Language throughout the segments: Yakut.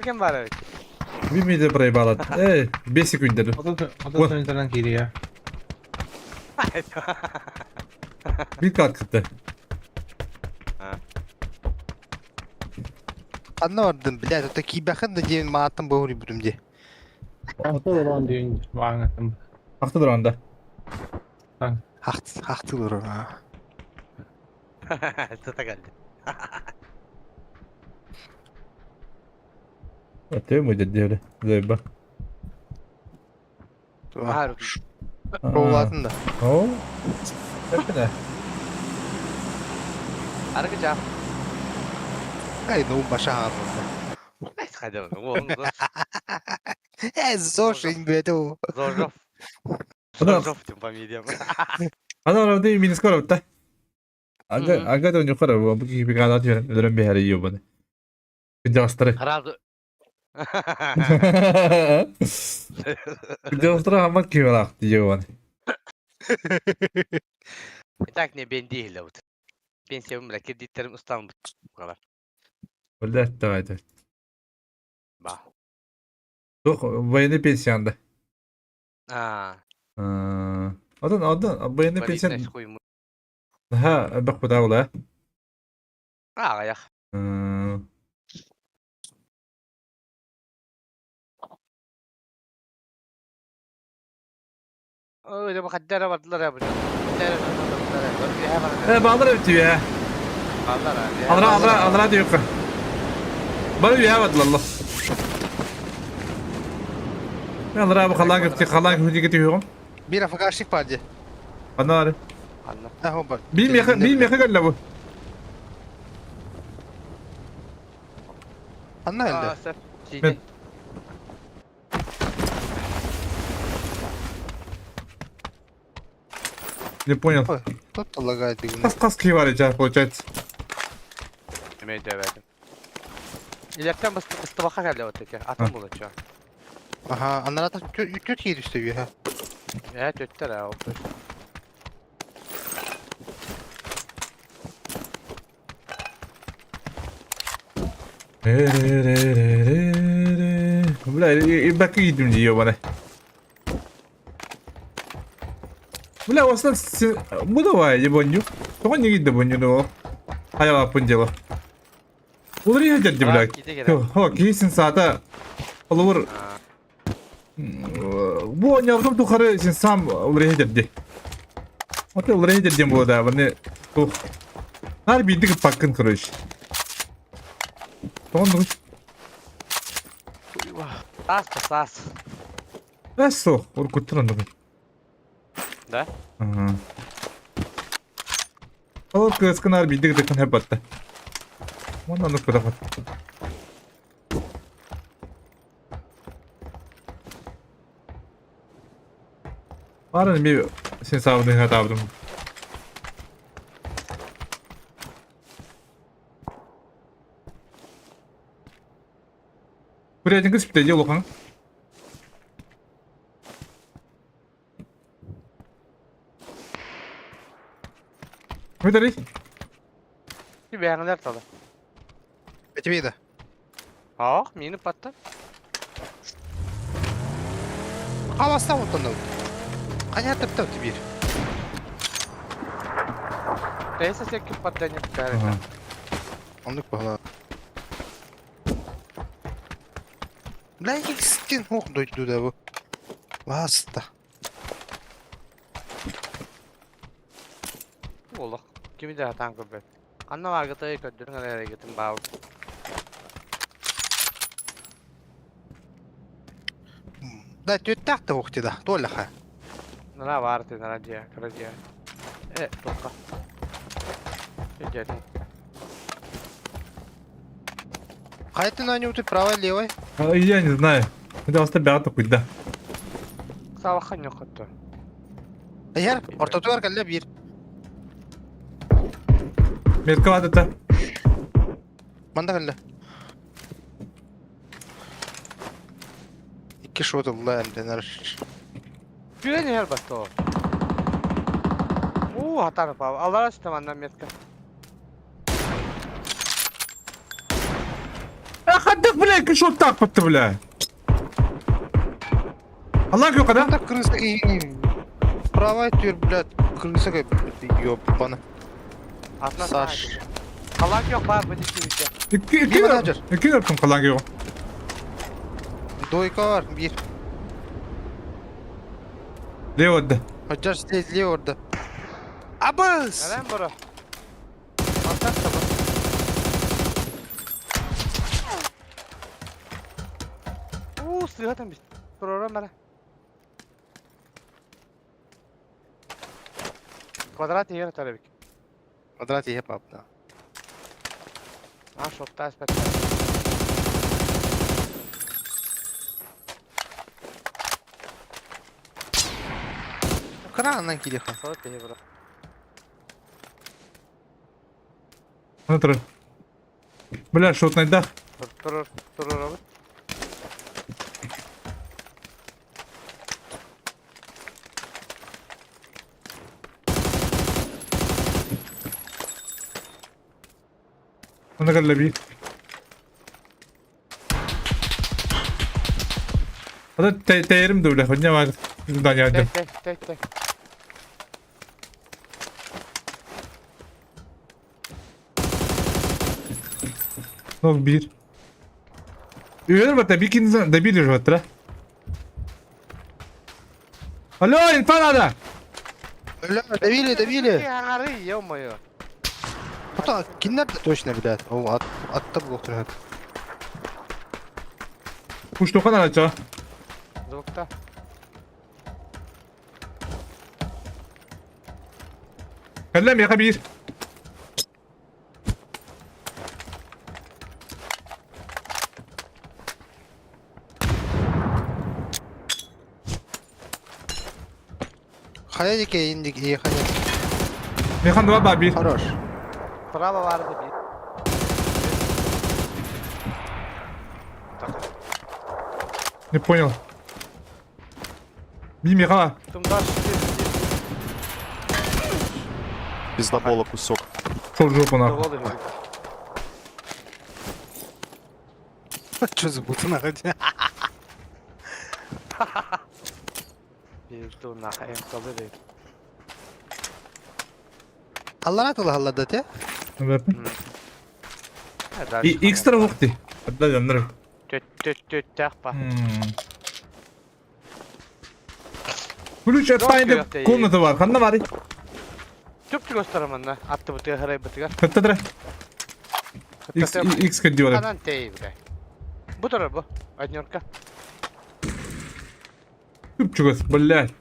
Кем бар эбит? Bir mide проебала. Эй, 5 секунд Отут мүнүүтэнэн киириэ. Bir kat kıttı. Ханна бардым, блядь, это киибэхин да диэн мааттан боһуруйбутум дии. Ахты дрон диэн бааҥаттым. Ахты дронда. Ахтылыр а. Сыта geldi. Atıyor muydu diyor. Zeyba. Aha, Шоулатын да. О. Это Аргыжа. Ай, ну баша. Хайда, Э, зошень, блядь, о. Зоржов. Ана- Зоржов тем фамилиям. Ана orada minus korup Aga Мгм. aga da yukarı bu gibi bir kadar diyorum. Ödürüm bir her yiyor bana. Gündüzleri. Разу. Gündüzleri hammak gibi lak diyor bana. Так не ben değil вот. Пенсия бля, кредиттерим устам bu kadar. Öyle давай давай. Ба. Yok военный пенсионда. А, Одан одан военный пенсион. инвалидность хуй. Ha bak bu da ola. А, аяқ. Öyle bak haddara vardılar ya bu. E bağlar bitiyor ya. Bağlar abi. Anra anra anra diyor ki. Bana bir yavaş Allah. Anra bu kalan gitti kalan gitti gidiyorum. Bir афганщик бар дии. Ana arı. Anla. А, бар. Bir meha bir meha geldi bu. Анна Aa, эле. sen. Ben- Не понял. Кто-то лагает деген. Kas kas ki var ya получается. Yemeği döverdim. İleriden bastı bastı baka geldi o teki. Atım bulacağım. Ага, анарата төт киир үстөбү, ха. Evet öttüler ha. Бля, бак gittim diyor bana. Бля, осна bu da var ya bonju. Тоҕо не гидде бонju Хайа апын дело. Улар я дядя, бля. Хо, кейсин саата. Олор бу нявдым тухары син сам улар дядя. Ата улар дядя бу да, баны тух. Нар бидик пакын короче. Тоҕо Сас сас. Эсо, уркуттуран дугу. Да? Ага. Ол кыскынар бидик дыкын хеп батта. Онан нук куда Барын ми сен сабыны хатабдым. Бурятин кыз бите жолукан. Выдали. Bir beğenler tadı. Этибей да. Ah, mini patlar. Хавастан оттон да. Каня тыпта бир. Neyse sekip patlayın. Ага. Ондук бала. Бля, икстен ох дойду да бу. Ласта. Олох. Kimi de hatan köpek. Anna var gıtayı köddürün araya gittim bağlı. Да, төттәк охти да. Толлаха. Nara var te nara diye kara diye. E tokka. Gel. Кайты на нем ты правой, левой? А, Я не знаю. Это вас тебя такой, да. Савахан yok hatta. Яр, ортотугар кэллэ бир. Метка это. Манда кэллэ. Икки шот ылла эмденер. Gülen her bastı o. Oo hatan pa. Allah aşkına anlam metka. Хаддак, бля, Хай кишоттаах бытты, бля. Аллах yok adam. Так крыса и... Правая тюр, блядь, крыса как, ёбана. Атына Саш. Халак yok бар bu dikki bitti. İki, iki, Bir menajer. iki yaptım kalan yok. Двойка var, bir. Левода. Хаджар сидели orada. Абыз! Neden bura? Atak da bu. Uuu sığadan biz. Program bana. Kvadrat yer tabii ki. Квадрат я пап, да. Ha şokta aspet. Кранан кириха. Soğuk bir bura. Смотри. Бля, шот найдах. Турur turur abi. Она как лови. Ата тейрим да, бля, хотня var. Да, я Tek tek tek tek. Ну, bir. Үйреніп бата, бикин добили же да? Алло, инфа надо! Бля, давили, давили. Ары, ё-моё. Потом киндер точно, блядь. О, от, от того кто Куштуха надо, чё? Звукта. Каллам, я хабир. Хаядики индик и хаядики. Механ два баби. Хорош. Bravo vardı bir. Не понял. Би меха. Тумдаш Пиздобола кусок. Шел в жопу нахуй. Доволы Че за будто нахуй? Bir dur nah en kalır değil. Allah Allah Allah да те? И экстра вухты. Да, да, нрав. Төт төт төт тәқпа. Ключ от тайны Yok, комната бар. Ханна бар. Түп түк gösteremem lan. Attı bıtığı haray bıtığı. Хаттадра. X X кодиора. Kanan tey bile. Bu taraf bu. Adnyorka. Чугас, блядь.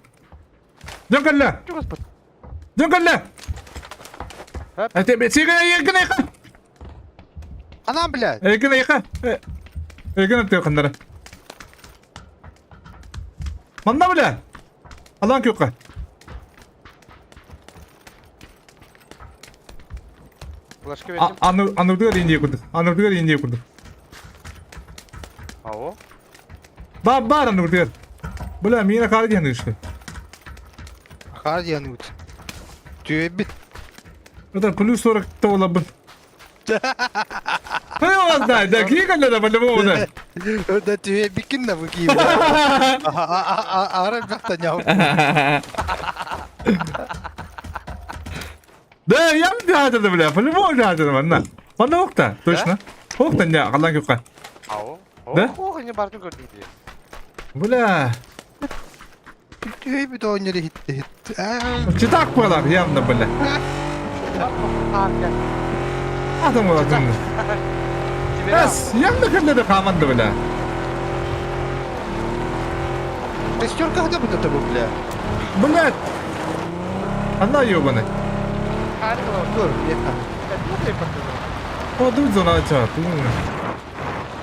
Дёкалля! Чугас bu. Дёкалля! Hop. А тебе сига якна яка. Она, блядь. Якна яка. Якна ты хандара. Манна бля. Алан кюка. Bulaşık verdim. Аны аны индия курдук. Аны индия курдук. Avo. Бар бар аны Бля, мина кар диэн işte. Хардианут. Тюбит. Это плюс 40 тола бы. Ну, его знает, да, кикали да, по-любому, да. Да тюбикин на выки. Ара бахтаняв. Да, я бы это, бля, по-любому это, манна. Манна охта, точно. Охта, не, қалан кепқа. Avo. Да? Oh, ne bardın gördüm diye. Бля, Тюбит он не хит хит. читак было, явно, бля. Arka. Адам болатын. Эс, явно кімдеді қаманды, бля. Шестерка когда будет это, бля? Бля. Она ебаный. Harika oldu. Dur, ехал. Ne de yapalım. О, зона, ча,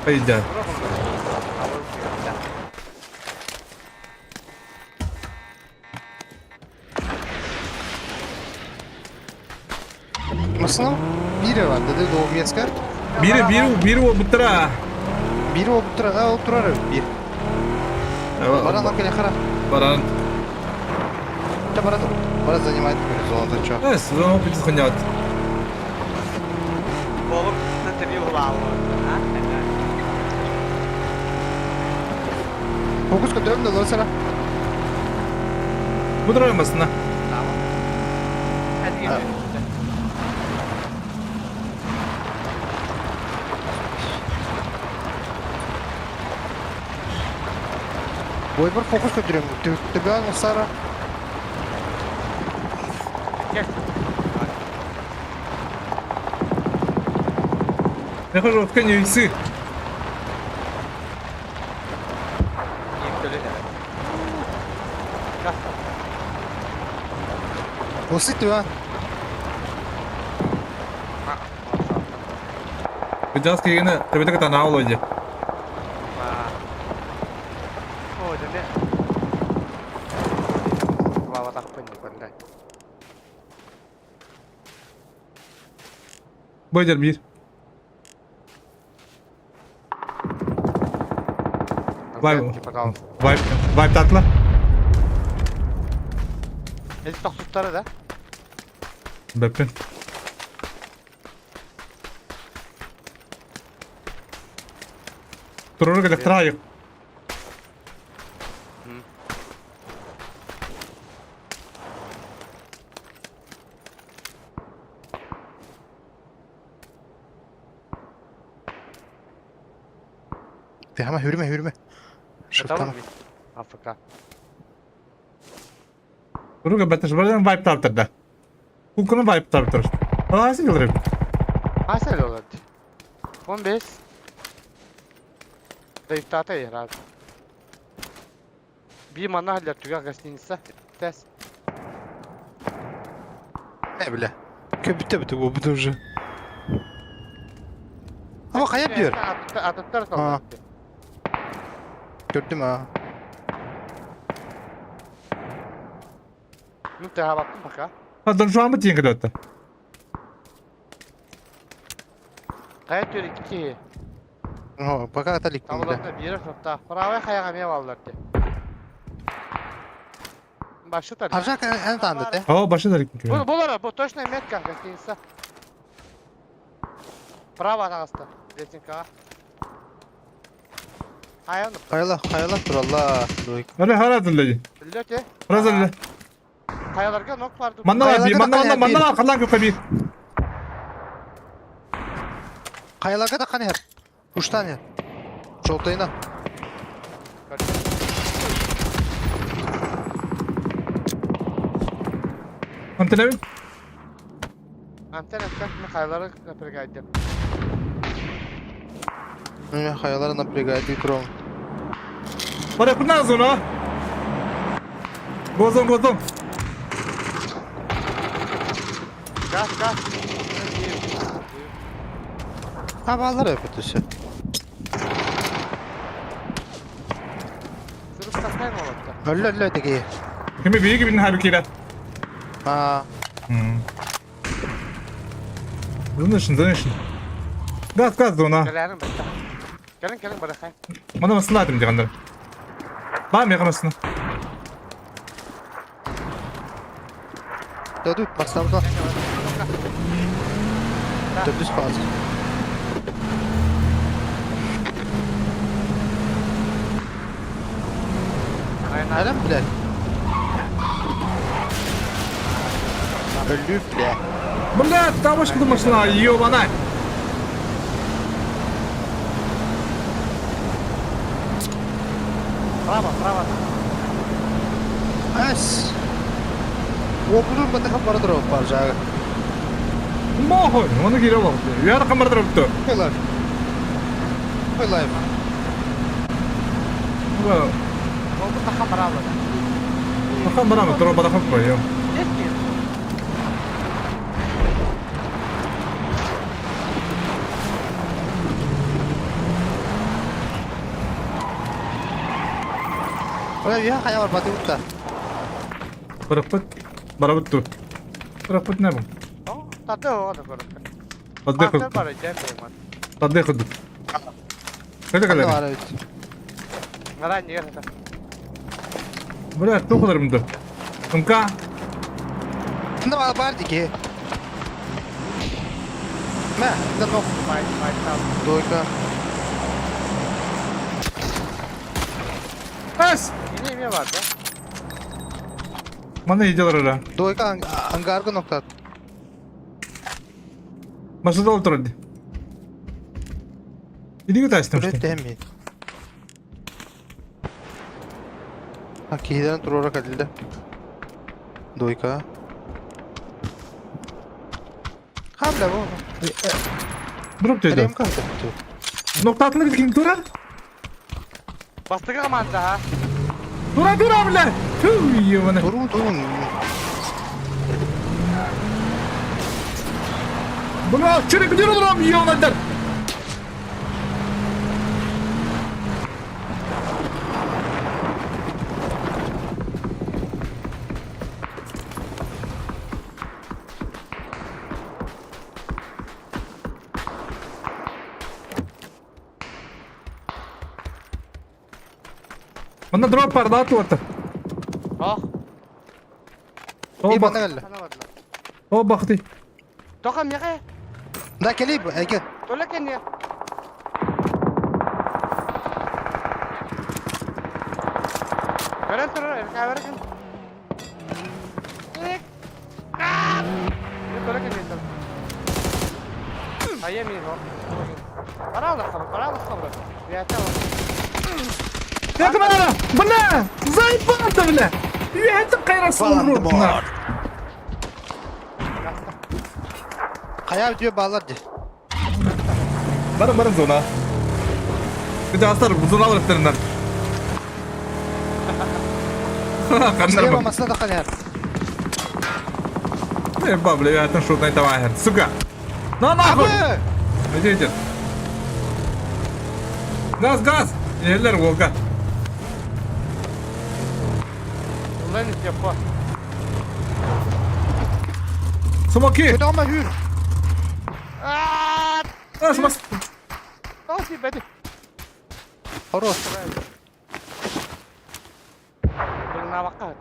Пойдет. Masına biri var dedi doğum yesker. Biri, biri, biri o бұттыра. Biri o bu tura, o turar bir. Баран акеле хара. Баран. Да баран. Баран занимает зону чё. Эс, зона пиздец ханят. Oğlum da tabii ulan. Фокус көтөрөм да олорсара. Бу турар масына. Tamam. Hadi gel. Бойбар фокус көтөрөм. Төбөөн ылсара. Gel. Я хожу в ткани весы. Киим төлөн evet. Gaz. Ылсый төбөөн. Ha. Сейчас кигини төбөтө кытана олойди. О, дeme. Баба тахпын көрдө. Бойдер бир. Вай. Пожалуйста. Вайп, вайп татла. Эти тохтуттары да. Бэппин. Туруру келе трайык. Тема хүрүмэ хүрүмэ. Tamam Шыптана. mı? Afrika. Туруга бэтеш бардан вайп таптырда. Кукуну вайп таптыр. Аласы келдир. Asel oldu. 15. Zayıftata herhalde. Bir mana haller tüga гостиница. Test. Не бля. Көбүтэ бүтэ бу бүтэ уже. Ama kayıp diyor. Atıklar Ha. saldı. Gördüm ha. Münteha baktım bak ha. Ха донжуамы тиен келе атты. Kayıt diyor iki. О, пока аталик бля. Tavlarında bir yere sokta. Bravo kayağa meye vallar diye. Başlı tabii. Аржак эн танды те. Aa башы да Bu, bu bu точно метка гостиница. Право атағасты. Лесенкаға. Ayağını Кайла, кайла туралла. Öyle харадылы. Bildi Разылы. Kayalarga nok vardı. Манна бир, манна манна манна калан көкө бир. Кайларга да каны хер. Уштан хер. Жолтайна. Антенебин. Anten etken kayalara напрягайды. Мен кайлар напрягает икром. Бара кунан зона. Гозон гозон. Gaz gaz. Ha балдар өпөтүсү. Sırıp takayım oldu. Өллө өллө деги. Кими биги бин хабы кира. А, Зынышын, зынышын. Газ, газ зона. Gelelim bitti. Gelin gelin bırakayım. Мана масына атым дегендер. Ба мега масына. Дөдү бастабыда. Дөдүс баз. Aynen. Нэрэн биле. Өллү биле. Бля, табышкы машина, ёбана. Bravo bravo. Ас. Обурун батаха бара туруп бар жагы. Мохой, оны кире болду. Яр камар турупту. Кайлар. Кайлар. Oldu takam bravo. Бахан барамы, туруп бахан койё. Eski. Ora я хая бар баты утта. Бараппыт. Барабытту. Бараппыт не бу? Tadı o da böyle. Поддых. Anten var cem benim. Поддых. Это Кандай калер. бар бит. Meran yer. Бля, тухларымды. МК. Кандай бар бар диги. Мә, да нок Bay bay tamam. дойка. Таас! Кини эмиэ бар да? Манна иделар ара. Двойка ангарга ноктат. Машина олтурар ди. Иди тастым. Үлет тэһэмми. А киһилэрин туруора кэллэ. Двойка. Хабла бу. Дроп деді. Элем кантты. Ноктатылар ким турар? Бастакы команда ha. Тура тура бля! Түү ебана. Турун турун. Бля, чүрек где дурам ебанадар. Манна дроп бар да туорта. Ох. О И бак. манна кэллэ. О бакты. Тоха меге. Да кэлий эке. Тола кенне. Көрөн турар, камера кин. Тола кенне. Хайа мин хо. Паралла хабар, Я там. Я камера! Бля! Заебал бля! Я это кайрас Волан-де-Морт. Хайа үтүө баалар ди. Барın barın zona. Bir de aslar bu zona alır üstlerinden. Слева Кандар масына да ханяр. бак. Бабля, я там шутный тавахер. Сука! На нахуй! Абы! Иди, иди. Газ, газ! Ерлер Волга. Улан yapma. Смоки! Көтө ама хүр. Аа! Ас, мас. Тоси бэди. Хорош. Булна бакка.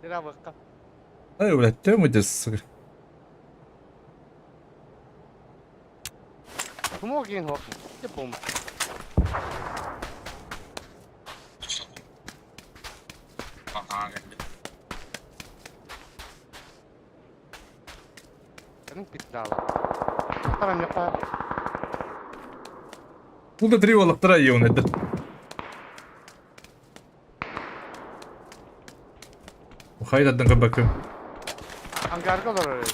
Дира бакка. Ай, блядь, тему здесь, сука. Смогин хок. Бум. Кэнин питдала. Тарам япа. Бұл да три олықтыра еуін еді. Хайдадын кыбакы. Ангарга олорор.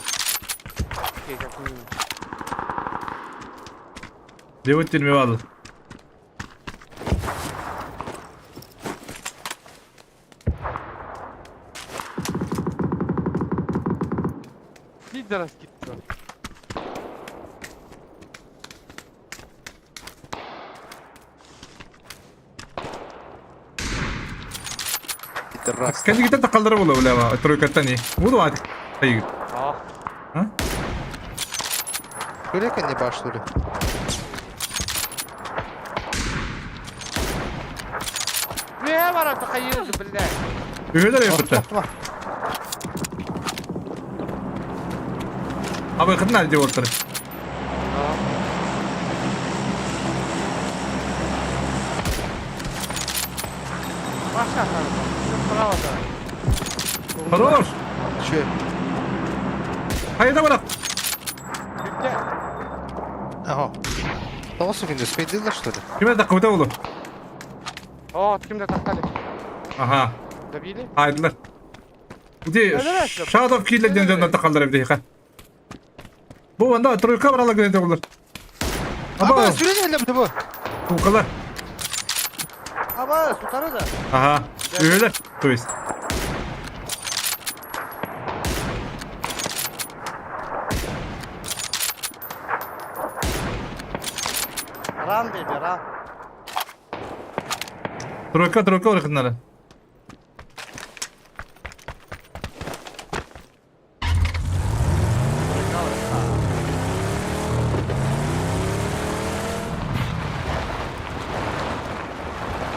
Девот терме балы. Пидорас китти. Пидорас. Кәдігіте тақалдыры болы, бля, тройкаттан не. Буду ат. Айгір. Аа. А? Күрекен не баштыры. Не бар тахайыр билде. Үйелер епітті. Абай қытын әлде отыр. Баша Право да. Хорош! Чү. Қайда барақ? Битте. Ага. Тоғыз күндө спейдилер что ли? Кім әді қойда болу? О, кимде тактали. Ага, Добили? айдылар. Где Shadow Killer ден жонда тақалдар ебді ха. Бу анда тройка барала генде болар. Аба, Аба, сүрен эле бу. тукалар. Аба, сутары да. Ага, үйелер, то есть. Ран деди, ран. Тройка, тройка орықыннары.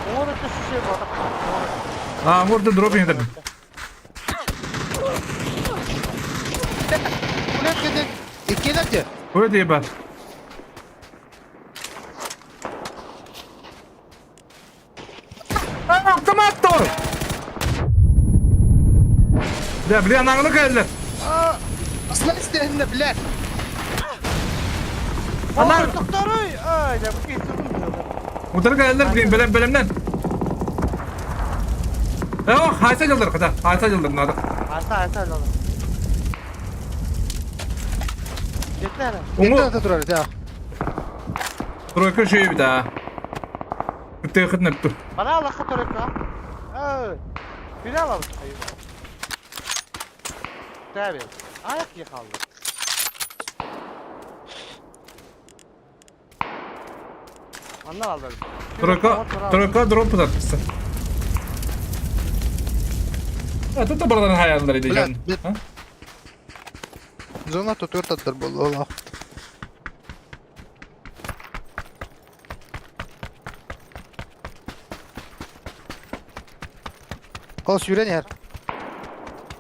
Оңор өтө шүшө бар. А, орда дропинг еді. Күрекен иккелер Өте еба. Автомат тор! Да, бля, анаҥны кэллэр. Аслан истэһиннэ, блядь! Анар! Тохторуй! Ай, да бу киһи Утары кэллэр, блин, бэлэм, бэлэмнэн. Э, хайса дьыллар, хата, хайса дьыллар надо. Аса, аса, лола. Жетлere. Уҥу, Ата турар, да. тройка шею да. Кытыахыт нөптү. Bana Allah katırık ha. Ey. Bir alalım. Tabii. Ayak yıkaldı. Anlar aldım. Тройка, тройка дроп tutmuşsun. Ha, tut da buradan hayalleri diyeceğim. Блядь, Ha? Зона тут өрт болла. Ол сүүрэн иһэр.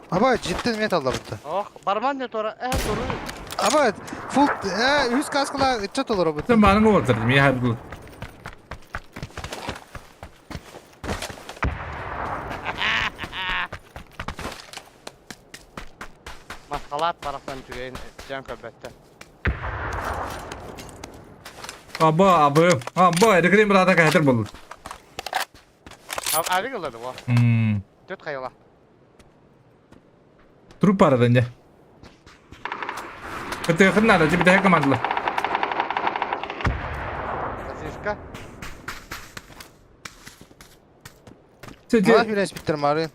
Аба життен мет алла бутта. Oh, barman ne tora? Eh, doğru. Аба фул э үс каскала ыччат олоро бутта. Sen bana mı vurdun? Ya bu. Maskalat taraftan tügeyin can köbette. Аба, абы. Аба, эрекрем брата кайтыр болду. Abi kıldı bu. Hmm. Dört kayıla. Труп aradan ya. Кытыахын надо, тебе дай команду. Сиска. Мала Сети, сүүрэн спиттер мары.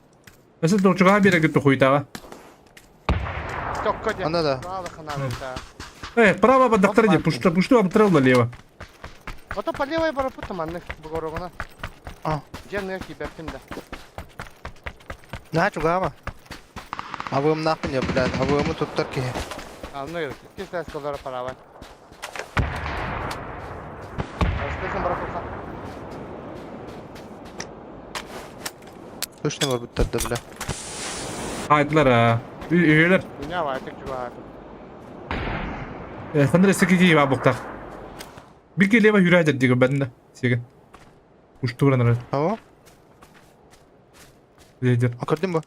Mesela толчуга бere gitti хуйтага. Çok kötü. Анда да. Э, право под доктор иди, пушта, пушту обтрел налево. Ото по левой барапута манных бугорогuna. А. Жем не кибеттим да. Наа чугаама. Абым нахуй блядь, абымы туттар киһи. Anlıyorum. İki ses kollara para var. Başlasın bırakırsa. Точно бар буттар да бля. Haydılar ha. Üyeler. Dünya var tek çubuğa. Э, хандар эсеки ки ба буктак. Bir келева хүрәҗәт диге бәндә. Сиген. Пушту баран Аба, Лидер. көрдүм бу.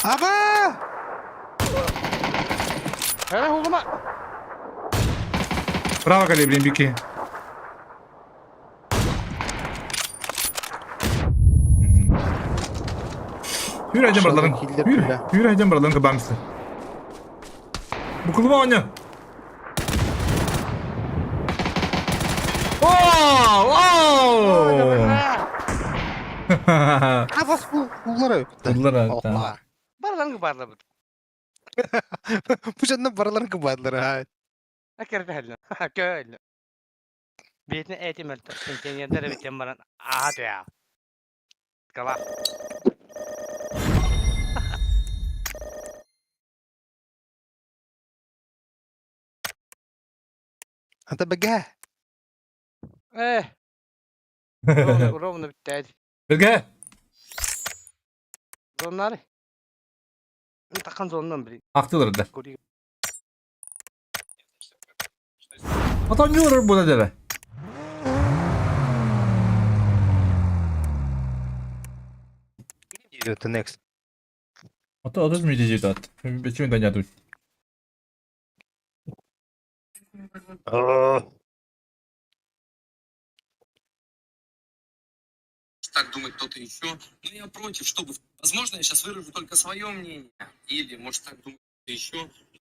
Аба! Hele oğluma. Право кале, блин, бики. Хүрәҗәм барларын. Килдер, бля. Хүрәҗәм барларын кыбамсы. Бу кылба оня. Оу! Оу! А бас улар өттө. Улар өттө. Barların barla bu. Бу жанна барларын кыбадлар ha. Akerde hele. Köyle. Biletini eğitim öldü. Pensionerlere biten baran. Aha diyor. Kala. Ата беге. Eh. Ровно, ровно bitti. Бізге Zonları. Takan zonundan biri. ақтылар да. Kuri. Ата не олар бұда деді. Идет next. Ата ата жмейді жейді ат. Бечімен даняды. Так думает кто-то еще. Но я против, чтобы... Возможно, я сейчас выражу только свое мнение. Или, может, так думает кто-то еще.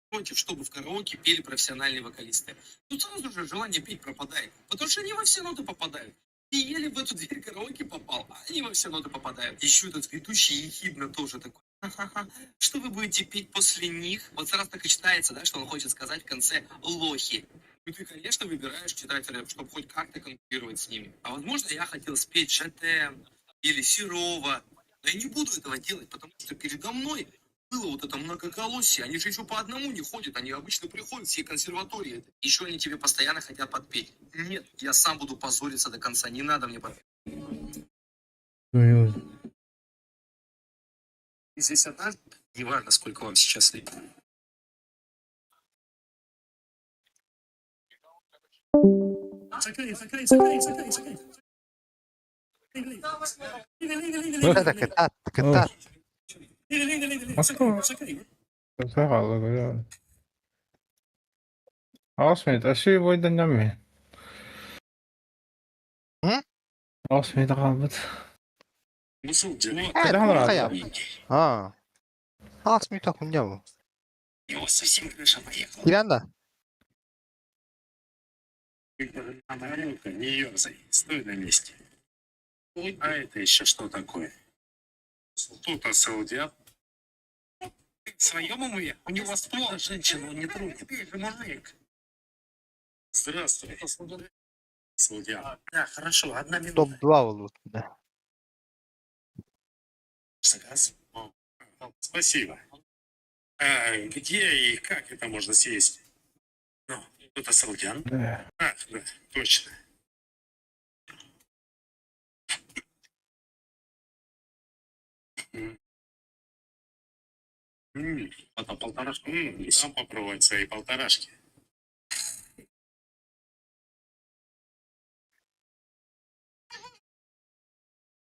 Против, чтобы в караоке пели профессиональные вокалисты. Тут сразу же желание петь пропадает. Потому что они во все ноты попадают. И еле в эту дверь караоке попал, а они во все ноты попадают. Еще этот ведущий ехидно тоже такой. «Ха-ха-ха, что вы будете петь после них? Вот сразу так и читается, да, что он хочет сказать в конце лохи. Ну ты, конечно, выбираешь читать рэп, чтобы хоть как-то конкурировать с ними. А возможно, я хотел спеть Шатен или Серова. Но я не буду этого делать, потому что передо мной было вот это многоголосие. Они же еще по одному не ходят, они обычно приходят все консерватории. Еще они тебе постоянно хотят подпеть. Нет, я сам буду позориться до конца, не надо мне подпеть. Здесь одна, неважно, сколько вам сейчас лет. Закрой, закрой, закрой, закрой, закрой. Это кытаат, кытаат. Москва. Саҕалла Аҕыс мүнүүтэ өссө бойданньам М? 8 мүнүүтэ хаалбыт. Э, Хайдах туох олорор? хайа? А. Аҕыс мүнүүтэ хуйня бу. Киирэн да? Топ-2 буолбут. Да.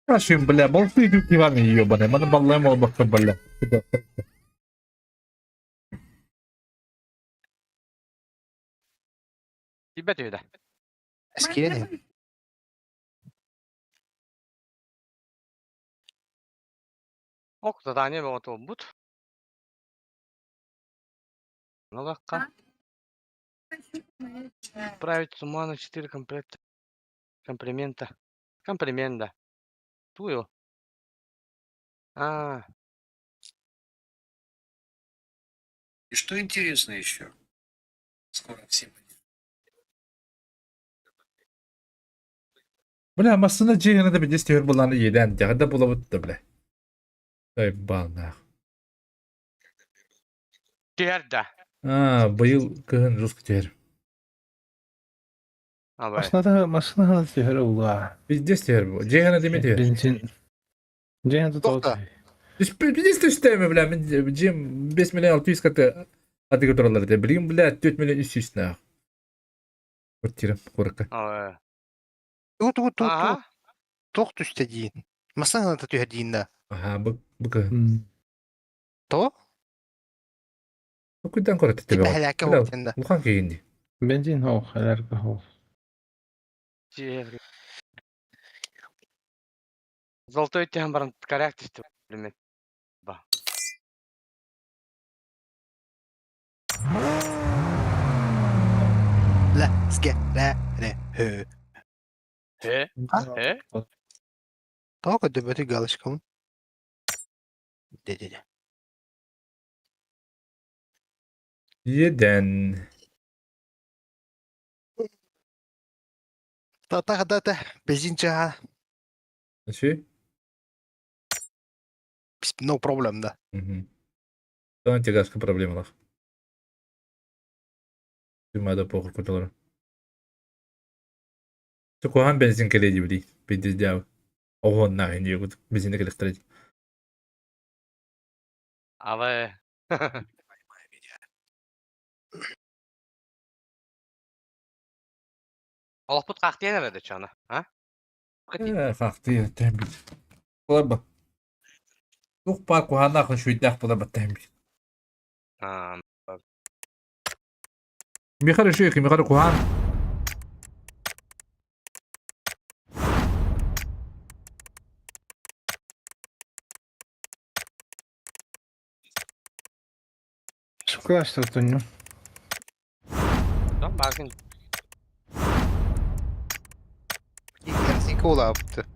Нашим, бля, болты идут Иваны ебаные, мы на баллаем оба, бля. Тибет үһү да. Эскиэн. Ок, задание бөҕө буолбут. Налакка. Отправить суммарно 4 комплекта. Комплимента. Комплимента. Тую. А, И что интересно еще? Скоро все Бля, массына жиһына да бидес түһэр буланы иеден, дьаҕа да булабыт да, бля. Ай, балнах. түһэр да. А, быйыл кыһын жестко түһэр. А, бай. Массыына массыына түһэр улаа. Пиздец түһэр бу. Жиһына деме түһэр. Бензин. Дьиэ Тоқта. Пиздец түстэме, бля, мен жем 5 миллион 600 каты адыга туралар де. Билигин, бля, 4 миллион 300 нах. Квартира, курка. А, Тугу тугу тугу Ага. туох түстэ диин. Массыына түһэр диин да. Ага, бу бу кыһын. То? Бу куйдан көрөт тебе. Типа Бля, буолтун да. Улахан киһин ди. Бензин хоох, элэргэ хоох. Жер. Золотой түһэн баран коряк түстү. Билмет. Ба. Лэ, ске, лэ, лэ, хө. Э? Э? Тоҕо көрдөбөтүй галочкабын? Дэ-дэ-дэ. Иеден. Та-та-та-та, бензин чаha. Ши? No problem да. Мгм. Там тягаска проблемалар. Тумада похуй куталар. Куһаҕан бензин кэлиэ дии пиздец дьаабы. Оҕуоннаах инди бензини кэлэхтэрэ. Алы. Олохпут хаахтыйан эрэ чана, а? Э, хаахтыйа тэм бит. Булар Тух паар куһааннаах шүйдээх булар баттаһым бит. А, Михаил шүйк, Михаил куһаан. Шоколад тонню. да, баргын. Кэрсин улааппыт.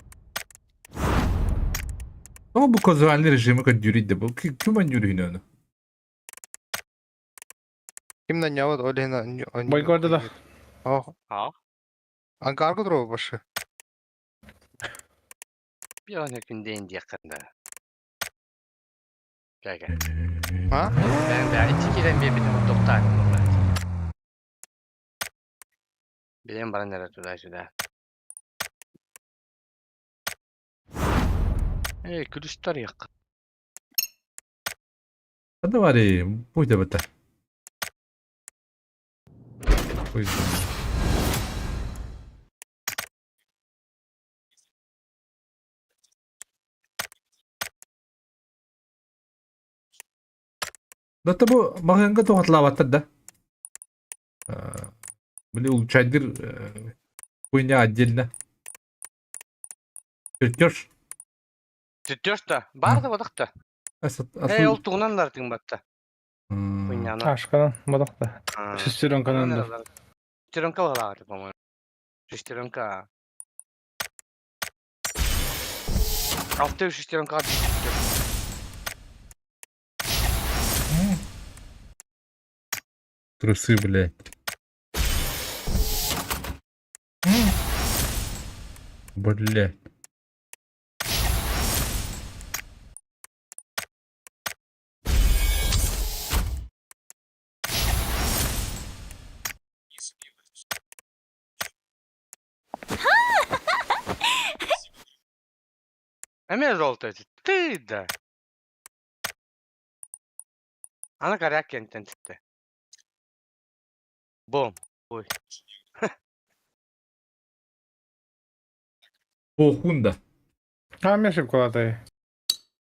Ama bu казуальный режими көддүүрүйдэ бу. Ким аннүүрүһүнэ оны? Ким наняват олена. Бойкорда да. Ох, А, ангарго дро башы. bir күндейін диэххэнда. Кәгә. А? Ben de iki килен bir битен тоқтар. Билен баран нere туда-сюда. Эй, күлүстер яқ. Давай, будь это. Ой. Да бу маҕаһыыҥҥа туһатылаабаттар да. Били улучшайдыр хуйня отдельно. Чертеж. Чертеж да. Бар да бодох да. Э, ол тугунан лартың батта. Хуйняны. Ашканан бодох да. Шестеренканан да. Шестеренка балаҕа по-моему. Шестеренка. Алты шестеренка. Трусы, блядь. Блядь. Эмиэ желтый. Ты да. Аны коряк кентен түстэ. Бом. Ой. Похунда. А мен шоколадай.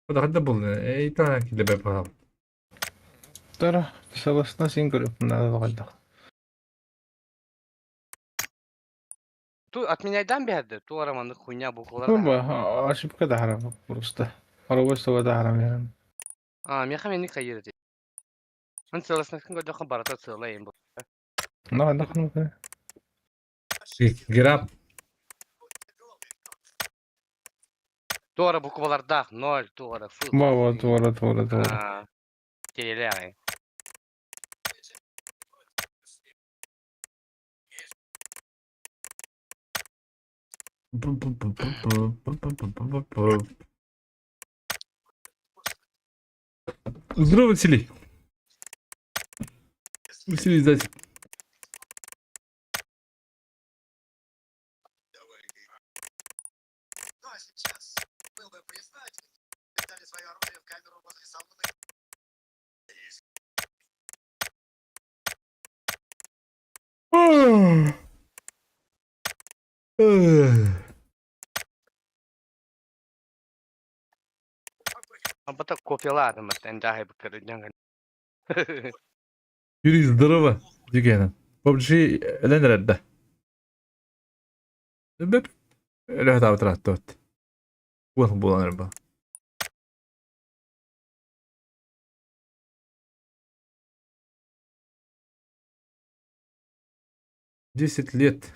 Хада булны. Эй, та килебе пахал. Тара, согласно син көрүп, надо багайдах. Ту отменяйдан биһэрдэ. Ту араманнык хуйня буквалар. Ну, ошибка да харам просто. Оробой да харам ярам. А, меха мени хайыр ди. Мен целостностьын көрдөххө барата сыала эйин бу. Ну, андах ну. Граб. Туора буквалардаах ноль туора фу. Во, туора, туора, туора. Терелээҕин. Здорово, Василий. Василий, сдать. Абата кофелаатым эн дааһай быккары Юрий, здорово. Дигена. PUBG элен эрэрдэ. Бэп. Өлөһөтаабытырааттыбыт. Уон буолан эрэ 10 лет.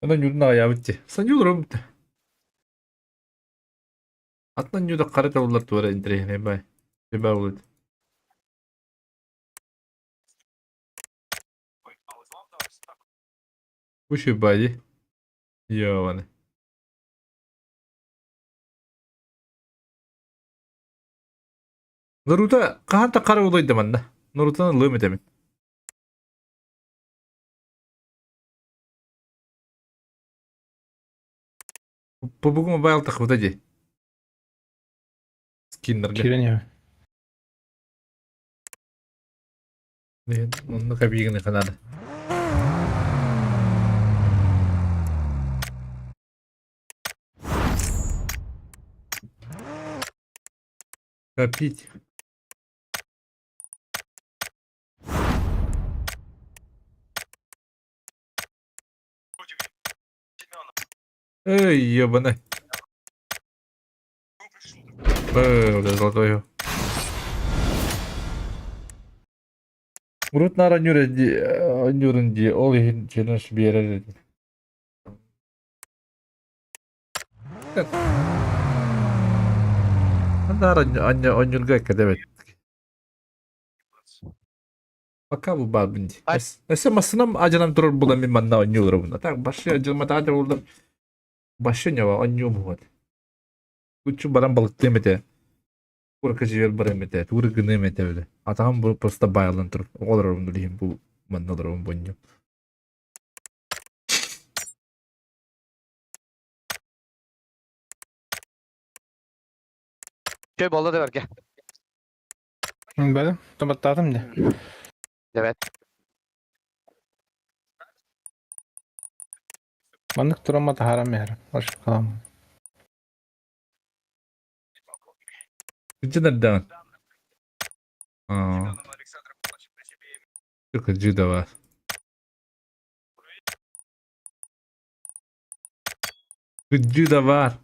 Онон ньурун аҕыйаабыт дии. Саньууларым Атын ньууда хара табыллар туора интэриэһинэй бай. Бай буолуо. Бу бай дии. Ёбаны. Наруто хаһан да хара улайда манна. Нарутоны ылыам этэмин. PUBG Mobile тахбыта дии. Скиннергэ. Кирен я. Онно кабиганы ханада. Копить. Эй, ебаный. Бля, золотой. Урут нара нюрен ди, ол иһин челлендж биэрэр этим. Нара онньурга кэдэбэт. Пока бу баар ди. Өссө массынам адьанан турар була мин манна онньууларабын. Так башшы адьылматаҕа булдum. Башшы ньова онньуум вот. Кучу баран балыктыам этэ. Курка жибер барам этэ. Тугу гыныам этэ бile. Атаҕым бу просто байлан тур. Оҕолорум билиһин бу манна олоробун бонньу. Үчүгэй буолла да бэргэ. Бэлэм. Табаттаатым дии. Дебет. Маннык турама таһааран иһэр. Ошибкалаам. Кырдьын эрдэҕин. Аа. Кырдьыы да баар. Кырдьыы да баар.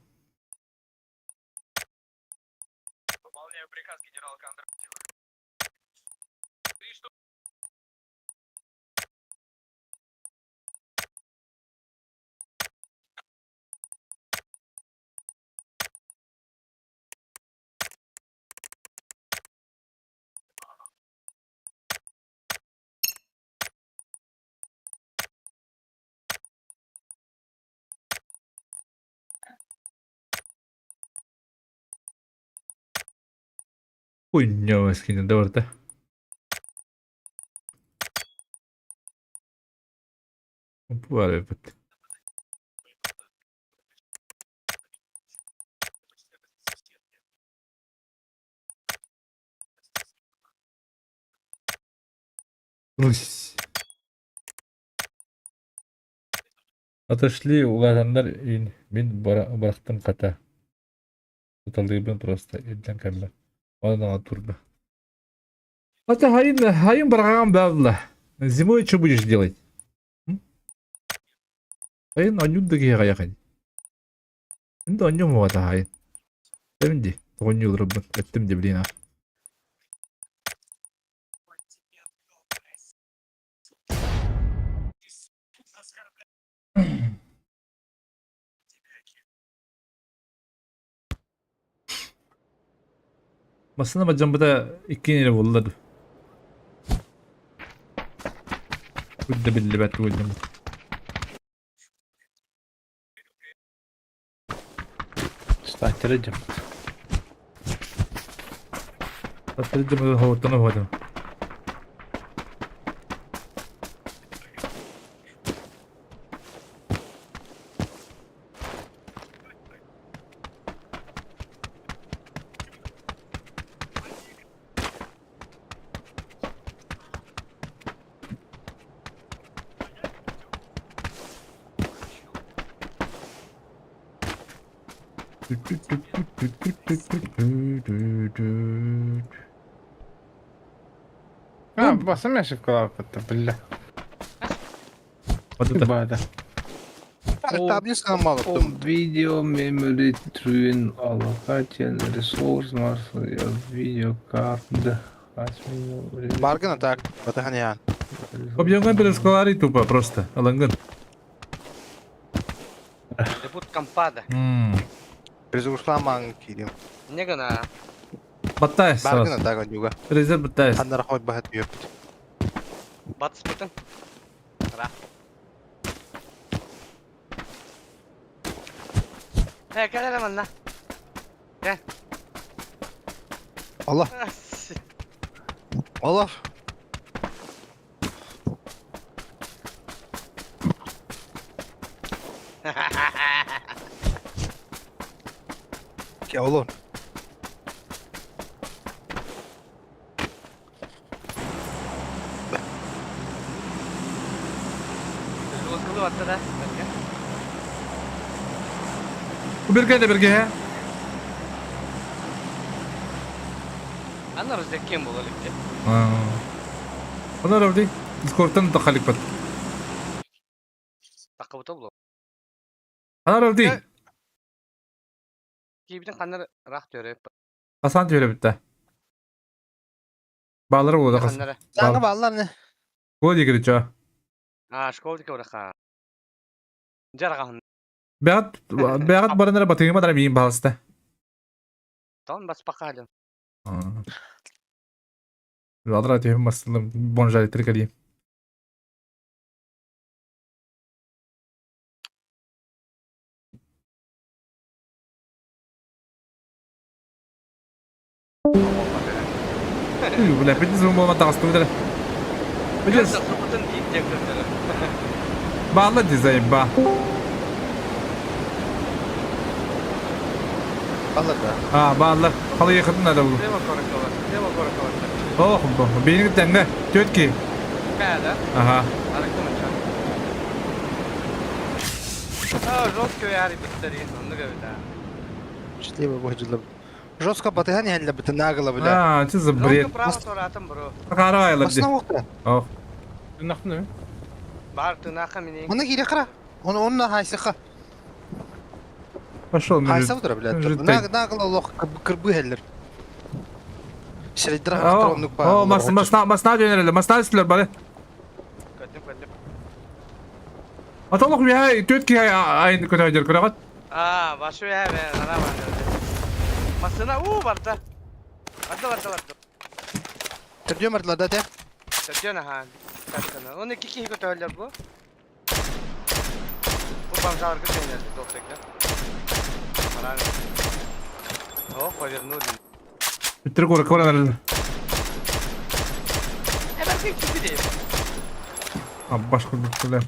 Хуйня скинет, да, Баар эбит. Русь. Отошли улаатаннар мин бырахтым хата. Сыталыыбын просто илдьэн кэллэ. Онон турда. Хотя хайын, хайын барҕаҕан баалла. Зимой что будешь делать? Хайын онньур да киһи хайахын. Инде онньум уота хайын. Эбин ди, оҕонньууларбын эттим ди блин. Массыына бадьаммыта иккиэн эрэ буолла дуу. Үрдэ биллибэт уолдьаммыт. Стартер дьаммыт. Стартер дьаммыт хоһуттан уһуотум. А, басым ошибкалаабыт бля. Баада. Таблица малыптым. Video memory twin allocation resource video card. Баргын так, батахан яан. Объемган перескалари тупо просто. Аланган. Ребут компада. Перезагрузкаламаң киирим. Не гына. Баттай Баргын так онньуга. Резерв баттай. Ханнара хойт баһат үөппүт. Батыспытын. Ра. Э, кэл эрэ манна. Кэл. Аллах. Аллах. Кэ олор. Кылы батта да. Бирге де бирге. Анна раздеккен болар икки. Онор авди. Дискордтан да халик бат. Такыбыта було. Анар авди. Киибитин ханнар рах төрөп. Асан төре битте. Баалары болду кас. Ханнара. Саңа баалар не? Гол дигери чо. А, школа дики ураха. Жарахан. Бәгат бәгат барынара батыгыма дара миин баалыста. Тон бас пакалым. Алра түйім басылым бонжар тиркали. Бля, петиз болма тағысты бітірі. Петиз. Баалла дизайн ба. Баллар да. А, бааллар. Халыйыхытын надо булу. Слева коротко, слева коротко. Ох, бейнин тэҥҥэ. Түөрт киһи. Да? Ага. А, жестко яри биттерин, оннук эбит аа. Счастливый божьи. Жестко батыһан иһэллэр бит нагло, бля. А, что за бред? Жестко право туратым, бро. Хара айлар ди. Басына уқты. Ох. Тынахны. Бар тынаха минин. Мына кире қара. Оны онна хайсықа. Пошел, Хайса утыра, бля. Нагло лох кырбы хеллер. Сиридра хатроннук ба. О, мас масна масна дөнөрөлө, масна үстүлөр бары. Көтүм көтүм. Аталык бия төт ки айн көтөдөр көрөгөт. А, башы бия бе, нара бар. Масына у барда. Барда барда барда. Түрдө марлар да те. Түрдөн аха. Ташкана. Оны кики көтөлөр бу. Бу бомжалар көтөлөр доктор. О, повернули. Бүтүр көрө көрө. Э, бер кики дейм. А башка бүттүлөр.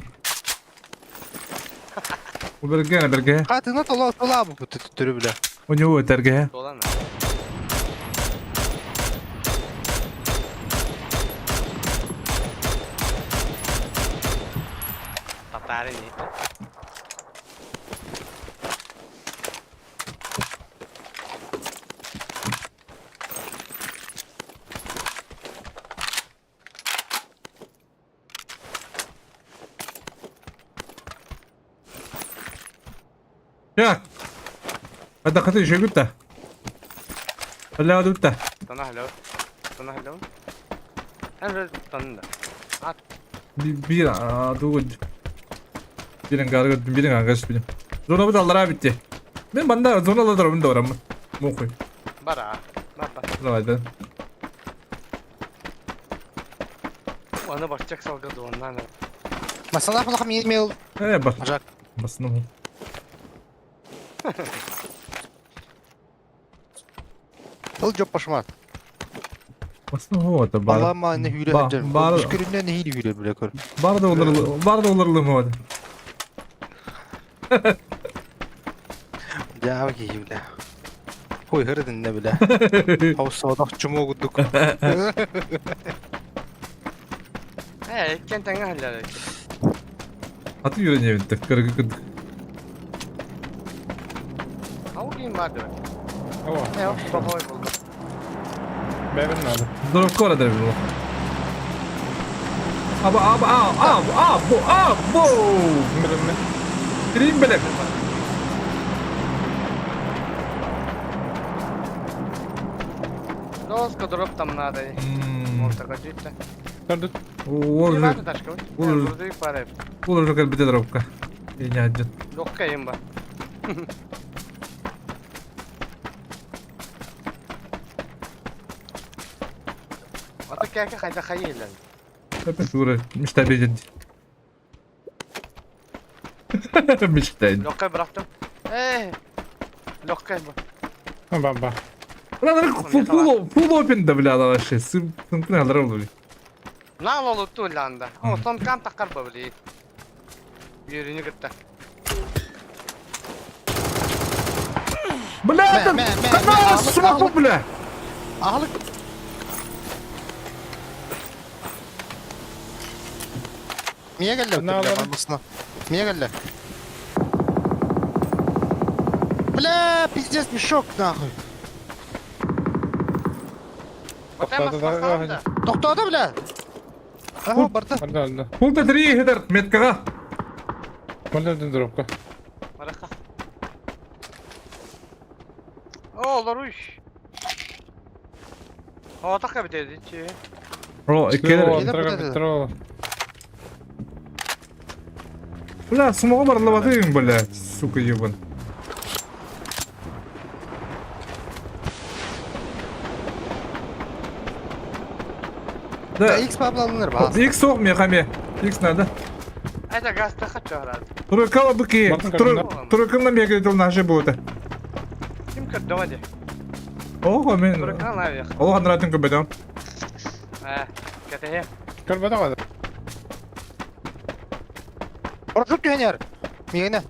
Бу берге берге. Катына тола тола бу түрү бля. У него өтәргә. Долана. Татарын. Ya. Hadi katı işe gütte. Hadi hadi gütte. Тана Тана хло. Ән танында. Bir ду Бирин гары бирин ангаш бирин. Зона бу даллара битти. Мен банда зона да да барам. Мохуй. Бара. Бар бар. Давай да. Аны башчак салгады оннан. Масана фалах мил. Э бас. Жак. Басны. Ол жоп башмат. Басны вот бар. Алама не хүрө хәҗәр. Күрүннән не хүрө бля көр. Бар да олар бар да оларлы вот. Жаа ки бля. Хой хырдын не бля. Хау содох чумогудук. Э, кен таңа халлар. Аты үйрәнә бит. Кыргы. Ау ким барды. Ова. Э, бабай булды. Бэбин надо. Дропка бар бу. Аба аба а а а бу а бу. Билимме. Кирим белек. Жестко дроп там надо. Может, такой. Көрдүт. Ол Надо ташка. Ол Ол Ол уже бите дропка. Не один. Легкая имба. Ата кәкә хайда хайелән. Опять ура, мечта беден. Мечта. Легкая бырактым. Эй. Легкая бу. Баба. Бля, фул фул опен да бля вообще. Сын сын бля. На лолу туланда. О, сон кам такар бабли. Yürünü gıtta. Бля, это канал смогу, бля. Ахлык. Мия келді бля, басына. Мия келді. Бля, пиздец, мешок нахуй. Тоқтады, бля. Ага, барды. Барды алды. Пункта 3 хедер меткага. Барды дропка. Барака. О, ларуш. О, така битеди. О, иккелер. Петро. Бля, самого барлаватым, бля, сука ебан. Да. X бабланыр ба. X соқ мне хаме. X надо. Это газ та хочу раз. Тройка быки. Тройка на мега это наши будет. Ким кырды Ого, мен. Тройка наверх. Ого, анратын көбөдө. Э, кете. Көрбөдө го. Оржук түйенер. Миңе.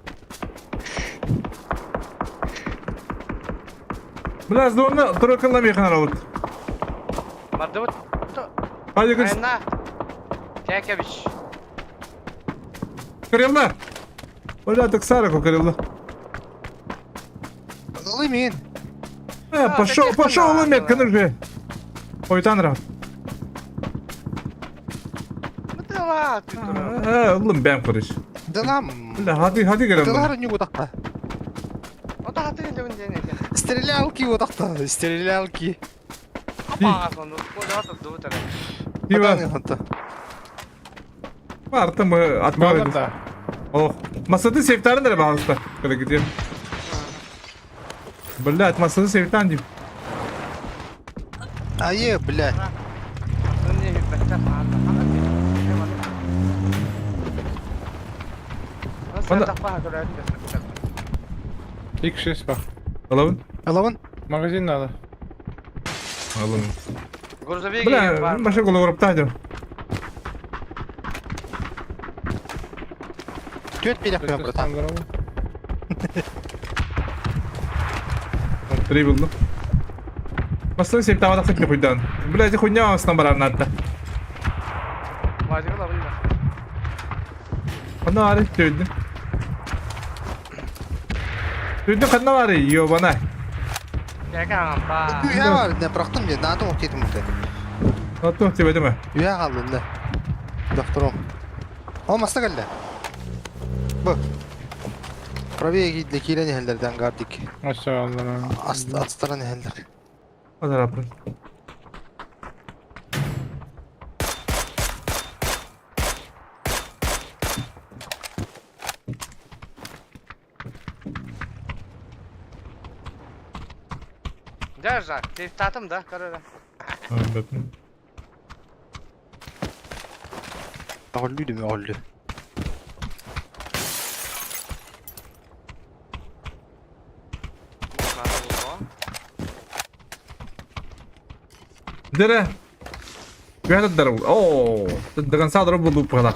Бля, зона тройкалла миэхэ аналбыт. Бардыбыт. Hadi kız. Айна. Кэкэбич. Кырылла. Бля, так Сара кырылла. Ылы мин. Э, пошел, пошел, Ломет, же. Ой, танра. Э, ыллым бэм короче. Дылам. Бля, хати, хати кырылла. Дылар не утақта. Стрелялки утақта. Стрелялки. Тива. Барта мы отправились. Ох, масаты севтарын да пожалуйста. Когда где? Блядь, масаты севтан дип. Ае, блядь. X6 бах. Алабын? Алабын? Магазин надо. Алабын. Бля, баша голову роптадил. Түөт билек прям, братан. Три булду. Бастан сеп тавада хытны хуйдан. Бля, эти хуйня астан барар надо. Ханна бары төйдү. Төйдү ханна бары, ёбана. Үйә бар, не бырақтым мен, надо оқ дедім ұқты. Аттым тебе деме. Үйә қалды, да. Доктором. О, маста келді. Бу. Правее кийді, кийлен эхелдерден гардик. Астаран эхелдер. Азар апрын. Держа, ты татым да, короче. Оғылды деме, оғылды. Дере. Бәрі О, дыган садыр булду пала.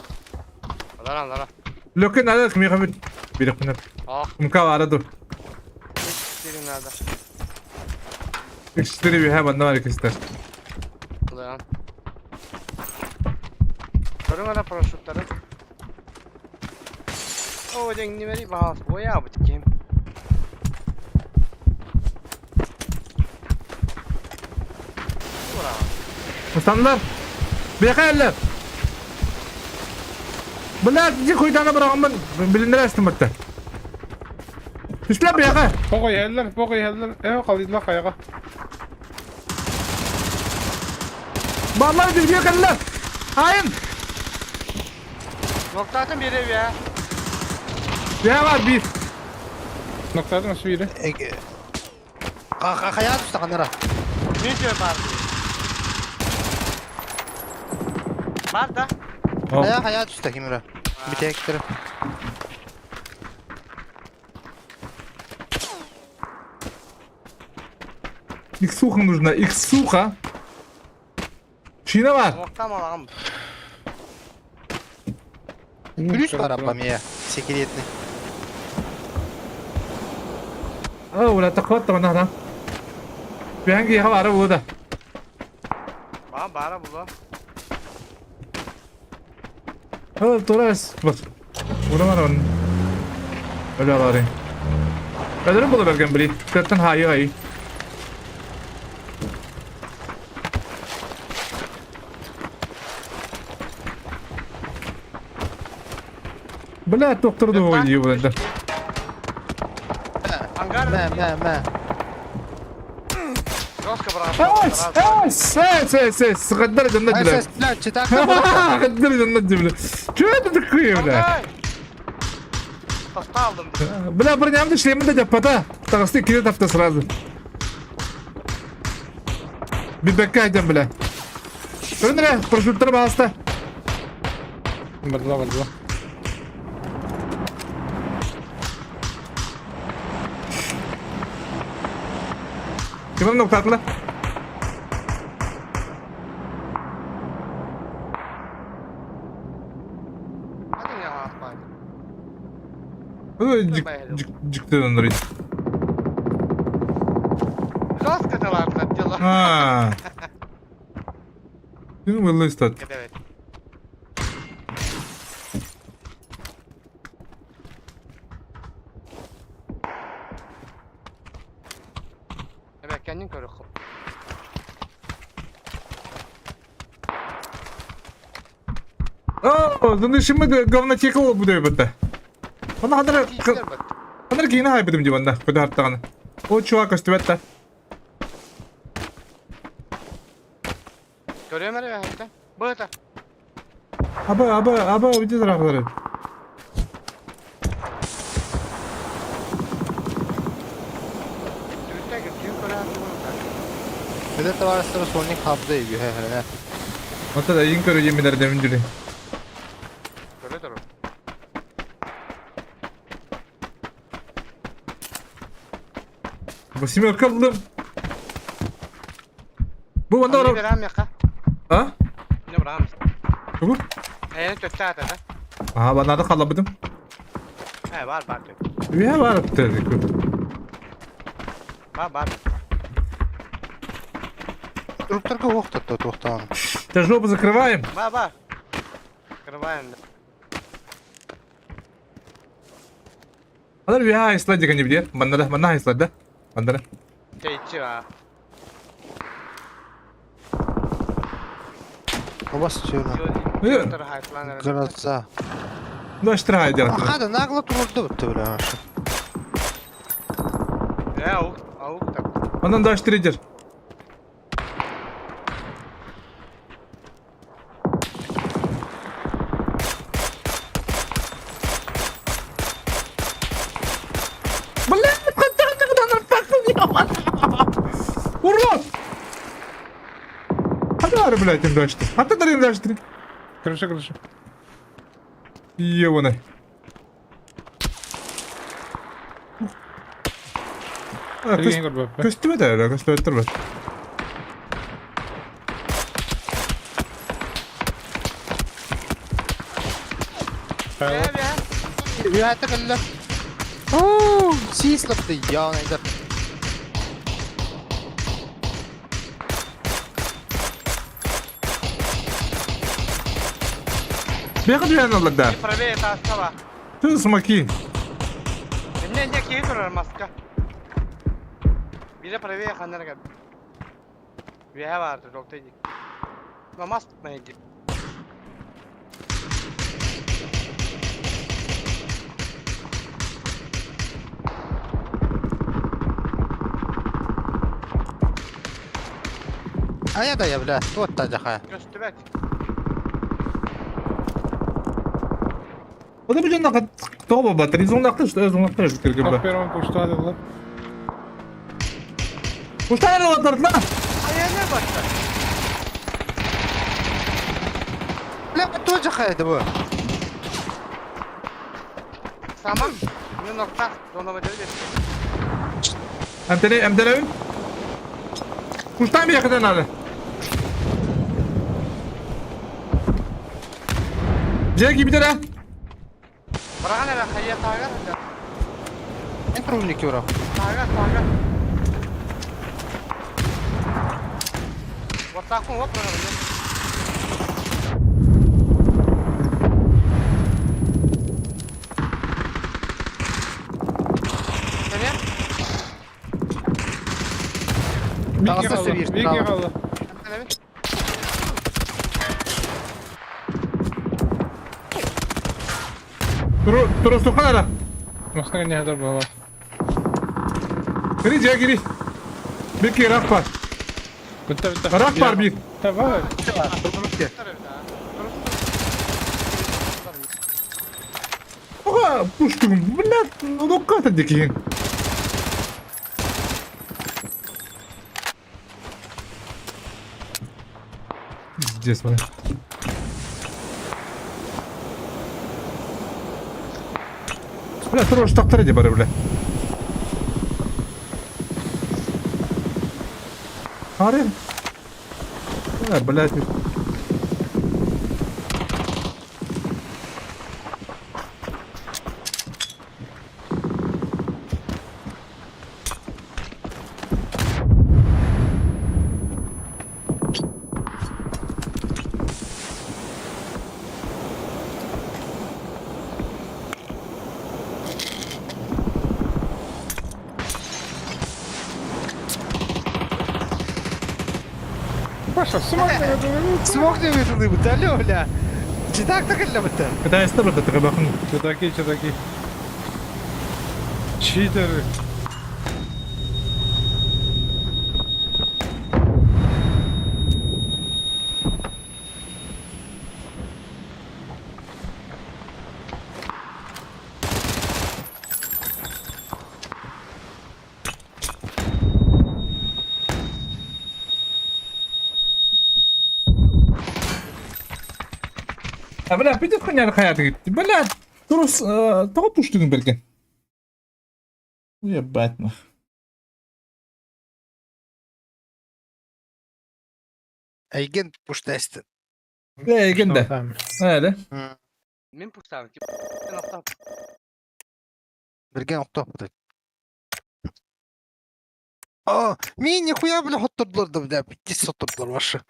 Лара, лара. Лөкөн ада кми хамит. Бирек менеп. Мка арады. Четыре надо. X4 bir hemen ne var ikisi Да. Көрүң ара парашюттары. О, день не вери бағас. Боя бит кем. Ура. Mustanlar. Бехәлләр. Бля, ди хуйданы бырагымын билиндерәстем битте. Түшләп бияга. Погой хәлләр, погой хәлләр. Э, калдылар каяга. Баллар бирге каллар. Айын. Ноктатын бири я. Бия бар бир. Ноктатын nasıl biri? Қая түсті қанара. Видео бар. Бар да. Қая қая түсті кемера. Битектір. Иксуха нужна, иксуха. Чина бар. Ноктам алагам. Плюс бар апам я. Секретный. О, ула тақват та мана. Бянги хавара буда. Ба бара була. О, турас. Бат. Ура бар он. Öyle var. Öldürün bunu bergen bili. Zaten hayı hayı. Бля, доктор да ойнıyor bu da. Ангар. Мә, мә, мә. Жестко брат. Эс, эс, эс, эс, غدر جنة بلا. Ай, бля, читак. غدر جنة بلا. Что это такое, бля? Тоста алдым. Бля, бронямды шлемінде жаппата. Тағысты кире тапты сразу. Бибекке айдам, бля. Көріндіре, парашюттар бағаста. Бардыла, бардыла. Кимім ноктатылы? Hadi ya atmaydı. Жіктен. А. Ким вылыстат? Кэтэбэт. Эбэккэннин көрүөххүн. О, ну шимы говнотека ол буду бытта. Она хандар хандар киина хайбытым диванда, куда артагана. О, чувак, көстүбэт та. Көрүөм эрэ бэһэттэ. Быта. Аба, аба, аба, үдэ тарахлары. Эдэр табаарыстара Соник хабда үһэ хэрэнэ. Ота да иин көрө жемилер демин жүре. Көрө туру. Бу семерка булдum. Бу манда Аны бар. берам яка. А? Не барам. Тугу? Эйни төттө ата да. А, банада қалабыдым. Э, бар бар төт. Үйе барып деді. Бар бар. Труптарга уохтатта туохтаан. Сейчас жопу закрываем. Бар бар. Открываем. Алар үйе айсла деген не Маннара, манна айсла да. Маннара. Тэйчи ба. Обас чуна. Гроза. Ну, штраф делать. Ахада нагло турурду бутты бля. Э, аук, аук так. Онан дальше трейдер. Блядь, Урод! Хадары, блядь, им дальше. А ты дарим дальше. Крыша, крыша. Ёбаный. Көстүбөт әле, көстүбөт турбат. Үһәтэ кэллэ. Оо, сиислапты яанайдар. Бега биян аллада. Правее таскала. Ты смоки. Не, не, киһи турар маска. Бире правее ханнарга. Үөһэ баар жолтой дик. Но мас тутмай дик. Ая да я, бля, вот та жаха. Көстүбэт. Ода бу жанна тоба батыр. Зоңнакты, что зоңнакты битирген ба. Первым пуштады ла. Уштар батыр ла. Аяны батыр. Бля, то жаха это бу. Самам. Мен ноктах донома дебит. Эмтене, эмтене. Уштан бияқыдан алы. Жеки битера. Бараган эле хайя таагар. Мен трубник юра. Таагар, таагар. Ортақпын оп бараган. Бики қалды. Туру, туру сухана. Масына не хадар бала. Кири же кири. Бики рак бар. Бітті, бітті. Рак бар бир. Давай. Ага, пушку, блядь, ну ката дикин. Пиздец, блядь. Бля, туруш тактар иди бары, бля. Аре. А, блядь. Смог не выдали, алло, бля. Читак так или бля? Кытайста бір тыгыбахын. Чудаки, чудаки. Читеры. А, бля, пидет хуйня хаятыгит. Бля, турус, тоҕо пуштугун берген. Ебать нах. Эйген пуштестен. Эйген да. Эде. Мин пуштаабын. Берген оттоп. А, мин нихуя, бля, хоттордулар да, бля, пиздец хоттордулар ваши.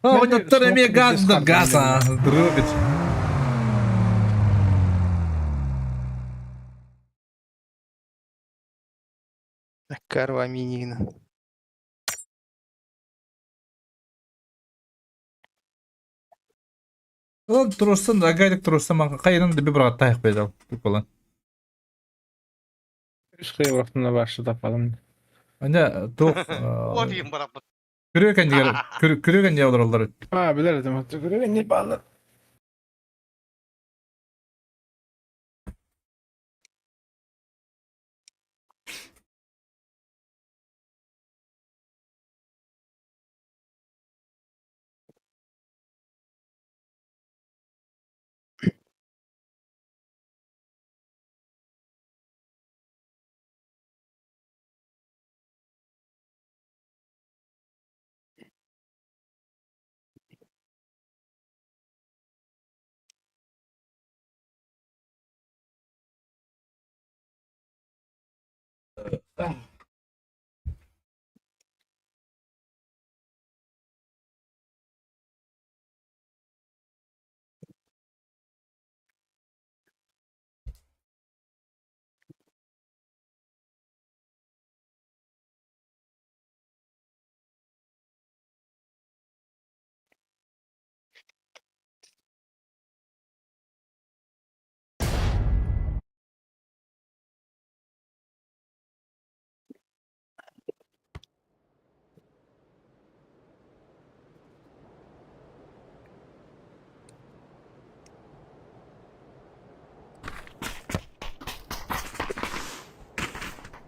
Оҕонньоттор эмиэ газ да газ а, дробит. Карва минигина. Ол турустан агайдык турустан маңка кайрын да бир тайык бедал. Болан. Үс кыйбактына башы таппадым. Ана туох Уотуйун бараппыт. күрөкөн дигер күрөкөн дия олороллор. А, билер этим. Көрөгөн не баалар.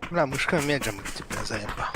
Бля, мышка меджем тебя заебал.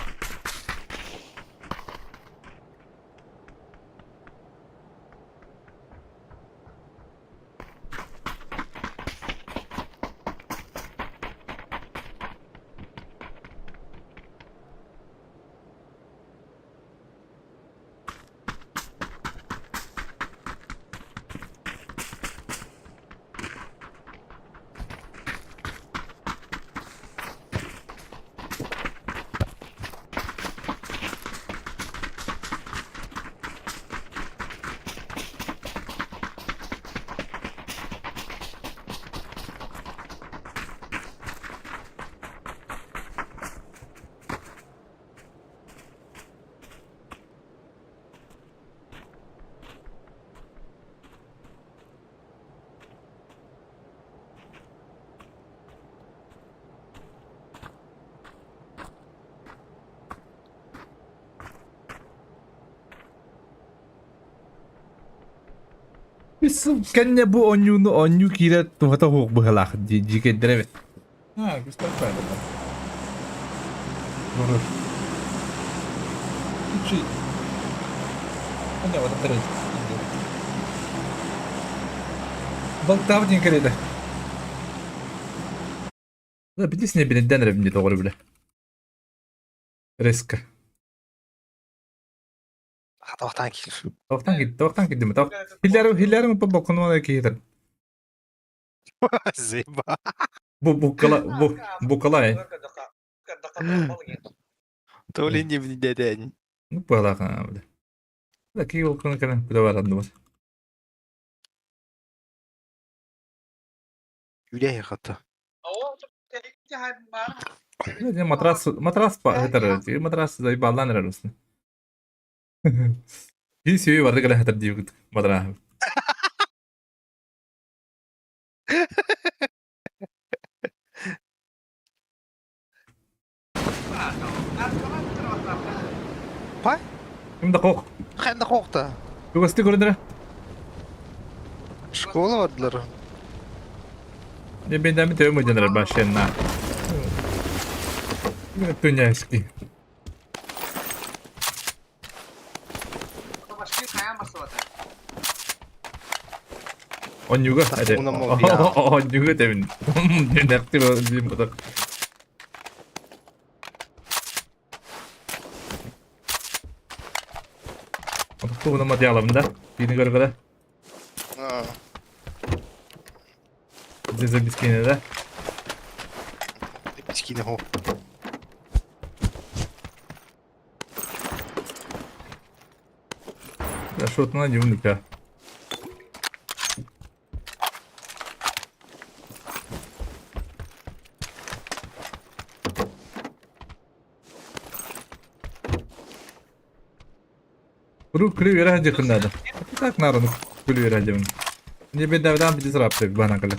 Кэннэ бу онньууну онньуу киирэ туһата суох быһалаах дьиикэйдэр эбит. А, Густав правильно. Горор. Чуть. Ана вот это. Балтав дин кэлэдэ. Да, бидисне бинеден ребинде тоҕор биле. Резко. Тавақтан киир. Тоқтан кит, тоқтан кит деме. Хилләрем, хилләрем по бокунуна киһитер. Заеба. Бу букала, бу букалай. То ли не в дядень. Ну палаха, бля. Да ки ол кына кана куда баранды бас. Үләй хата. Матрас, матрас па, это матрас заебалдан рарусны. Киһи сүөһү барыта кэлэ сытар диэбит бадарааһын. Пай? Ким да хох. Ханна хохта? Чугастыы көрүнэрэ. Школа бардылар. Не бендами төбөм ыдьанар башенна. Туняшки. Онньуга этэ. Онньуга этэбин. Нэрти диим батар. Тугуна материалым да. Тиини көргөрө. Дизель бискине да. Бискине хо. Да что-то найдем тебя. Куруук күлүү үөрэ сылдьыаххын наада. Так наада күлүү үөрэ сылдьабын. Дьэ бэйдээбэтэҕим бити сараапта баһынан кэлэ.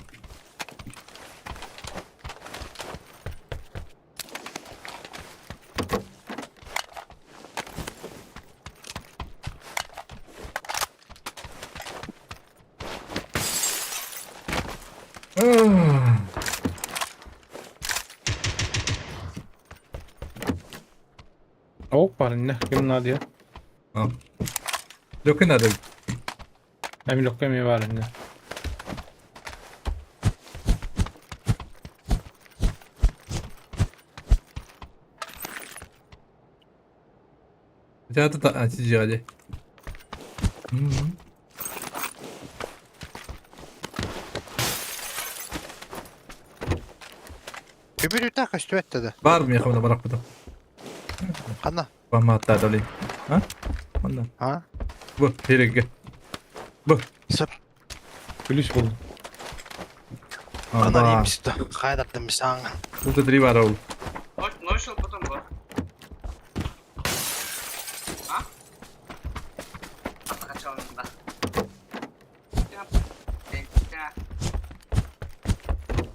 Ок бар инне ким надо? Лөкө надо. Эми лөккө эми бар инне. Театр сидели. Көбүрүтэ көстүбэт да. Бар миэхэ мына барахпыта. Ханна? Бамааттаатали. А? Манна. А? Бу, переге. Бу. Сөп. Күлүс булдум. Ана имсті. Қайдардым саңа. Тут три бара ол. Ночь потом бар. А?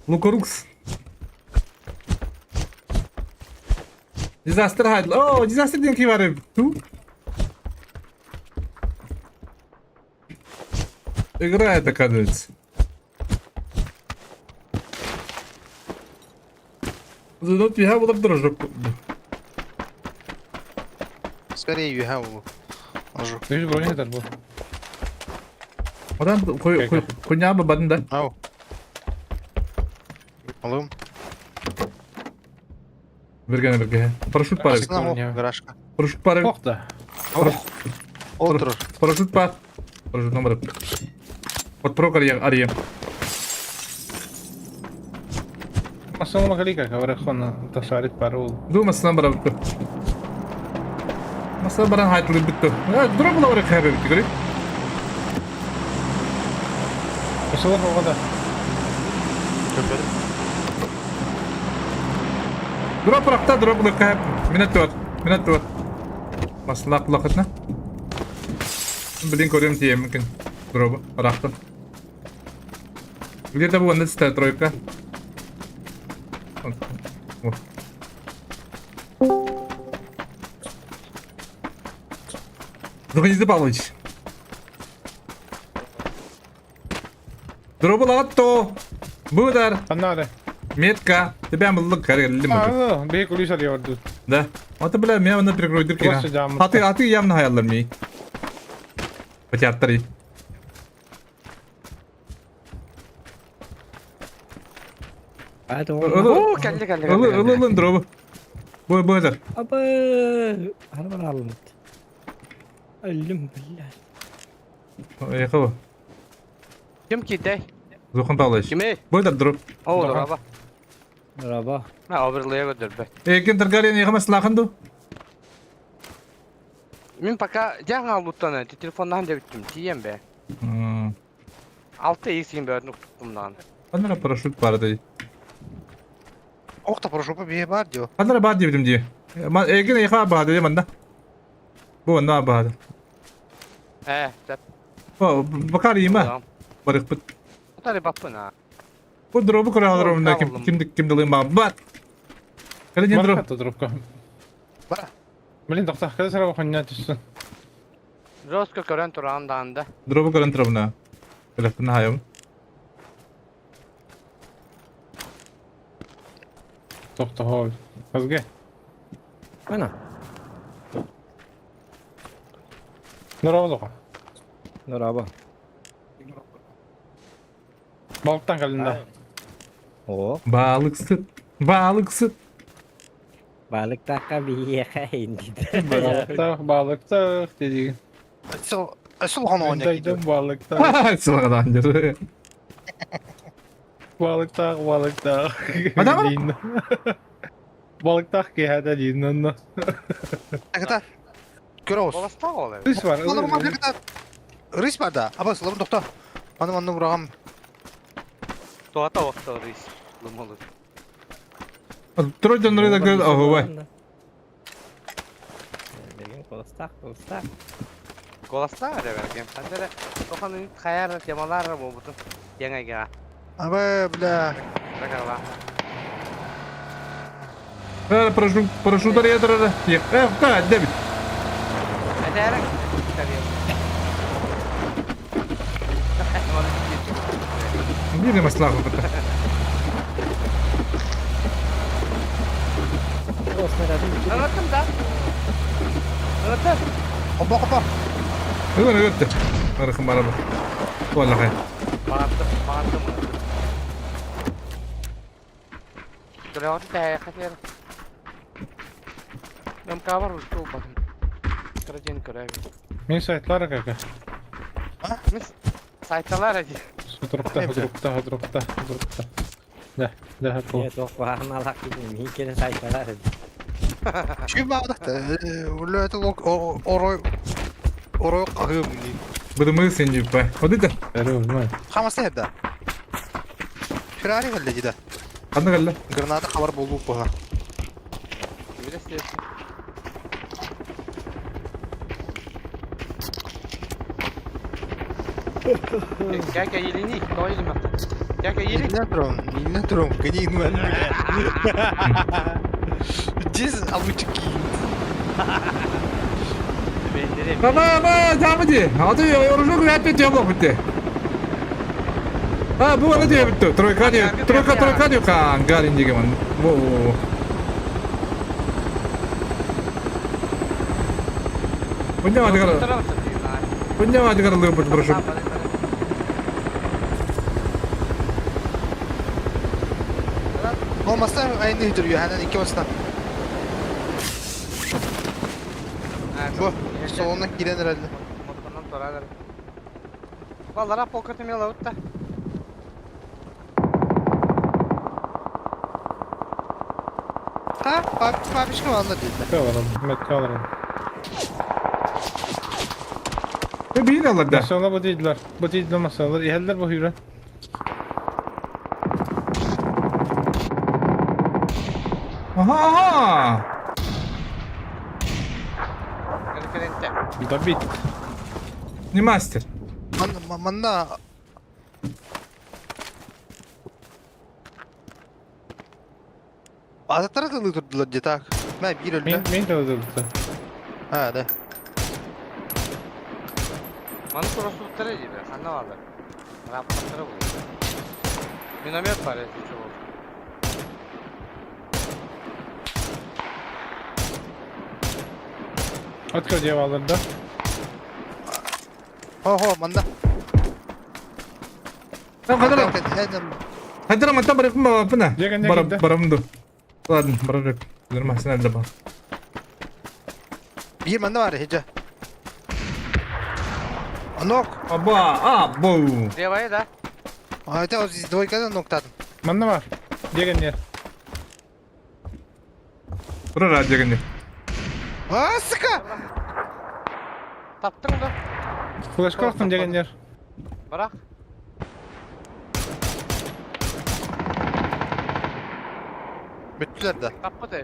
Лукорукс. Disaster hide. Oh, disaster диэн ким бар Ту? Играет, оказывается. Ну, я буду дружок. Скорее юха ол. Ажу. Үс броня этер бу. Одан хуйня бы бадын да. Ау. Алым. Бергene бергene. Парашют пар. Гаражка. Парашют пар. Ох да. Отыр. Парашют пар. Парашют номер. Вот прокар я арьем. Масына галика говоря тасарит пару. Ду масына барабыт. Масына баран хайтылы бүттү. Дура була барак хайбы бүттү көрүй. Масына оғада. Дура паракта дура була хайб. Минет туат. Минет туат. Масына кулакытна. Блин көрөм тием мүмкүн. Дура баракта. Где-то вон это тройка. Вот. Леонид Павлович. Дроболатто! Будар! Аннары. Метка! Тебя мыллык каргелли А, бей кулиса диyordu. Да. Аты бля, меня на прикрой дырки. А ты, а ты явно хаяллар ми. Потяттары. Оо, кэллэ кэллэ Ылы, ылы, ылы, дробы. Бу, бу эдер. Абы, арбан алынды. Өллүм бля. Ехала. Ким китэй? Зухан Павлович. Кимей? Бу эдер дроп. Оо, драба. Раба. На оверлея көдөрбөт. Экен Таргариен ехамас лаханду. Мин пока жаңа алуттан телефоннан деп бүттүм. Тием бе. 6 x бе нуктумдан. Анара парашют бар ди. Охта парашюта бие бар диyor. Анара бар дибдим ди. Эген еха бар ди манда. Бу онно баада. Э, сөп. О, бакар има. Барыкпыт. Утары баппын а. Бу дробу көрө ким ким ким дылым бат. Кэлин дроп. Бархат дропка. Бара. Блин, доктор, когда сразу хуйня түссүн. Жестко көрөн туран даанда. Дробу көрөн турабына. Телефон хайым. Тохтоо. Азге. Ана. Нұрабы Нұрабы. Балықтан кәлінді. О. Балыксыт. Балыксыт. Балыктаққа биеха инди. Балықтақ, балықтақ дедиги. Сол сол хан оня Дайдым балықтақ, Сылагадан жүр. балықтақ, балықтақ. Адам? Дейін. Балықтақ кеһәдә дейін онно. Аката. Көрөс. Боласта ол. Рыс бар. Олар ма Рыс бар да. Аба сылабын тохто. Маны маны урагам. Туата оқты рис. Лымылы. Тройдан рыда көр охуй. Берген колостак, колостак. Голаста да берген. Хандere тохан хаяр темалар бу бутун. Яңа Аба бля. Ракала. Э, парашют, парашют редер. Э, ка, дебит. Әдәрек. Бири маслаху ката. Anlattım да. Anlattım. Опа опа. Ыгыр өттө. Барахым барабы. Валла хай. Мағаттым, мағаттым. Дұрауды да хотел. Нам кавар ушел потом. Краден көрәбі. Мен сайтлар кака. Мис сайталар әді. Дропта, дропта, дропта, дропта. Да, да, пол. Нет, ох, алак дедим. Мин келе сайталар. Чү баадакта. Улы это лок орой орой кагым ни. Быдымы сен деп бай. Одыта. Бәрі знаю. Хамасы хәдә. Феррари хәллә диде. Кандай калла? Граната хабар булу буга. Билесіз. Кәкә елini, той елimi. Кәкә елini. Илнә торам, илнә торам, кәни инвән. Дез алучки. Баба, ба, замыди. Аты оружок рәт бит яблок битте. А, бу аны дип битте. Тройка дип, тройка, тройка дип кан гарин деген. Во, во, во. Punya адыгар. Punya адыгар лып прошу. Olmasa aynı hüdür hemen iki basına. Bu soluna giren herhalde. Motordan toralar. Баллара полкаты мела утта. Ha, babişka valla dedi. Аларым, метке аларым. Бейін алар да. Масалар бу дейдилер. Бу дейдилер масалар. Иһэллэр бу хүрен. Аха, аха. Конкурентте. Добить. Не мастер. Манна Азаттар да турдулар де так. Мә бир өлдү. Мен мен де öldürdü. Ha да. Маны турасы диде. Ханна алды. Рапорттары бу. Миномет бар, если чего. Атка деп алырды. Хо хо манда. Там кадыр. Кадыр мата барып ба пына. Барып барымды. Ладно, барып. Нормально, да бар. Бир манда бар хеджа. Нок. Аба, а, бу. Левая, да? А это вот здесь двойкадан ноктадым. Манна бар. Деген не. Тура дегенде. А, сука! Таптың да. Флешка аттым дегендер. Бірақ. Бүттүлөр да. Таппы да.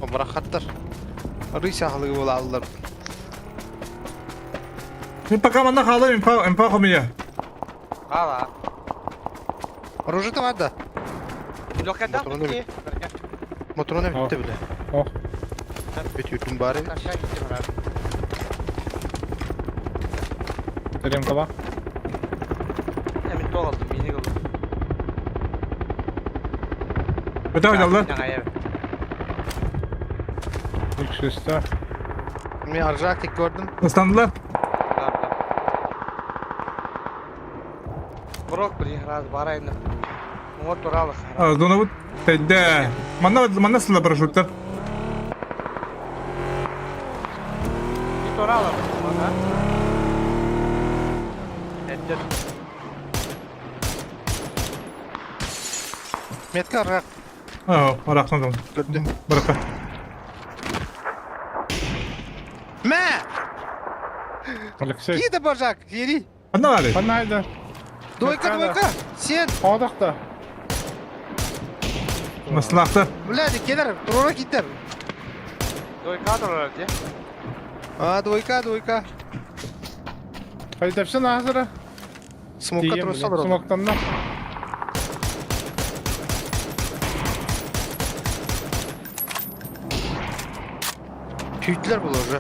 Барахаттар. Рысь аһылыгы буолааллар. Мин пока манна хаалам импа импа хомуйа. Хаала. Оружие бар да. Лөкәдә Моторunu битте. Моторunu Ох. bitti bile. Ох. Бүтүрдүм бары. Aşağı gitti брат. Таремкала. Emin тоғалдым, мені қылдым. Өтө алалар. Үксүстә. Мен аржак gördüm. Ыстандылар. Брок бір раз барайын. Оңа туралы. Зона бут тәйдә. Манна манна сыла парашюттар. Bir туралы. Мана. Әттер. Метка аржак Аа, арахсан. gördüm. Барака. Мә! Алексей. Киді бажак, ери. Анна бары. Анайда. Двойка, двойка. Сен. Одақта. Маслахта. Бля, келер, тура китер. Дойка туралы де. А, двойка, двойка. Қайтапсын азыры. Смокка тура салыр. Смоктан да. Tüytüler бұл уже.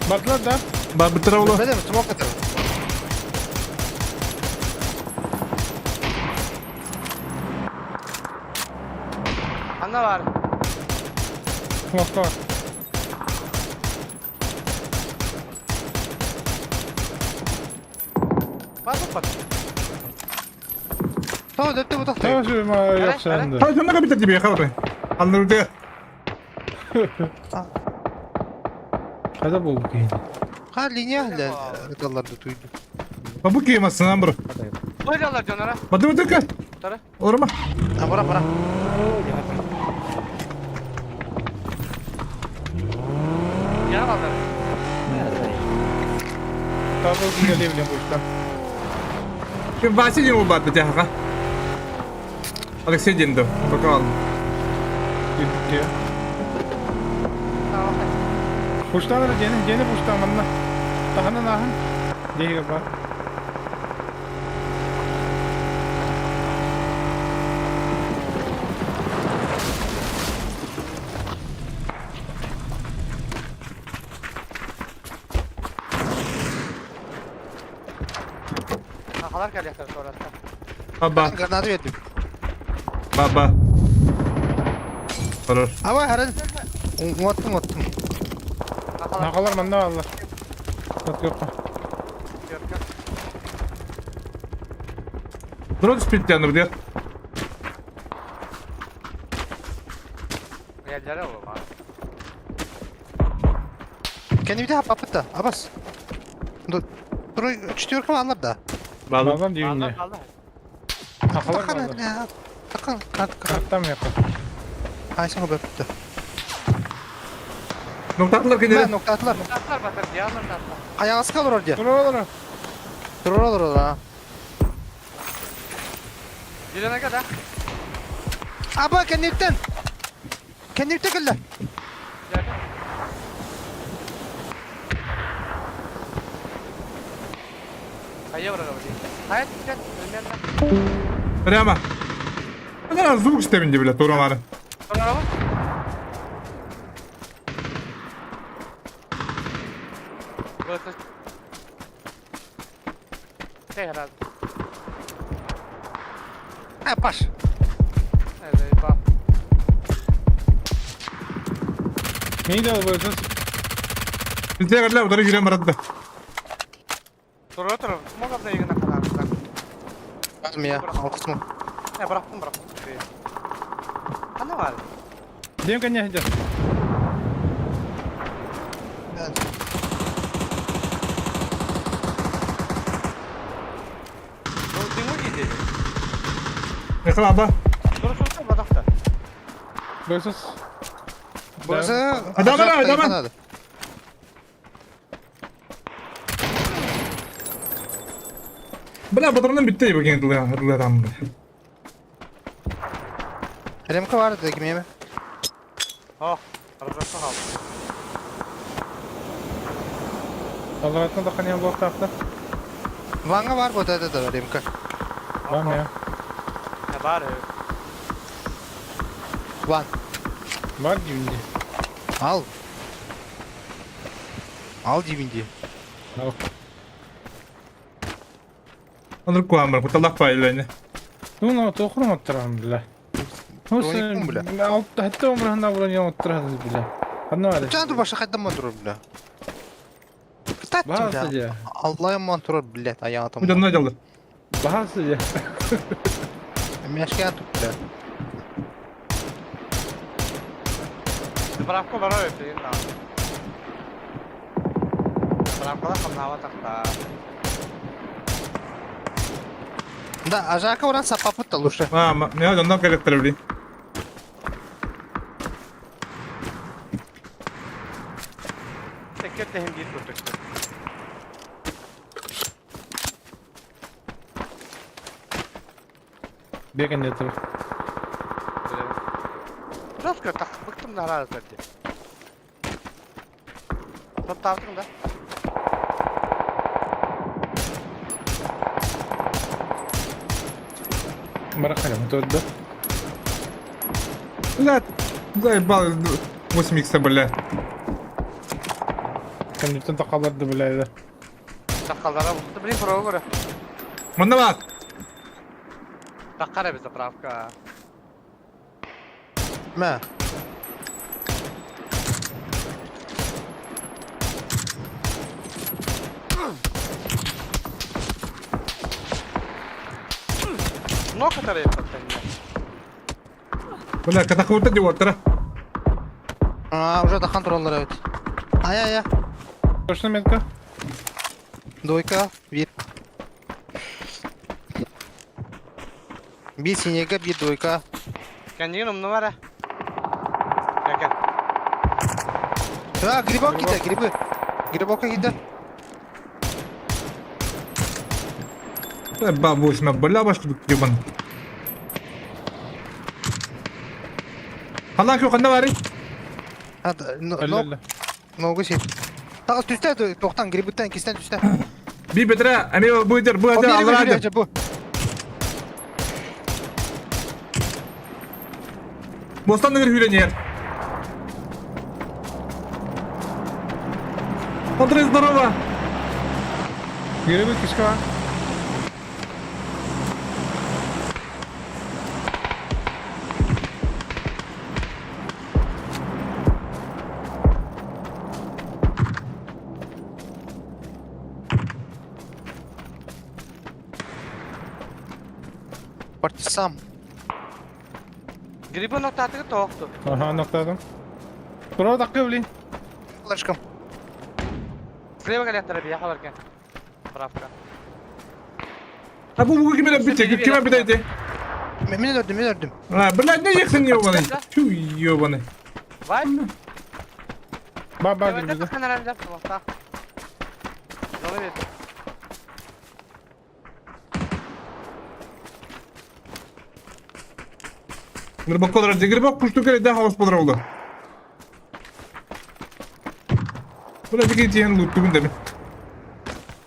Бардылар да. Бар битер олы. Білмедім, смок атыр. Анна бар. Смокта бар. Базып бат. Tamam, döpte bu tahtayı. Тоже yok sende. Хай, сонна битер диби хабар. Аннырды. Қайда болу кейін? Ха, линия әлі аталарды туйду. Бабу киймасынан бро. Ойлалар жонара. Бады бады Тара. Орма. Ha, бара, бара. Я алдар. Табыл күнге левлен бұшта. Ким Вася не убат тяга. Алексей Диндов, пока. Үтке. Пуштан ара дені, дені пуштан манна. Таханан ахын. Дейге бар. Ахалар келектер соратта. Баба, Гранаты бердім. баба. Хорош. Ава, харан. Оттым, оттым. Ахалар Нақалар манна алла. От көппа. Дрон спит тянут, где? Yerlere oğlum abi. Kendi bir daha papıtta. Абас. Dur. Dur, четверка алар да. Баба. Балам дейіне. Алла алла. Нақалар Тақан, балдар. тақан, тақан. Аттам яқы. Айсың көпті. Ноктатлар Мә, кенде. ноктатылар. Tatlar batar, diyanlar tatlar. Аяғысы қалыр орде. Тұра олар. Тұр олар олар. Girene kadar. Аба, кеннептен. Кеннепте келді. Geldi. Kayıya bırakalım. Hayat gel. Ölmeyenler. Прямо. Ана звук стеминде, бля, тура мары. Son araba. Burası. Şey herhalde. Ә, паш. Evet, bak. Нейді ол бөлсіз? Бізде кәрлә удары жүрем барады. Dur otur. Smoke abla yığına kadar. Армия, алқыс мың. Ne bıraktım bıraktım. Ha ne var? Дем кәне хәдер. Dur dingo gidi. Михаил аба. Dur dur dur badakta. Бөлсіз. Burası... Адам бар, адам бар. Бля, батырдан битте бекен дылы там. Ремка бар dedi кімеме? Ох, разрушка хаалбыт. Аллараттан тахханыан буолуохтаахтар. Ванга бар вот это да, ремка. Вам я. Бар үһү. Ван. Бар диибин дии. Ал. Ал диибин дии. Ал. Онор куһаан куталах пайланы. Ну, тоқырым оттырам, бля. Тоникум, бля. Хәтта умрахна булан я оттырам, бля. Ханна бар. Чан баша хайдан турар, бля. Кстати, Баһасы бля. дьэ. Аллайым турар, блядь, аятым. Бу дьонно дьалды. Баһасы дьэ. Мяшке атып, бля. Заправка барар үһү на. Заправкалар хамнаава тахта. Да, ажака уран сапапыт лучше. А, меха дьонно кэлэктэр били. Теккер тэһин биир курдук. Бекен не тур. Жестко так быктым да араас дии. Тоттаабытыҥ да? Барахалым турду. Бля, заебал 8 икса, бля. Кэнниттэн тахаларды бля. Таххаллара букты блин проба көрө. Манна бат. Таххар эбит заправка. Мә. Но который подтянет. Бля, катахурта деп оттыра. А, уже тахан тураллар эбит. Ая, ая. Точно метка? Двойка, бир. Бир синега, бир двойка. Кәнеген умны бар ә. Кәкән. А, грибок киде, грибы. Грибокка киде. Ба, 8, бля, башка ебан. Ханна кө ханна бары. А, но, Әллә. ногу сеп. Тагы түстә, тоқтан грибыттан кистен түстә. Би бетре, ами буйдер, бу это алрады. Бу. Бостан нигер хүленер. Андрей, здорово. Грибы кишка. Партисам. Грибы ноктатыгы тоқту. Аха, ноктадым. Тура такы блин. Флешкам. Слева кәләттәре бия халаркен. Заправка. А бу бу киме бите, киме бите. Мен өрдүм, мен өрдүм. А, бля, не ехсен ебаный. Тю, ебаный. Вай. Ба ба Ба грибы. грибы. Зоны бит. Грибок кодра, грибок пушту керек да хаос подра oldu. Бля, дике тиен лут түгүн деме.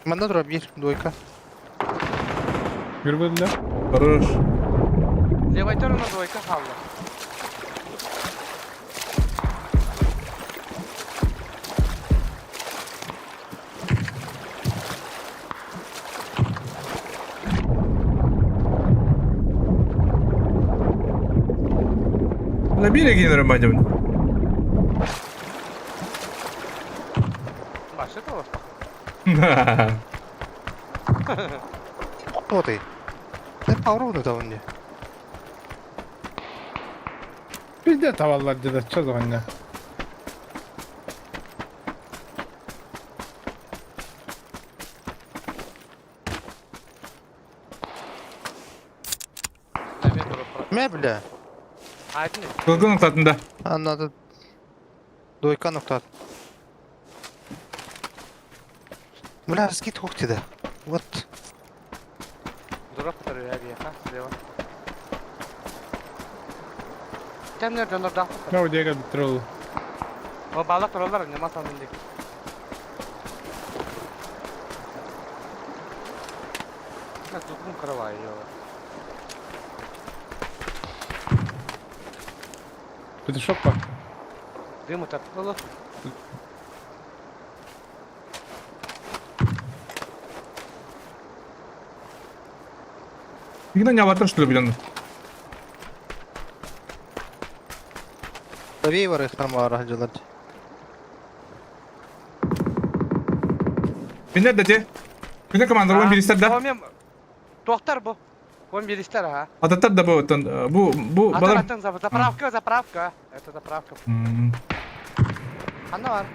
Манда тура бир, двойка. Грибы для. Хорош. Левой на двойка халды. Бля, бире генерам бадем. Башы толы. Кто ты? Ты пауруну да он. Bizde tavallar dedi. Çöz anne. Мә, бля. Айдын. Кылгын ноктатында. Anladım. Двойка нокта. Бля, скит хуктида. Вот. Дурак который бия, ха, слева. Итемнер дьоннордоох. Ну, диэки тролл. О, баллар тураллар, нема санын диэки. Тутун кырабай, Петушок па. Дым утаттылы. Игна не аватар, что ли, блин? Правее бар ихтар дьылар. Кинер да те. Кинер командалар биристер да. Тоқтар бу. Он биристер, ага. Ататтар да бу бу бу балар. Атын заправка, заправка. Это заправка. Ханна бар.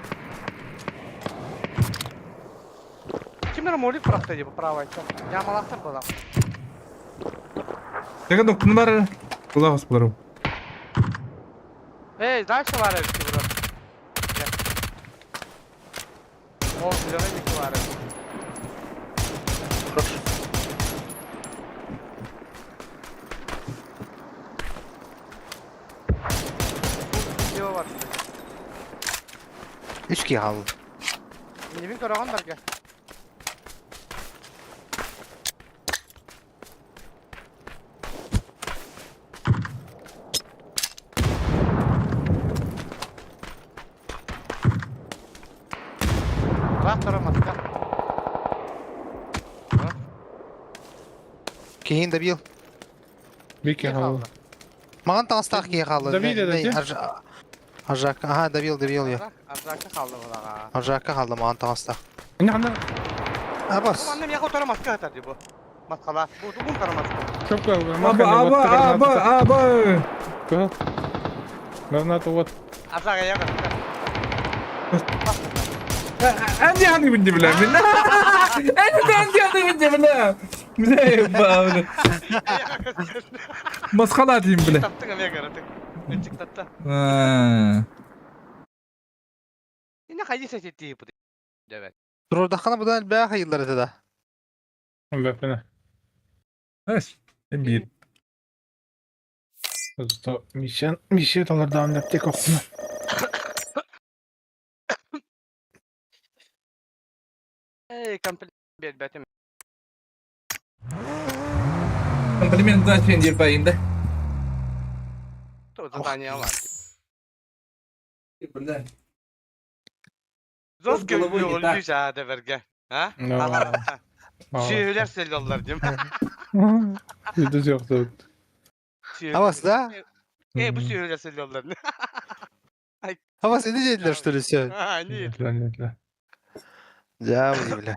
Кимер молик бырахта дии бу правай. Ямалахтар была. Теге доктун бар. Кула господару. Эй, дальше бар эбит бро. Ол зеленый дики бар. Видео бар. Үч киһи хаалла. Небин көрөҕүн барга. Трактора маска. Киһин добил. Бики хаалла. Маҕан таҥастаах киһи хаалла. Добили да, дии? Аржак. Ага, добил, добил я. Аржакка хаалла булаҕа. Аржакка хаалла маҕан таҥастаах. Инна ханна Абас. Манна миэхэ утары маска сытар дии бу. Маскала. Бу тугун кара маска. Шопка, Аба, аба, аба, аба. Граната вот. Аржака я Анди ханы бинди бля. Анди анди ханы бинди бля. Бля, бля. Масхала дейм бля. Таптың эмиэ көрөтүк. Ынчык татта. Инна хайы сетти бу. Девет. Турурдаххана будан элбээх айыллар этэ да. Бэппинэ. Эс. Эмбир. Зато миссия, миссия талардаан дэптек охсуна. Эй, комплимент бербетим. Комплимент значение диир байында. То задание бар. Бля. Зос головой не так. көңүл жаа берге. А? Сүйөлөр селлоллар дим. Жүдү жоқ тут. Абас да? Э, бу сүйөлөр селлоллар. Абас не диэтилэр что ли все? А, нет. Нет, нет. Дьэ, бля.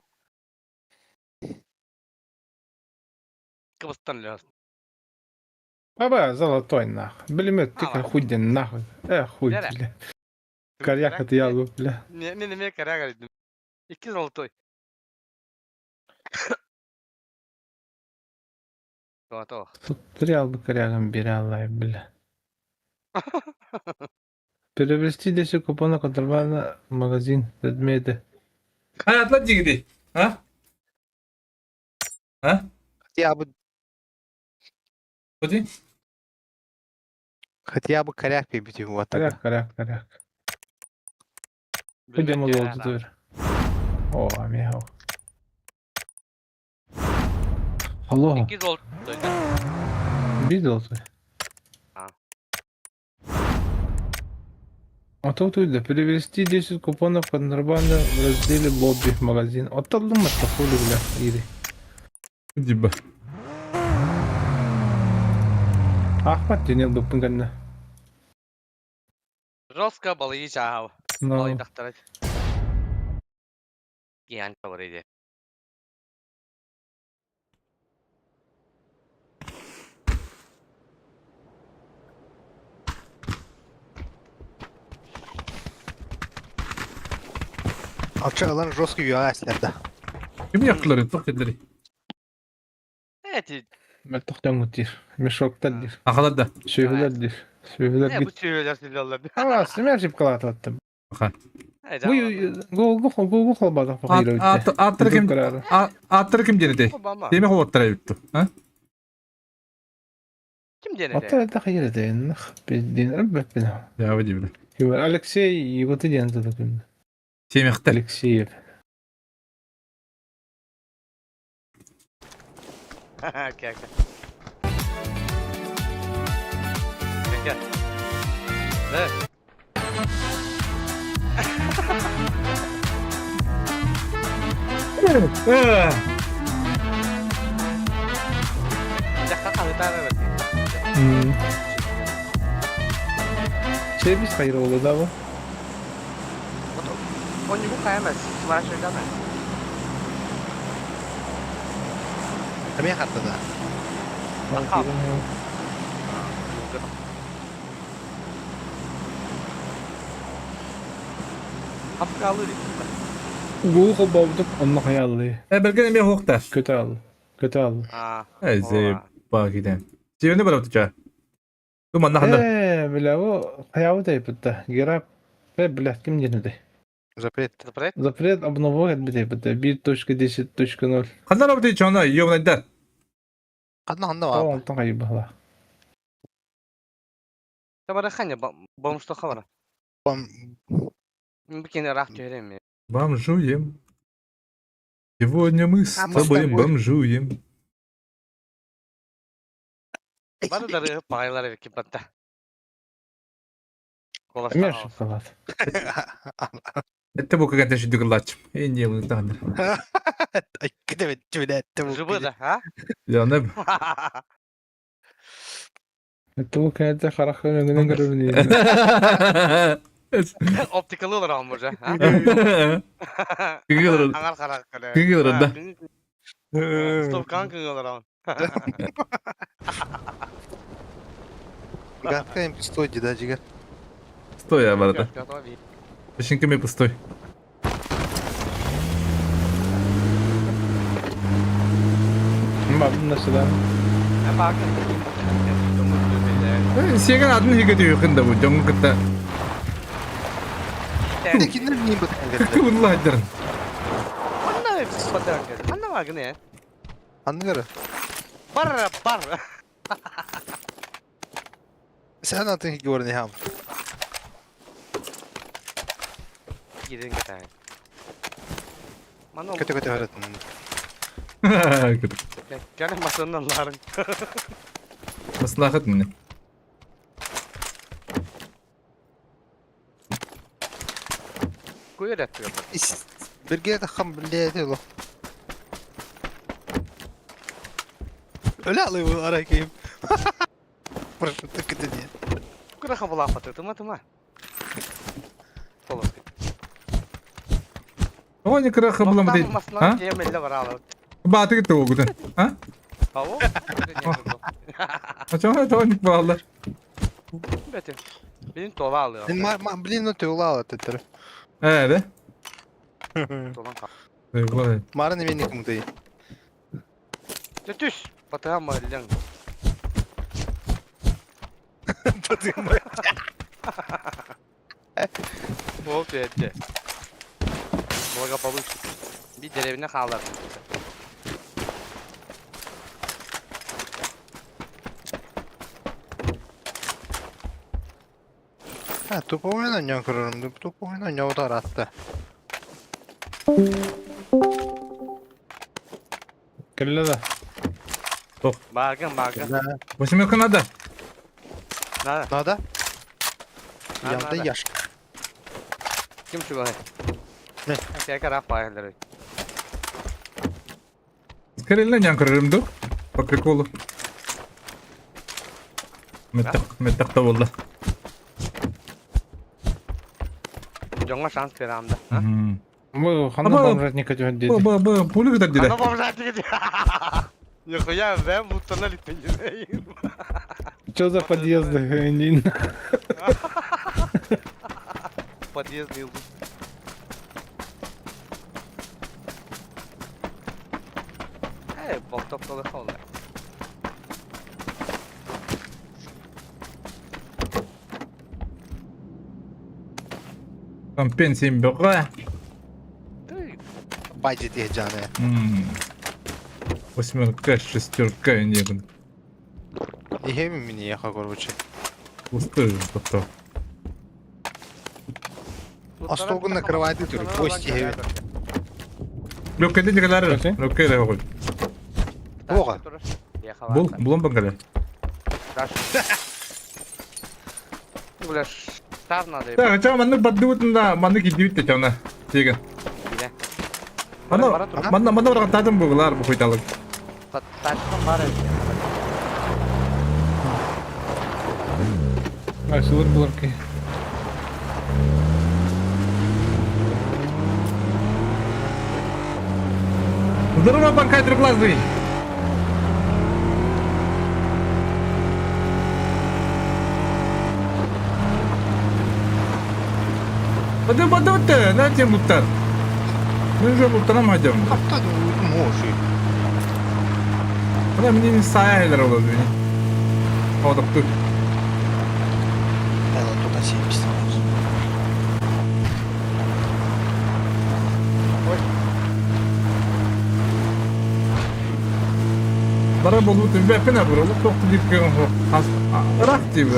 Кыбыстан лёс. Аба, золотой нахуй. Билимет, тика Ала. хуй ден нахуй. Э, хуй, Бere. бля. Коряк это я, бля. Не, не, не, коряк дедим. Икки золотой. То, Суттрял бы корягом беря, бля. Перевести 10 купонов контрабанда в магазин предметы. А, атла дигди. А? А? Хотя бы, Ходи. хотя бы коряк пибити вот так. Коряк, коряк, коряк. Пойдем лолду О, амиау. Алло, Икки золотой. видел ты? А. А то тут да, перевести 10 купонов контрабанда в разделе лобби магазин. Вот так думать, хули, бля, ири. Диба. Ахмат денел бупынганна. Жестко балыйы жаав. Но Балыйы тахтарат. Гиан табыр иди. Алча ылан жесткий юаслер да. Ким яктылар? Тох дедилер. Эти. мөлтөхтөн дир. Мешоктар дир. Ахалар да. Сүйүлөр дир. Сүйүлөр Э, бу гит. сүйөлөр селлоллар. А, смерчип калататтым. Аха. Бу гол гол гол бада факир. Аттар ким? Аттар ким денеди? Обама. Деме хоттар эбитти. А? Ким диэн этэ? Оттон это хайыр этэ, нах, пиздин, өлбөппүн. Дьаабы дибиле. Алексей Еготы диэн тылы күн. Сиэмэхтэр. Алексеев. Окей, окей. Окей. Да. Сервис хайыр да бу? Онньугу хайамас, свараш өйдөмө. Эмиэ хатта да. Хапкалы Гуу холбообутук онно хайааллыы. Э, бэргэн эмиэ хуохта. Көтө ал. Көтө ал. Э, зебба китен. Сиэбини барабытыча. Ту манна ханна. Э, бля, бу хайаабыт айбытта. Герап. Э, бля, ким диэн этэй? Запрет. Запрет? Запрет обновок этбит 1.10.0. Ханна барабытыча она, ёбнайда. Ханна ханна баар. Онтон хайбала. Табара ханя бомжто хабара. Бом. Бикини рах түһэрем. Бомжуем. Сегодня мы с А мы с тобой тобой. бомжуем. Бары дары пайлар эбит батта. Эмиэ шоколад. Это бу каган тэши дүгыллач. Э, не буну тахандар. Жыбы да, а? Я не. Это бу кэнэтэ харах өҥүнэн көрөбүн. Оптикалы олорон уже, а? Кыгылыр. Аңар харах көлө. Кыгылыр да. Стопкан кыгылыр. Гадка им пустой да, жигер. Стой, барата. Пешеньками пустой. Бабын сюда. Сиэгэн атын хигэ түйүхүн да бу дьоҥ кытта Киндер не бат. кыбылла хаддарын. Ханна батан Ханна вагне. Анныгары. Бар бар. Sen атын хигэ барны хам. Кирен ката. Мана Көтө көтө харатын. Кәне масыннан ларын. Маслахат мине. Көйрәт түгел. Бирге тахам биле ло. Öyle alıyor bu arakayım. Прошу, так это нет. Кыраха була фаты, тыма тыма. Толос. О, не кыраха була мды. А? Темелле бар алы. Баты китте огутun. А? Ау. А чоң это он баллар. Бәтем. Бин тола алы. Блин, ну ты улала ты. Э, да? Толан ка. Э, Марын мен никому ты. Түш. Батыга маллаң. Ол тәтте. Благополучно. Bir деревне қалар. Ha, туповой на нем көрөрүм. Туповой на нем таратты. Кэллэ да. Багын багын. Восьмерка надо. Надо. Надо? Надо, Янда надо. яш. Ким чугай? Не. Кәкә раф багылар. Скорее нян көрөрүм По приколу. Меттак та болды. Жоңга шанс берем да. Бу ханна Аба- бомжатника түһэн Б диэти. б б пулю кытар диде. Ана бомжат диде. Нихуя, бәм буттана литтен. Чё за подъезды, Нин? Подъездный лук. Эй, болтоп толы холла. Там пенсиям бөҕө. Ты Бажы тиhe жаны. Восьмерка, шестерка, не. Иһэбин мин эйиэхэ короче. Усту тохто. Остуолгун накрывайды тур, кость иһэбин. Лөккеди дигелер. Лөкке де хоҕуй. Туоҕа? Бул, булан бангale. Бля, штар надо. Так, ча маннык бардыбытында маннык кидибит те чана. Тиген. Манна манна манна барган татым бугулар бу хуйталык. Тачкам бар эбит. Асылыр булар ки. Здорово, банкай трехглазый! Бады бады ты, на тем буттар. Мен же буттарам хотям. Хапта моши. Она мне не сая олар мени. Одокту. Ela тут 70. Бара болбут бэппин абыр олук тохту дип Рах дип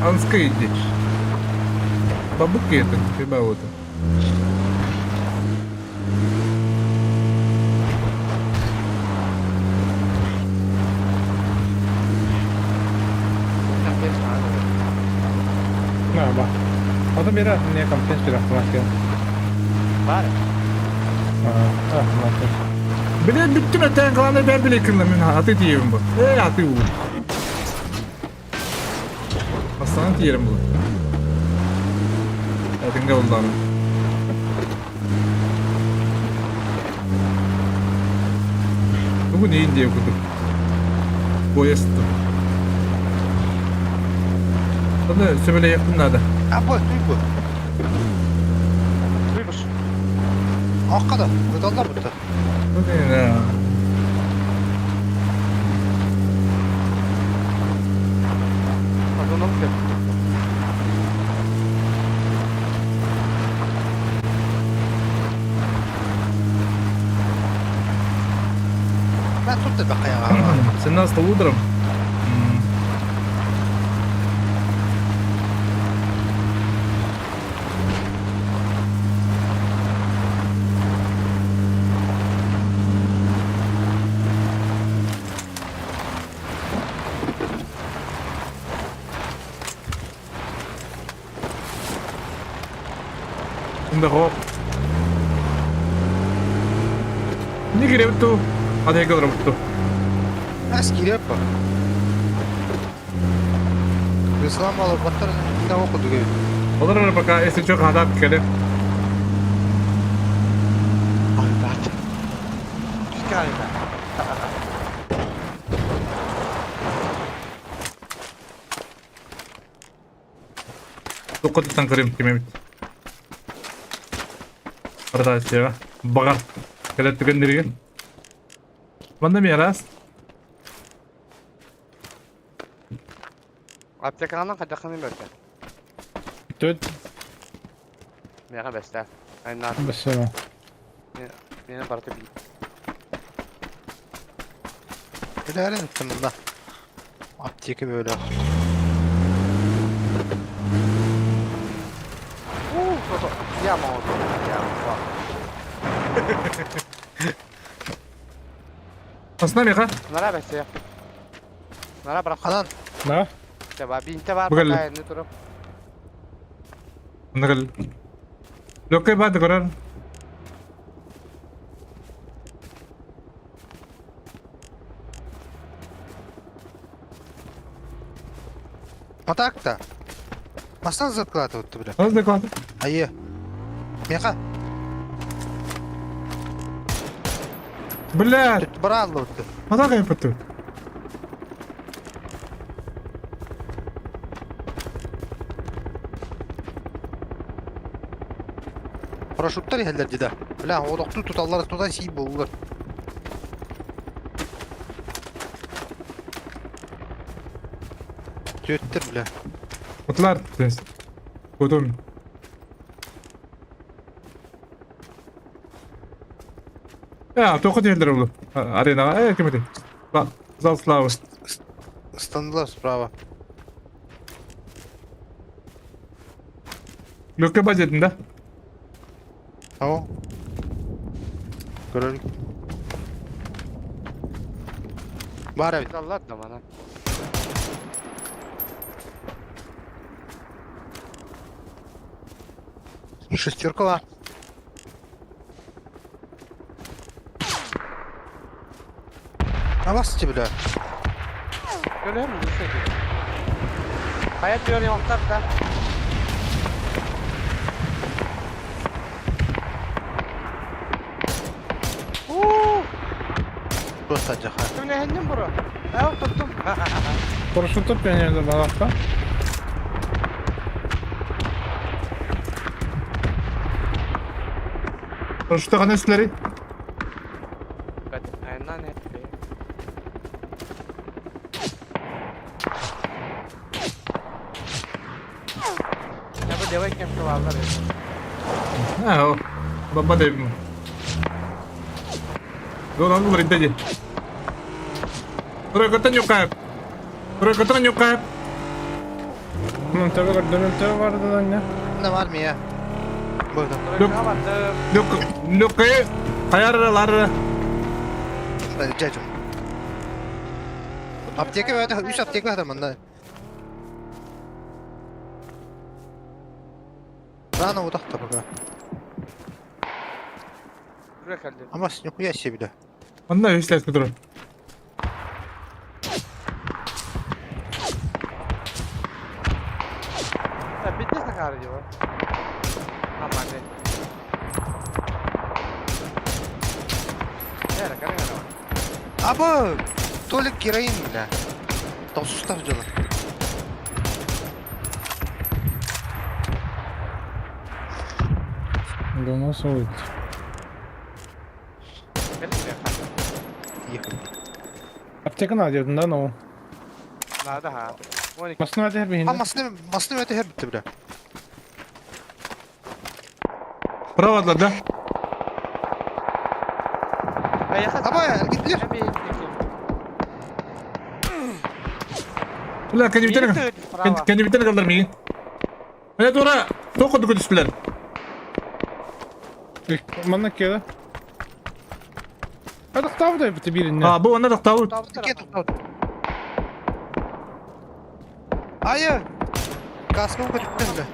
анска иди. Бабук кетин кеба вот. На, ба. Ото бира не компенс бира автоматика. Бар. А, автоматика. Биле бүттүн өтен каланы бен биле кырла мен аты тиебин бу. Э аты бу. Астана тиерим бу. Этинге болданы. Бүгүн эйин диye кудук. Поезд. Оны сөбеле якын надо. А бу, туй бу. Туйбуш. Акка да, ыдаллар бутта. Ну Одуном кеп. Мен тут да бакаяга. 17 утром. Здорово. Не гребту, а не гребту. Нас кирепа. Беслам алып баттар не оқыды ге. Олар пока если что хадап келе. Ай, бат. Пускай, да. Тоқыттан кырым кемебит. Ардасева. Бағар. Келет түгендерген. Манда мирас. Аптеканан кадаханы бөркө. Төт Мега бестә. Айнар. бесема. Мени барты бил. Биләрин тымда. Аптека böyle. У, то яма oldu. Яма. Асна меха. Нара бестә. Нара брак. Анан На? Теба бинте бар Бүгін. пока не туруп. Нагал. Лөккай бат көрөр. Матакта. Мастан заткалаты бля. Аз доклад. Айе. Меха. Бля, Түт бара алды өттү. мата кайып бітті. Парашюттар иһэллэр дии да. Бля, олохту туталлар тутан сии буоллар. Түөттер, бля. Утлар. Кутум. Я, тоқыт елдер бұл. Арена, кім еді? Зал славы. Ыстаннылар справа. Лөккө базетин да? О. Көрөр. Бар эбит. Аллар да мана. Шестерка бар. Авас бля. Görüyor musun? Hayat diyor yoklar da. Uuu, Просто жаха. ким нехеннин бuru? Evet tuttum. Парашютта пионерда балакка. Парашютта қандай үстілері? Evet, aynen etti. Ya bu deve kempi varlar ya. Ha o. Баба дебим. Доран бұл ридде. Тройкотан юкайып. Тройкотан юкайып. Мын төбө көрдөрүн төбө барды да не. Ne var mı ya? Burada. Тройка барды. Люк люкай хаяралар. Жажым. Аптека verdi. 3 аптека verdi bende. Рано утахта пока. Buraya geldi. Ama нихуя себе. Онна үстілер тұр. Ya bitti sakarı diyor. Aman ne. Yere kare kare. Аба, Толик героин, бля. Там сустав дело. Донос ойт. Gelin buraya. Ехали. Аптека на дедин да но. Nerede ha? 12. Масына дер А бихин. масны, масны это хер битти, бля. Правадлар да. Аба, гитлер. Бля, кенебитер. Кенебитер kalдар миги. Міне тура тоқыды күтіспілер. Манна кеда. Ада ктав да бит бирин. А, бұл онда тоқтауы. Айы! Каскамы көтүптен, бля.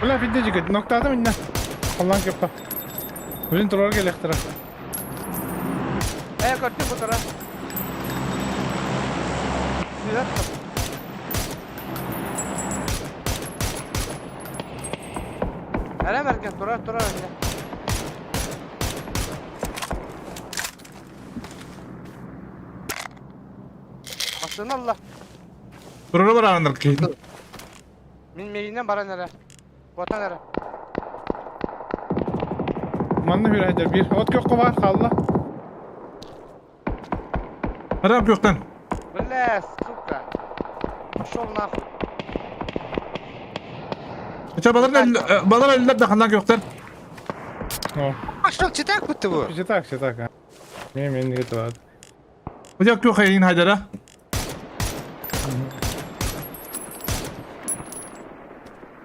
Бля фидде жигит ноктада минна. Аллан кеппа. Блин турар келехтера. Э, көрдүм бу тура. Эре меркен тура тура önde. Basın Allah. Турары бар андар кейін. Min meyine bara nere? Bota nere? Манна бир айдар бир. От көккө бар халла. Арам көктен. Бля, сука. Пошел нахуй. Ча балар балар эллер да хандан көктен. О. Пошел, читак будто бы. Читак, читак. Мен мен кетип алат. Бу жак көк хайын хайдара.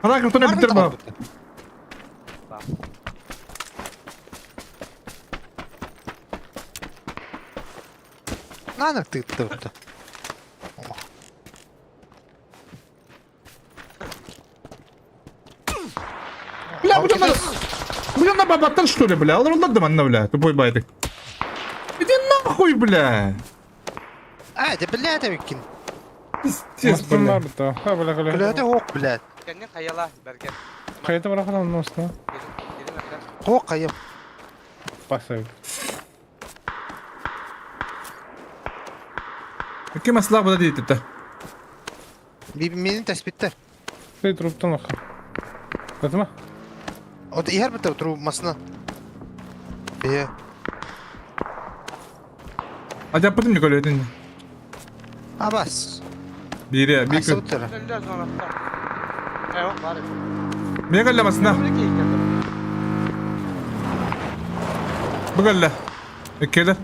Хандан көктен битер ба. Наныр тыгытты будто. Бля, бу жак Бу жак бабаттан что ли, бля? Алар олар да манна, бля. Тупой байдык. Иди нахуй, бля. А, да бля, это викин. Пиздец, бля. бля. Ха бля бля. Бля, это ок, бля. Kendin kayala Bergen. Кайта барахан ностна. Gelin gelin Bergen. Ок, кайым. Басып. Кем асла буда дейт да. Менин таспиттер. Ты труптан ох. Атма. От ихер битти тру масына. Е. Ажаппытым Николай өтін. Абас. Бире, бик. Асы буттар. Öldü sonra. Yok bari. Мегалла масына. Бугалла. Эккелер.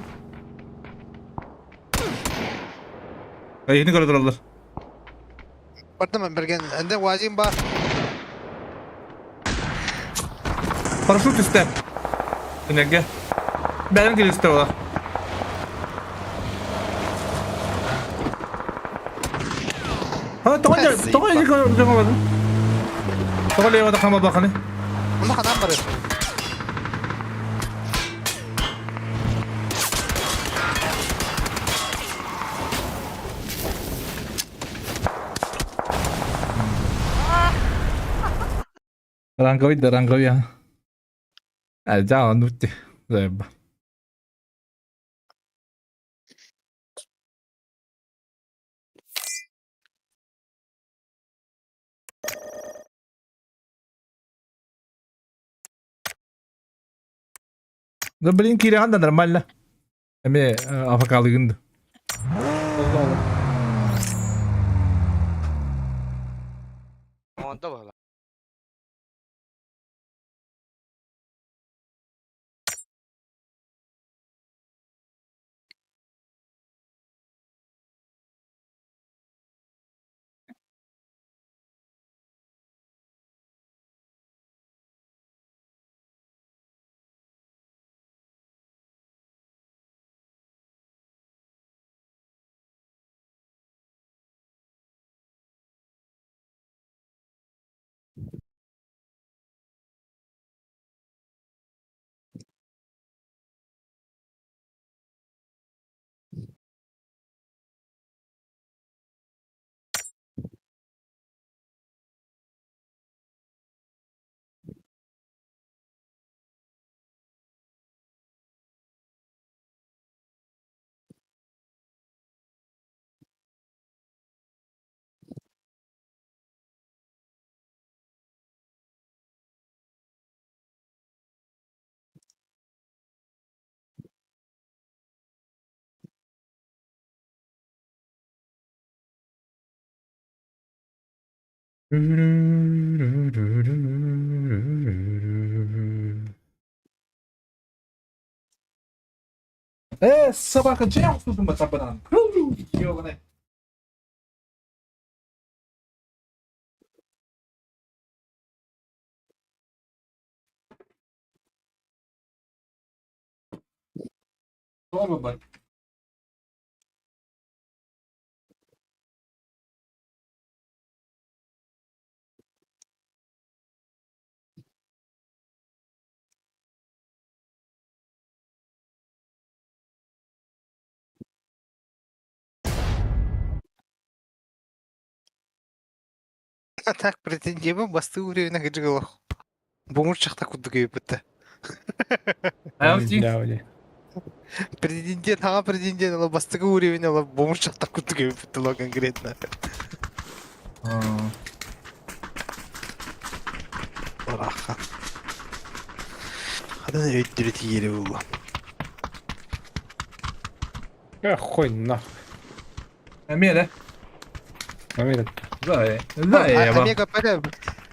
Эйигини көрө тураллар. Бардым берген. Энде уазим бар. Парашют үстэ. Энерге. Бәрін келісті ола. Ha, тоҕо тоҕо дьоҥо Тоҕо лево хама баханы? Мына ханан барыр. Ранговый да ранговый а. Жаа нүүти. Заеба. Да блин, кириан да нормально. Эме афакалыгын. Онда буолла. Э, собака дьиэ охсуутун батарбанан. Ёбаный. Тоҕо Так претендиэбин бастыы уровень кыдьыгылах. Буҥур чахта курдук өйбүттэ. Претендент, хаҥа претендент ыла бастакы уровень ыла буҥур чахта курдук өйбүттэ ло конкретно. Ыраахха. Ханан өйдөрү тиийэрэ буолуо. Э, хуй нахуй. Эмиэ да? Эмиэ Да, да, Омега пәрэ.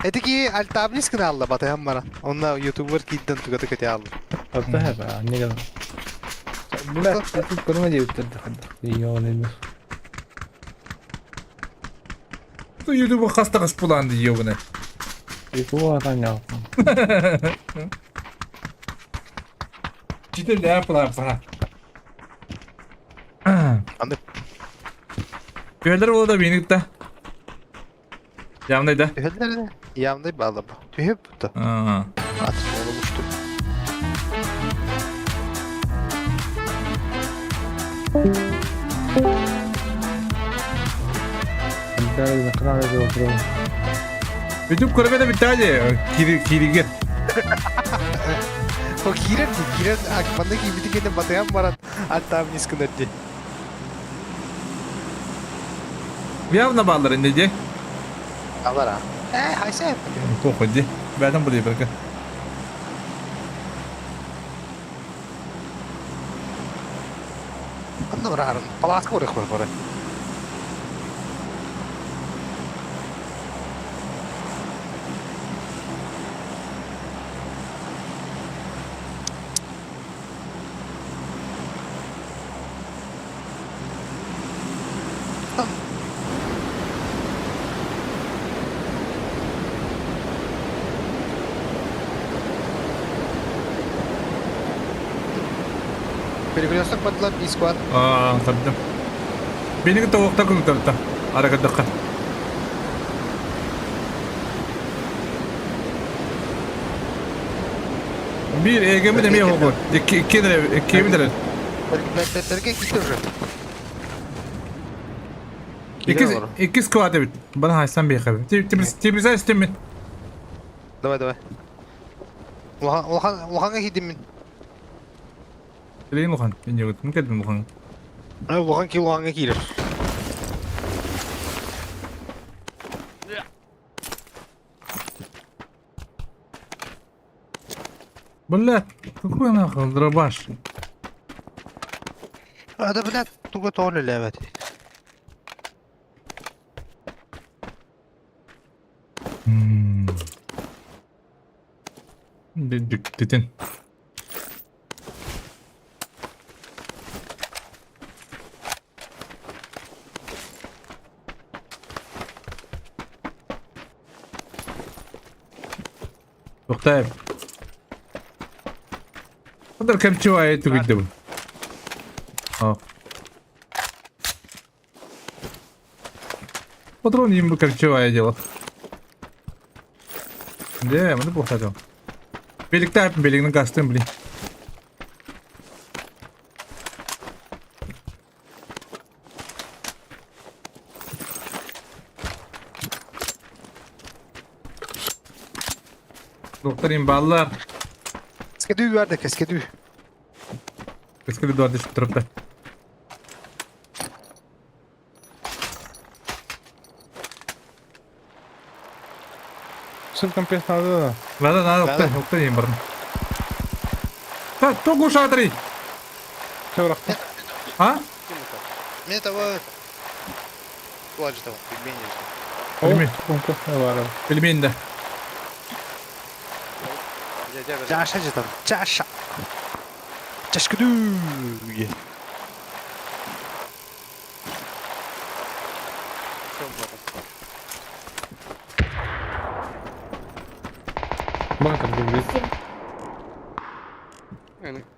Этики альтаблис гына батыһан баран. Онна ютубер киирден тугата көтө алла. Батыһа ба, не гына. Бля, тут көрмө диэбиттэр да хайдах. Ёбаный. Ту ютубу хаста каспуланды ёбаный. Ютубу атан Читер ляпла пара. Аны Күөллэр буола биинигитта. Явнай да? түһэллэр явнай баала бу. Түһүп бутта. Ат olmuştu. Ютуб көрбөтө бүттээди. Кириге. О киирэр киирэр манна киирбити кэннэ батыһан баран альтаблис гынар дии. Явно баалар инде ди. Алар а. Э, хайса. Похуй ди. Бәден булый бирге. Анна барарын. Палатка орых бар бары. Перекресток бардылар, биир сквад. Аа, көрдүм. Бени кытта уохта кылытарта. Ара көрдөххө. Биир эгемин эмиэ оҕур. Икки икки икки эрэ. Бэрге киирдэ уже. Икки икки сквад эбит. Бана хайсан биэхэбин. Тибриза истиммин. Давай, давай. Улахан улаханга киирдим мин. Билигин улахан. Инньэ ким кэлдим улахан. Улахан ки улаханга киирэр. Бля, какой нахуй дробаш? А да, блядь, туга тоҕо үлэлээбэт. Дьиктитин. Тоқтайып. Қадар кәмчі түгілді бұл. Патрон им ключевое дело. Де, мы плохо Белик тайп, белик на гастым, блин. Доктор имбаллар. Скедүү verdi, кескедүү. Кескеди дуарды тұрыпты. Сыр компресс надо да. Надо, надо, Надо. укта, укта дейін барын. Та, току шатрый. Все, рахта. А? Мне того... Туаджи того, пельмени. Пельмень. Компресс не бар. Пельмень да. Чаша же там, чаша. Чашкадүү. Банк будет.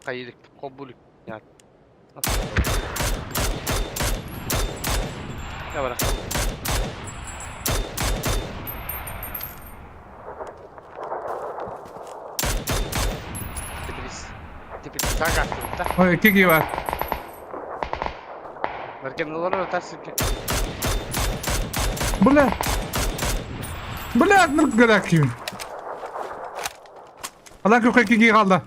Кайылык, кобулик. Я бара. Теперь теперь сага да. Ой, кики бар. Мерген тасыки. Бля. Бля, нұрк гөрәк кийин. Алан көкө кики қалды.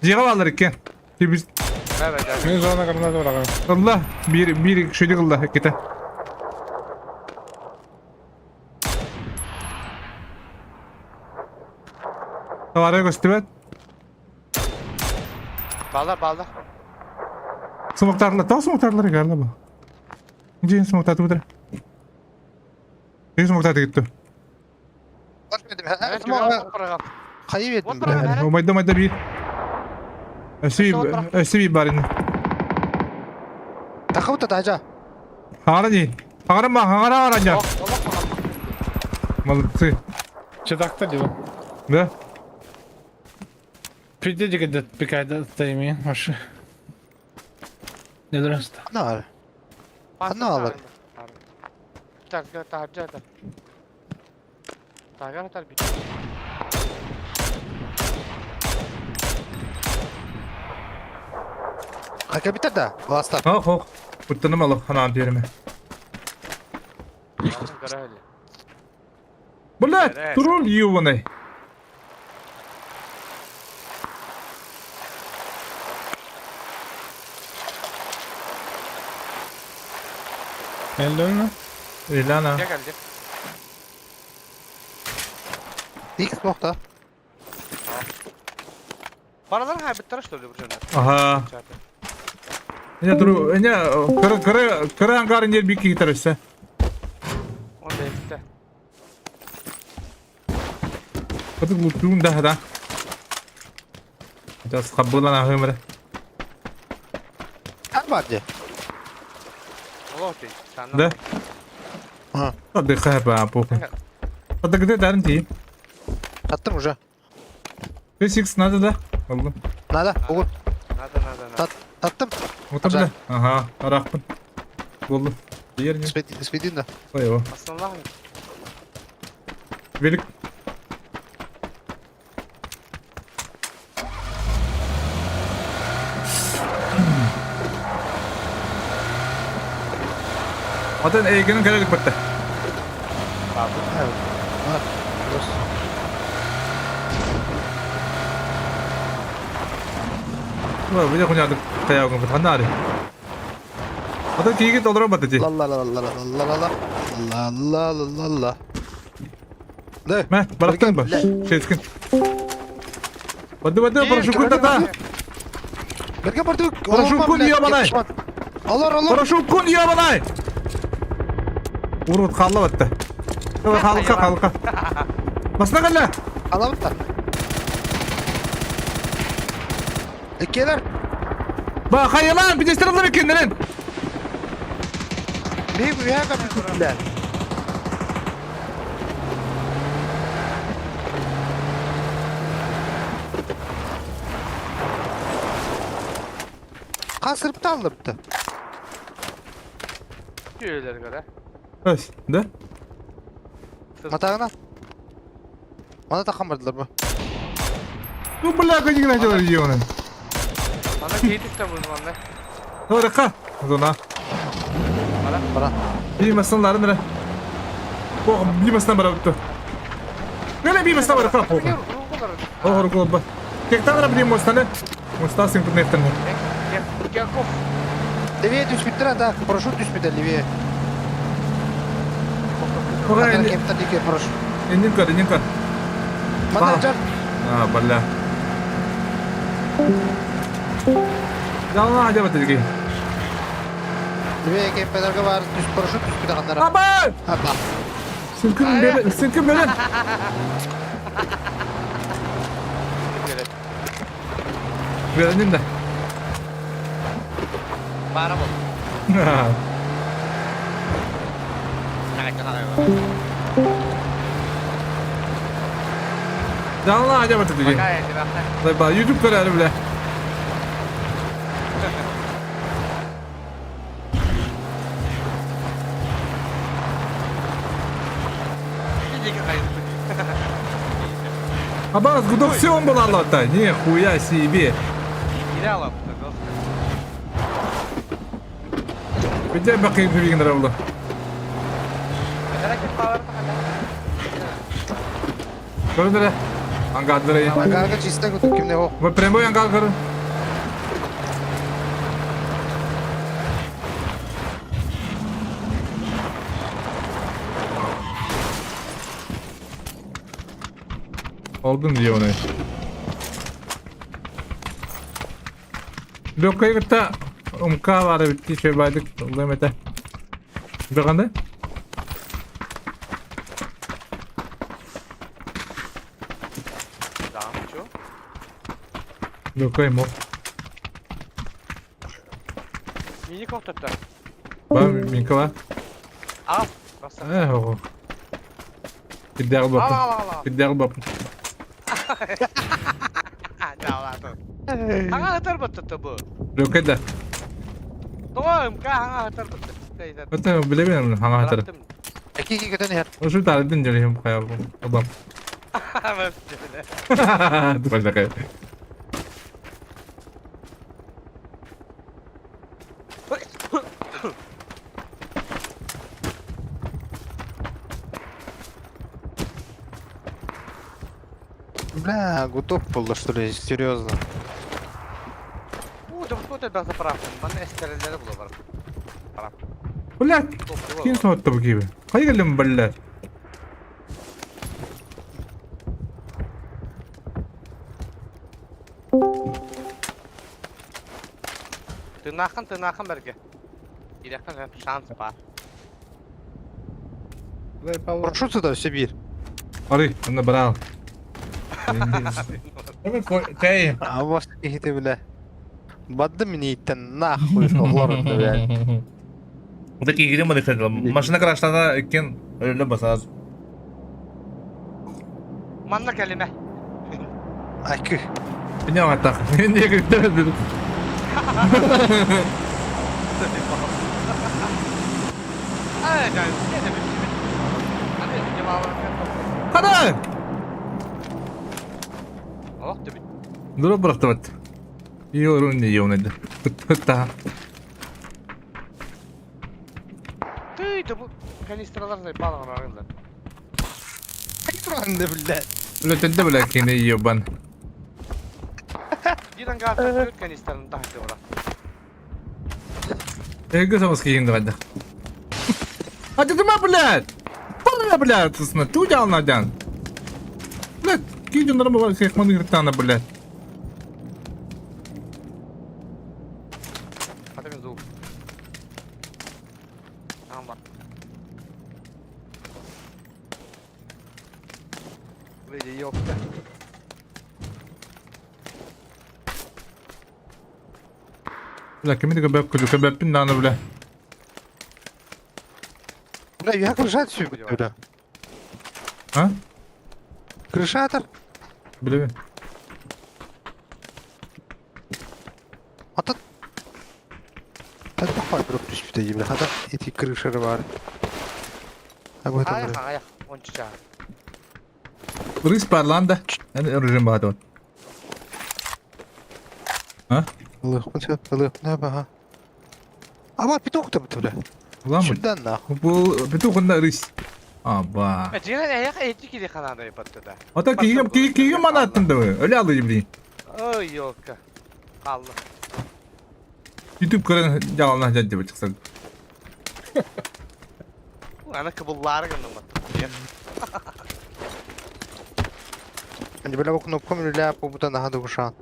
Жиға алыр екен. Біз Мен зона граната бар. Allah bir bir şöyle kıldı hakikaten. Tavara göstermet. Bağla bağla. Смоктарлар, тау смоктарлар geldi bu. Cin smoktatu budur. Cin smoktatu gitti. Хайы бердим, бля. Майда майда bir. Өсі bir барин. Тахаута тажа. Хагара не? Хагара ма, хагара хагара Молодцы. Че так-то дело? Да? Придите, когда пикает тайми, маши. Не дрожит. Ана. Ана алар. Тарга тарга тарга. Тарга тарга. Хака битер да. Ласта. Хок хок. Буттаным алып хана берме. Бля, тролль ёбаный. Эллен? Илана. Gel geldi. X nokta. Paralar ha bitti что ли bu Ага. Я дру, я кыры кыры кыры ангар не бики гитарыса. Он da bitti. Каты лутун да да. Сейчас хабыла на хымре. Ар бар же. Allah değil. Да? Ага. Отдыхай, па, похуй. А ты где дарнти? Аттым уже. 6 надо да? Аллым. Надо, бугун. Надо, надо, надо. Таттым. Вот бля. Ага, арахпын. Болду. Ер не? Спидин да. Ой, Основном. Велик. Атын эйгенин кэлэлик батта. Ой, бу хуняды каягын бит ханнары. Атын киги толдыра батты ти. Ла ла ла ла ла ла ла ла ла ла ла ла. Да. Мә, бараттың ба? Шескин. Бады бады, парашют та. Берге барды. Парашют ебаный. Алар алар. Парашют ебаный. Урут қалла батты. Халыққа, халыққа. Басына қалла. Алабыт та. Келер. Ба, хайылан, пидестер алып екендерін. Бей уяга бля. Қасырып та алыпты. Түйелер көрі. Өс, да? Матағына. Мана таққан бардылар ба? Ну, бля, как начал регионы. Ана кейтік та бұл манда. Орықа. Зона. Бара. Бара. Беймастан ларын Ох, беймастан бара бітті. Гәле беймастан бара қап. Ох, руку ба. Тектан ра беймастан. Мостан син пнефтен. Яков. Левее түспіттір ата, парашют түспіті левее. Ора, Кемптен деке парашют. Эннин көр, эннин көр. Мана жар. А, бля. Жална ажаба тезги. Левее кемпелерге бар, түс парашют түспіті қандара. Аба! Аба. Сілкін бері, сілкін бері. Беренин да. Бара бол. Жална ажаба тезги. Ба, YouTube көрәрі біле. Абаз, гудок все он был аллата. Нихуя себе. Где бакын күбеген рабылды? Көріндірі. Ангадыры. Ангарға чисто күтіп кімне о. Вы прямой ангар көрін. Алдым diye onu. Лёккай кытта умка бары битти шөбайдык лемете. Беганда? Замчу. Лёккай мо. Мини коктопта. Ба минка Ал. Э, ого. Киддәгы Ал, бапын. ал, ал, ал. Киддәгы бапын. Аңа хатар батты бу. Лёккай да. Тоға МК аңа хатар батты. Это билебен хаңа хатар. Эки ки көтөн хер. Ошо тардын жолем кая адам. Тупалдакай. Бля, гудок был, что ли, серьезно. У, да вот это заправка. Мана эстерелери було бар. Бля, ким соотты бу киби? Кай келдим бля? Тынахан, тынахан берге. Иләхтан шанс бар. Парашют сюда, Сибирь. Ары, анда барал. Чай. А может, ты, бля. Бадды мне идти нахуй, оғлар бля. Вот такие где мы Машина краштана кен өлі басаз. Манна кэлимэ. Айкы. Не атах. Не кыртар. Хара! Дуру бырахтыбат. Yorun не ёнеді. Та. Тый, да бу канистралар балаҕан арыылар. Туран да биллэ. Үлэтэнде бля кини ёбан. Биир ангаартан төрт канистраны таһырдьа бара. Эгэ самас киин дагада. А ты дума, блядь! Бля, блядь, сысна, ту дял на дян. Блядь, киин нормально всех мангыртана, блядь. Хата мен звук. Ама. Выйди, ёпта. Бля, кими де көбәп күлү, көбәппин дааны, бля. Бля, я крыша түсіп бля. А? Крышатор. Бля. Ата. Это похуй бро түспүтэ бля. Хата эти крышары бар. А бу это Аяқ, бля. аяқ, онча. Рыс парланда. Эн режим баатон. А? Лых, лых, на бага. А вот петух то бля. Улан бу. Сюда нахуй. Бу петух онда рыс. Аба. Дьиҥинэн эһиэхэ эти кири ханаана ыйбатта да. Ата киһи киһи киһи манаттын да Өле алды блин. Ой, ёлка. Хаалла. YouTube көрөн жалана жадды чыксан. Аны кыбыллаары гынным баттым. Они бля кнопку бля побута на хаду ушан.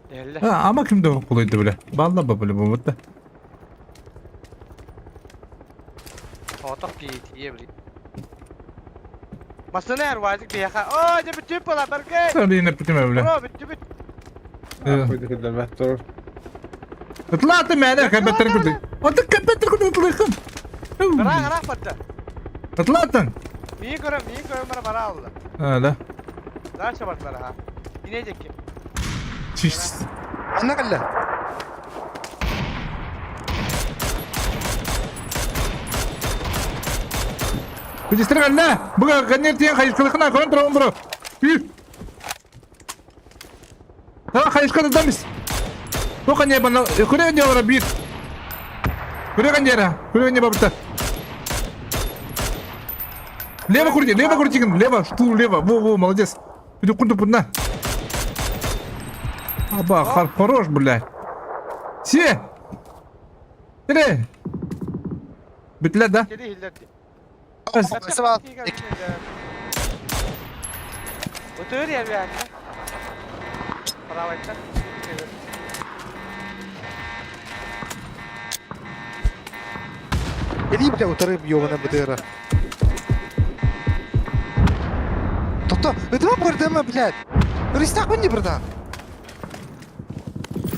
Элле. А, ама кимде кулойду бля. Балла ба бля бу бутта. Отох киитие били. Масына эрвазик биэхэ. Ой, дьэ бүтүп була баргы. Сарина бүтүмэ бля. Бро, бүтүп. Ытлааты мээдэ кэбэттер күдү. Ата кэбэттер күдү ытлыхын. Бара гара батта. Ытлаатын. Мии көрөм, мии көрөм бара бара алла. А, да. Дальше бардылар ха. Инедекки. Чиш. Анна калла. Күдүстер калла. Буга каннер тиен хайыскылыхына көрөн турабын бро. Ү. Та хайыскада дамис. Тока не бана көрө не бара бир. Көрө каннера. Көрө не бабта. Лево крути, лево крути, лево, шту, лево. Во, во, молодец. Иду кунту пудна. Аба, хорош, блядь. Все. Три. Бүтле, да? Кели хиллерди. Сыбал. Өтөр я бе. Правайта. Или бля утары ёбана БТР. Тоқта, өтіме көрдіме, блядь. Рыстақ не братан.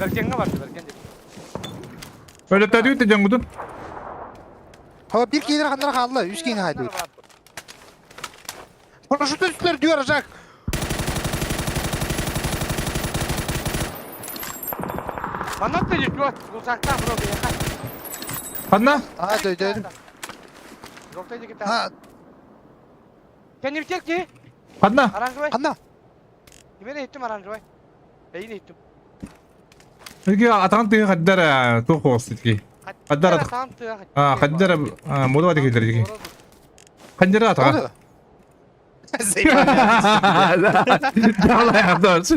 Бергенге барды, берген деп. Öyle tadıyor da cangudun. Hava bir кейдер қандыра қалды, үш кейін хайды. Парашют үстілер дүйер жак. Манат да жүт, гулсакта бро бияха. Ханна? А, дөй, дөй. Жолтай жігіт. А, Кеним ки? Ханна? Оранжевый. қанда? Кимени иттим оранжевый. Эйин иттим. Peki atan тыгы хаддара тух ки. Хаддара. А, хаддара мода дигилер ки. Хаддара ата. Давай ардаш.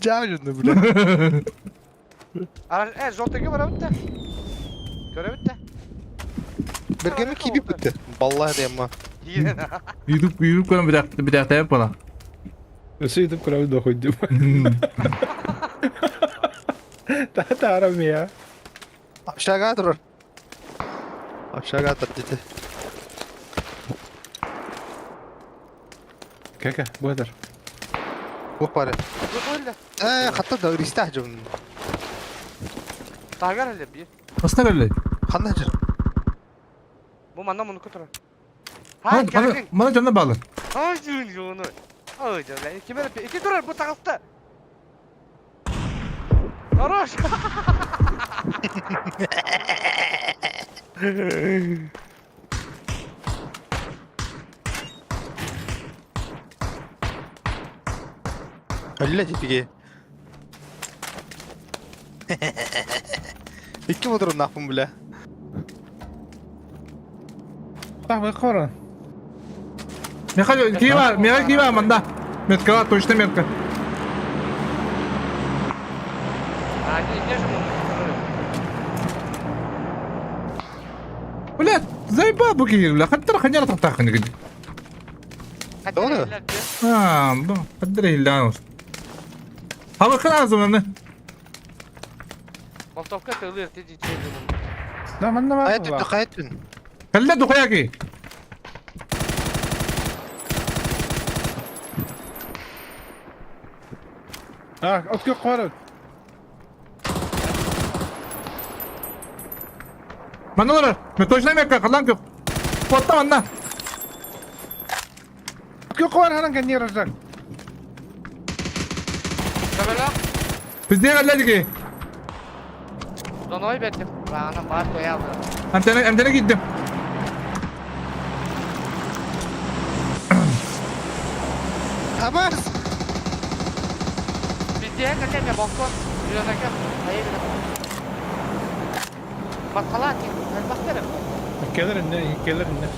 Жау бля. Э, жолтайга бара битте. Көрө битте. Бергеме киби бітті. Балла дейм. YouTube YouTube көрөн bir bir dakika yap bana. Өсө ютуб көрөбүз дохуй деп. Татарам я. Общага тұрыр. Общага тұр дейді. Кака, бу этер. Бұқ бары. Э, хатта да ристах жум. Тагар эле бир. Баста эле. Қандай жүр? Бу манна мунуку турар. Ха, кэлин. Мана дьонно баалар. Ай, дьүн дьону. Ой, дьэ, ким эрэ ити турар бу таҕыста. Хорош. Өллө типиги. Икки мотуруннаахпын бля. Так, вы хорон. Михаил, Киева, Михаил Киева, манда. Метка, точно метка. А, не, где же мы? Блядь, заебал бу киһи, бля. Хаттар ханяра тахтаахын дигин. Doğru. А, бу, хаттар иһиллээн Хабыкын азыманы. Болтовка тылыр, ти дичей. Да, манна бар Хайа түттү, була. хайа түн. Кэллэ духаяки. А, откы корот. Манна олорор. Мен точно метка, халан кök. Потта манна. Откы кор харан кэнни рожак. Көмөлө. Бізде кэллэ дики. Доной беттим. Рана бар коялды. Антена, антена киирдим. Абас! Бізде кәлеме балкон. Үйренеке. Hayır. Bakkala atayım. Bakarım. Келер инне, келер инне.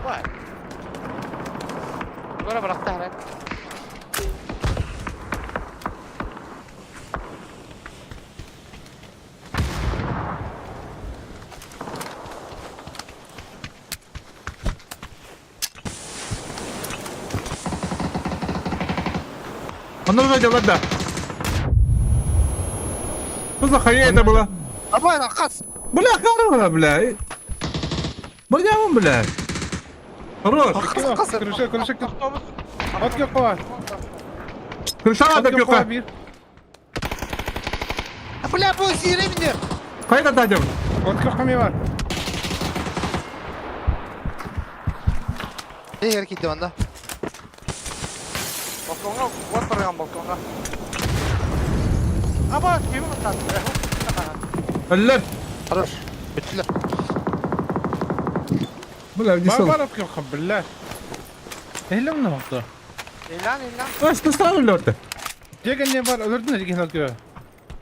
Vay. Böyle bıraktı hemen. Манна дьалар да. Что за хуйня это была? Абай, ракас! Бля, хорош, бля. Бля, бля. Хорош. Ракас, Крыша, крыша, Автобус. Откы кор. Крыша да Откы кор кёка. бир. Бля, бу сире мине! Кайда тадым? Откы ками бар. Эгер китти онда. Балконга, вот барган балконга. Аба, кими мытат? Өллөр. Хорош. Бүттүлөр. Бля, не Бар сол. бар откы кор билля. Эхлем не болду. İlan ilan. А, что сразу өллөртө? Деген не бар, өлөрдүн деген откы.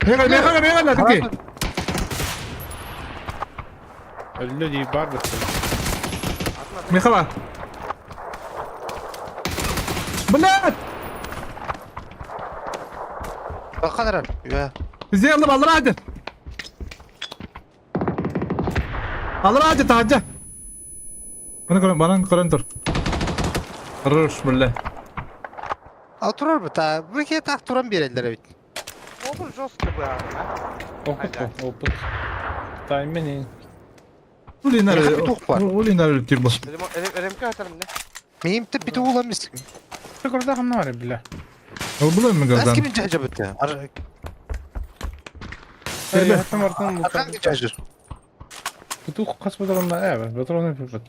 Мега, мега, мега, да, таки. Өллө дей бар бит. Михала. Бля! Баканар. Я. Сделал алыр Алыр аdı тажа. Bana көрөн, бана көрөн тур. Хорош, бля. А турар бу та. Бу ке так туран берелер бит. Обur жестко bu abi. Опыт, опыт. Таймен. Улинар. Меха петух бар. Улинар типа. РМК atarım ne? Мим те бит ула мис. Көрдө кам бар билля. Ол булар мы Ас газдан. ким жажа бит. Ар Эй, хаттан мартан Аркан жажыр. Петух кас батронда, э, батроны бит.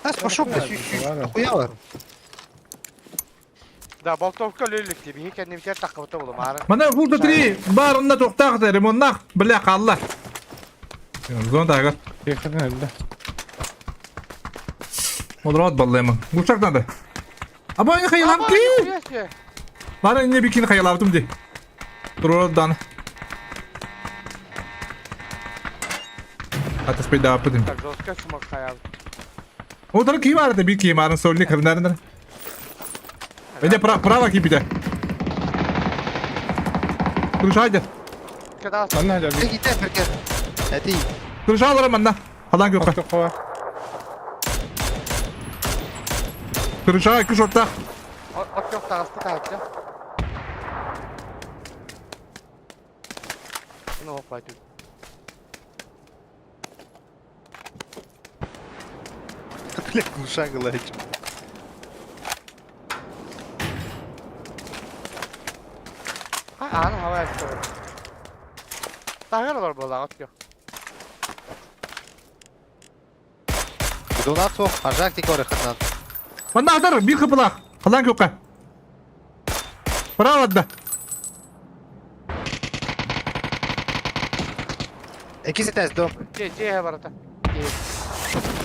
Ас пошел бля. Хуя бар. Да, болтовка лөлүк диби. Хи kendimi ter takıbıta bulum ağrı. Мана булда три барында тоқтақ ремоннах, бля, қалла. Зон тагы. Технен өлдө. Олрат баллаймын. Гушак надо. Аба не хаялам ки. Бара не бикин хаялавтым ди. Турдан. Атас пейда апыдым. Так жестко шумак hayal. Отыр ки бар да бики марын сольник кырнарындар. Эде право кипите. Крышайды. Kada Анна жа Те ките перке. Эти. Крыша алырым анда. Халан көккө. Откы кор. Крыша күш орта. Ot yok tağıstı tağıtçı. Bunu hoplaydı. Бля, глуша гылач. Ha, anı havaya çıkıyor. Таһыгар олор буоллаҕа отко. Донат суох, ажак тикоры ханнан. Манна атар, бир кыпылаах. Халаан көккэ. Право да. Иккис этээс дом. Дьиэ, дьиэ барыта. Дьиэ.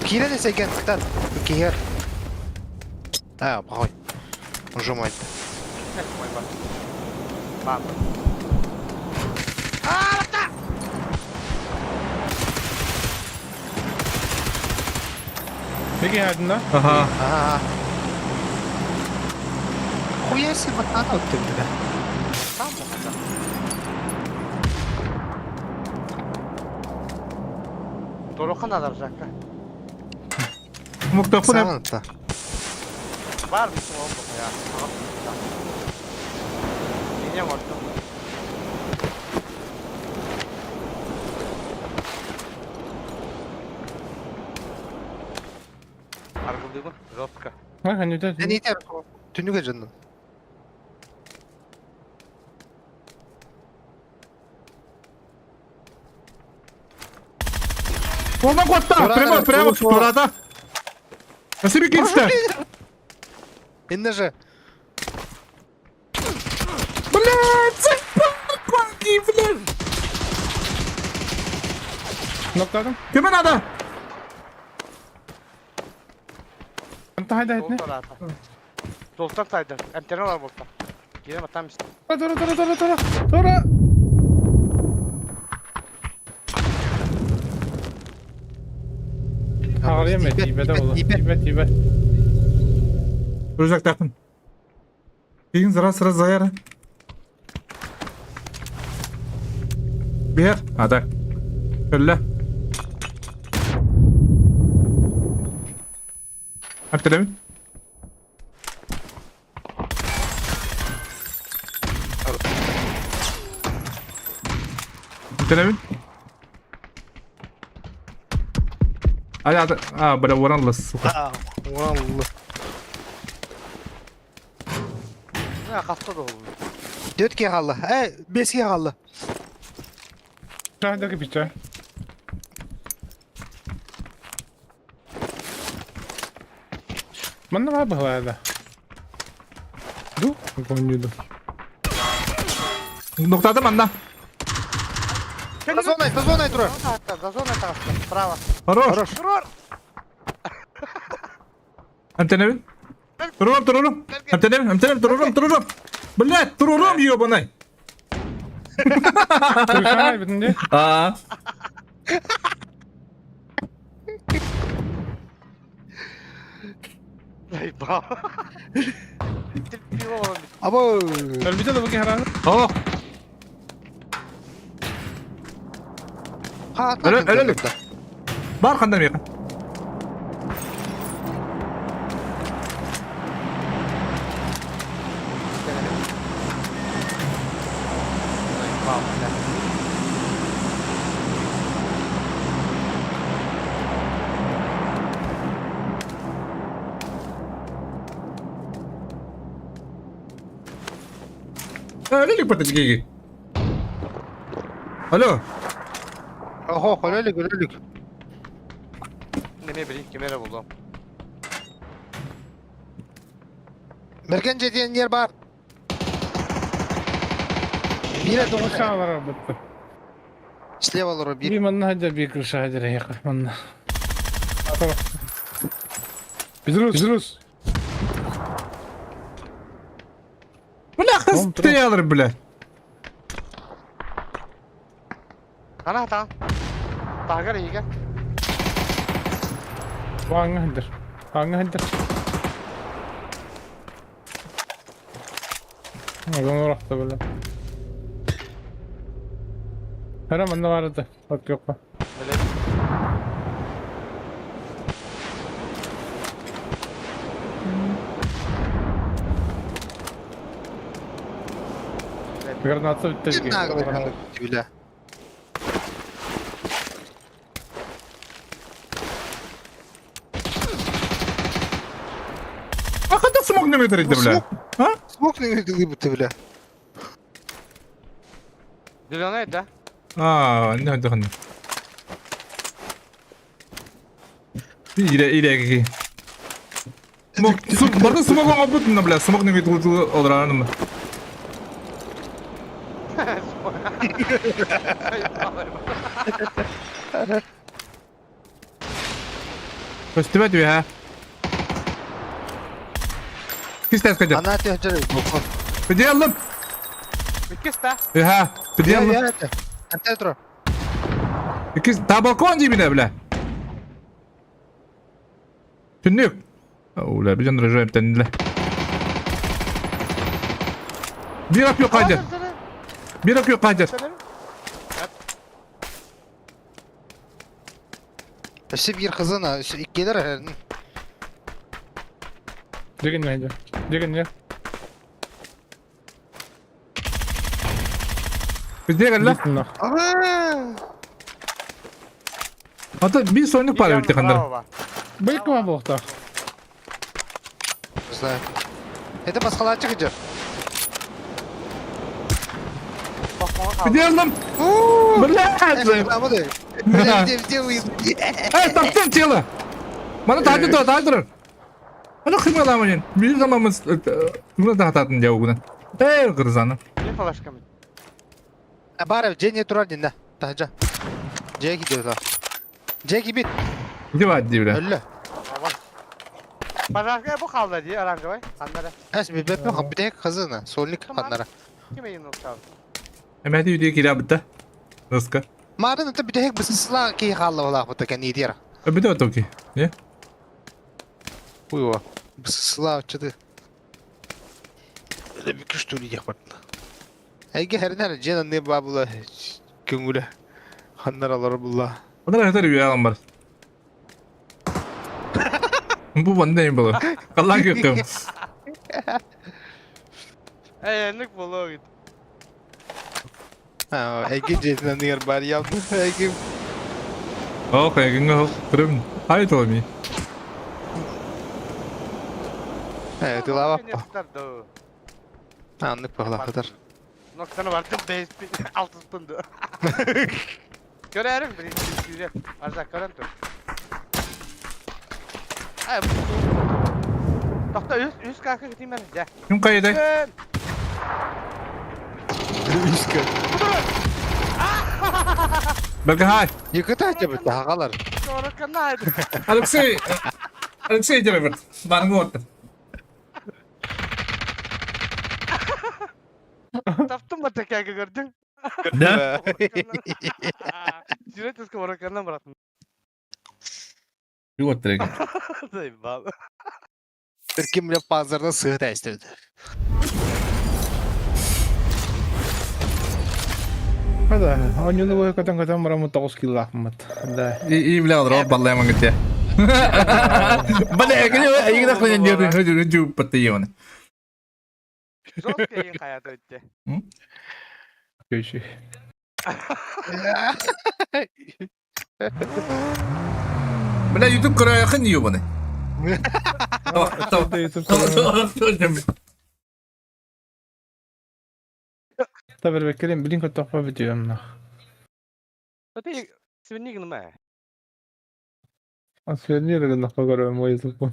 Киирэн эсэйген кытат. Киһер. А, похуй. Уже мой. Мой бар. Бам. Peki hadi Аха. Ага. Хуя себе батана ты, бля. Там мохата. Дорохан алар жакка. Муктапын Саман-то. Бар mısın oğlum bu ya? Yine vurdum. Аргылдыгын жестко. Не не тер. Түнүгө жандын. Онан котта. Прямо, прямо турата. Спасибо, Кинста. Инне же. Блядь, заебал, блядь. Nokladım. Кеме надо? Anta haydi haydi. Долтан ата. Долтан сайдар. Эмтерен олар болта. Кирем атам исте. Тора тора тора тора тора. Ağrıya mı? Тибе de olur. Тибе тибе. Рюкзак тақын. Кейін зара сыра заяр. Бер. А так. Өллө. Әптелемин. Әптелемин. Ай, а, бля, уранлы, сука. Валла. Не хаста да oldu. Dört kaldı. E, beş kaldı. Şahdaki biçe. Manna var bu arada. Ду, гонюду. Ноктадым анда. Зона, зона тура. Зона таста. Право. Хорош. Хорош. Турор. Әмтенемин. Турурум, турурум. Әмтенемин, әмтенемин, турурум, турурум. Блядь, турурум, ёбаный. Крыша битинде. А. Заебал. Терпило он. Або. Бите de bu herhalde. О, Ha, Öyle- öyle. бар қандай меха. Заебал, блядь. Öyle patacı Alo. Oho, öyle öyle. Неме билейин кемере булдum. Мерген жеден yer бар. Бире Крыша var bitti. Слева лору bir. Bir manna hadi bir крыша hadi reyka manna. Bizrus. Bizrus. Бля, Том, қыз ты алыр, бля. Ана та. Тагар иге. Ваңа хәдер. Ваңа хәдер. Adam uğraştı böyle. Her an vardı. Bak yok bak. Биле. Граната bitti. Наглый бля. А қандай смог неме тарайды, бля? А? Смог не ты, бля. Зеленый, да? Аа, не хайдахын. Ире ире ки. Смок, бары смок оҥорбут на бля, смок нөҥүө тулу олораным. Көстүбэт үһэ. Кистээс кэдэ. Ана түһэр балкон. Педиаллым. Иккис та. Үһэ, педиаллым. Антен тур. Иккис та балкон диибинэ бля. Түннүк. Уля, биден режим тэнниле. Бир апьё кайдер. Бир апьё кайдер. Өссө биир кызына, өссө иккилэр эһэрин. Деген найда. Деген не? Где кэллэ? Ата биир соннук пара бүттэ ханнара. Быйкма буолта. Не знаю. Это басқалачы кыжыр. Где ыллым? Блядь! Эй, таптым тело! Мана таһырдьа тура, таһырдьа турар. Аны хымаламын. Биир замамыз мына таһататын дьаугуна. Эй, кырзаны. Не флешками. Бар, дьиэ турар динна. Таһырдьа. Дьиэ киирдэ. Дьиэ киирбит. Где баар дии бля? Өллө. Пожарка бу хаалла дии оранжевай. Ханнара. Эс билбэппин бүтэһик хазына. Сольник ханнара. Ким эйин уктал? Эмээти үйдү киирэ бытта. Ыска. Марын это бүтэһик бысысла киһи хаалла булаахпыта кэнниитиэр. Бүтэ отоки. Не? Уйва. Бысысла чыды. Күштүлі диэх бардына. Эйге хэринэр дьиэн анны баабыла көҥүлэ. Ханнар алар булла. Онор этер үйэ бар. Бу манна им было. Каллаан күөттөм. Эй, энник болоо гит. Эйге дьиэтин анныгар бар явды. Эйге О, кайгыңга көрөм. Ай томи. Э, тылаабаппа. Аннык баҕалаахтар. Ноктаны бардым 5 6 пынды. Көрәрің бір сүйреп. Арза көрен тұр. Ай, Тоқта, үс үс какы кетейін мен. Жа. Ким кайдай? Үскө. Бәгай. Екіті айтып тағалар. Алексей, Алексей Деревер, барыңы отты. Таптым ба тәкәгі көрдің? Да? Жүрет үскі ораканнан баратын. Юу отты Заебал. Ким біліп базарда сығы тәстірді. Хада, онюну бой катан катан барамы 9 кило ахмат. Да. И бля, дроп баллайман гите. Бля, я игра хуйня не хочу потаёны. Жестко ең қаяты өтті. Көчү. Бля, YouTube көрөйхын ёбаны. Табыр бекерин билин көтөкпө бүтүөм на. Ты свинник нема. Асфернир гына көрөм YouTube.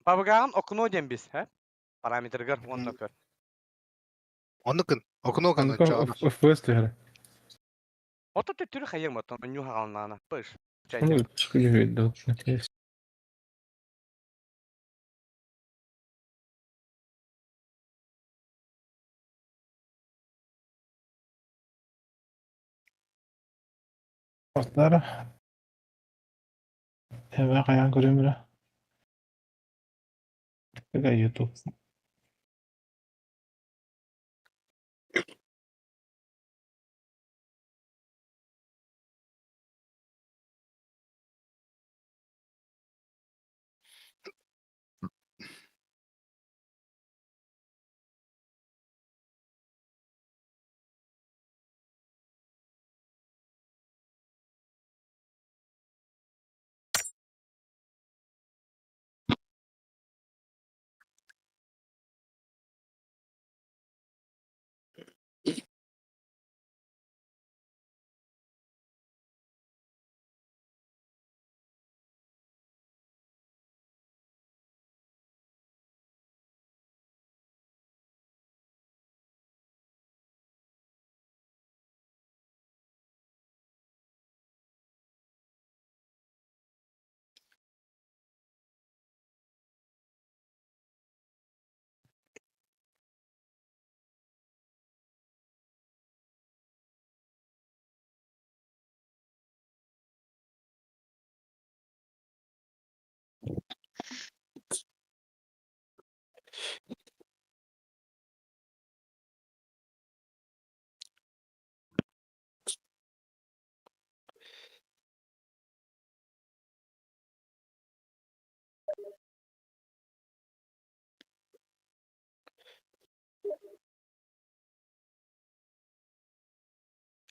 Бабыган окно дем biz, he? Параметргер онно көр. Оннукун. Окно кан. FPS түһэр. Ото түрі хайыр мотон, ню хагалнана. Пыш. Ну, чүгү Ostara. Hemen kayan көрөм Бега YouTube.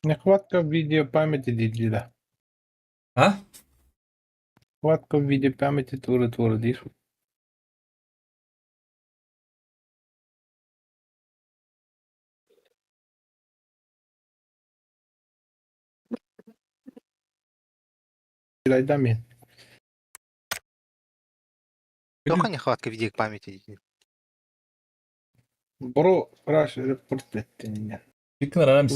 Нехватка видеопамяти дииллэр. А? Нехватка видеопамяти туора-туора диир. Килайдам иһин. Тоха нехватка видеопамяти диир. Бро, краш репорт эттин. Икки арамс.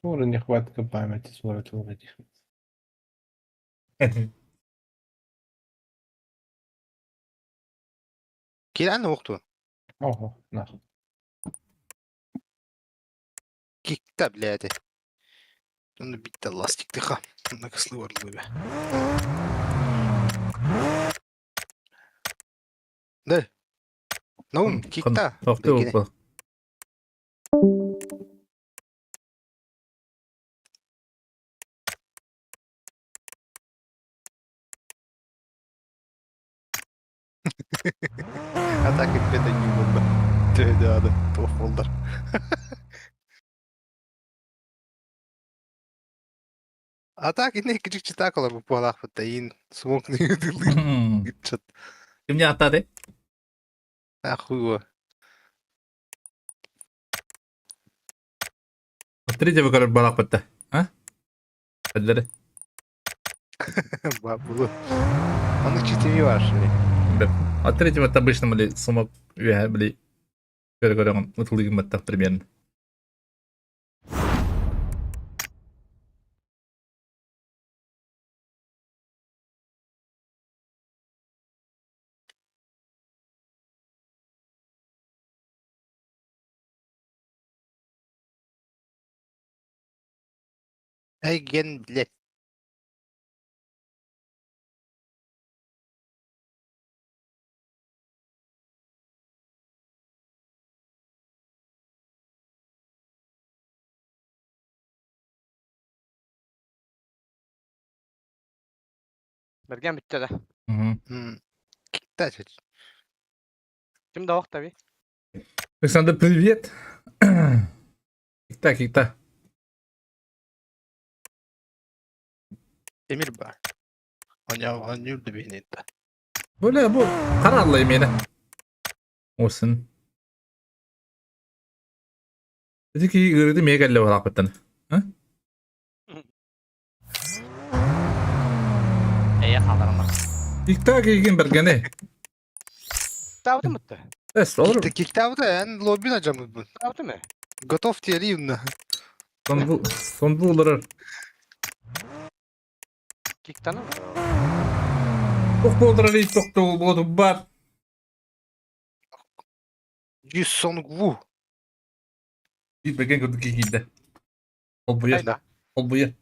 Туора нехватка памяти туора-туора диир. Киирэн уохтуун. Ого, нах. Кикта, блядь. Онно биттэ ластиктыха. Онно кыслы барылы Да. Наум, кикта. Тохтуу уппа. А так и это не было. Да, да, то фолдер. А так и не кичик читакала бу палах таин смог не дылы. Кимне аттады? Ахуй. Третьего король балак бітті. А? Әділері. Бабулу. Он читими ваши. А третьего это обычно были сумок, были. Көрө-көрө утулыгын баттах примерно. Эй, ген, блядь. Берген bitti de. Кстати. Ким да tabii. Александр, привет. Кикта, кикта. Эмир бар. Оня бинетта. Бля, бу караллы мени. Olsun. Dedi ki ырыды мега эле барак беттен. А? Эйе халарым. Кикта кийген бергене. Тавды mı? Эс, olur. Киктабыта эн лоббин ажамы бу. Тавды mı? Готов теривна. Son bu son bu olur. Kiktаны mı? Ох болдыр эле токтогул болот бар. Жүз сонгву. Бир берген көрдүк кийгинде. Ол буя. Hayda. Ол буя.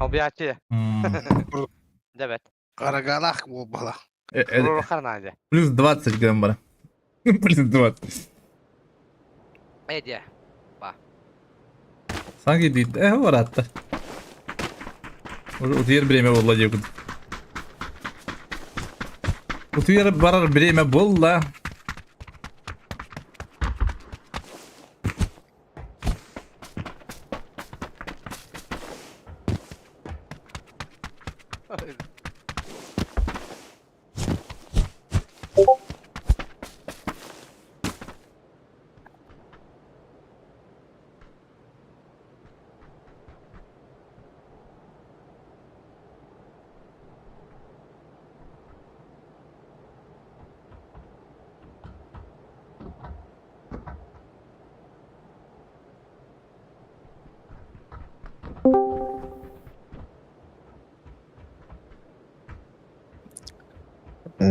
Обиятı. Evet. Карагалах болбала. Рурухар Плюс 20 грамм бар. Плюс 20. Эдия. Санки дейт. Э, бар атта. Уже утуйар время болла деп. Утуйар барар время болла.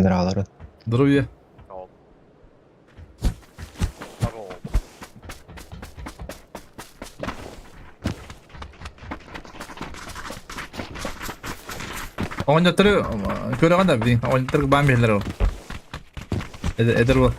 Дралары. Здоровье. Оҕонньоттору көрөҕүн да блин, оҕонньоттору баан биһэллэр ол. Эдэр уол.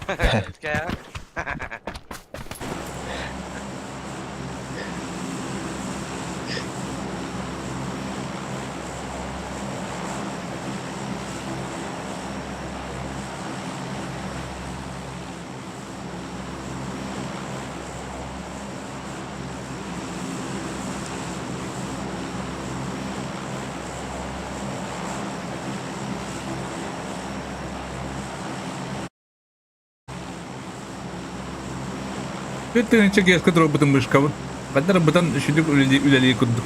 Түөрт тыһыынча туруорбутум мышкабын. Ханна бытан үчүгдүк үлэлии курдук.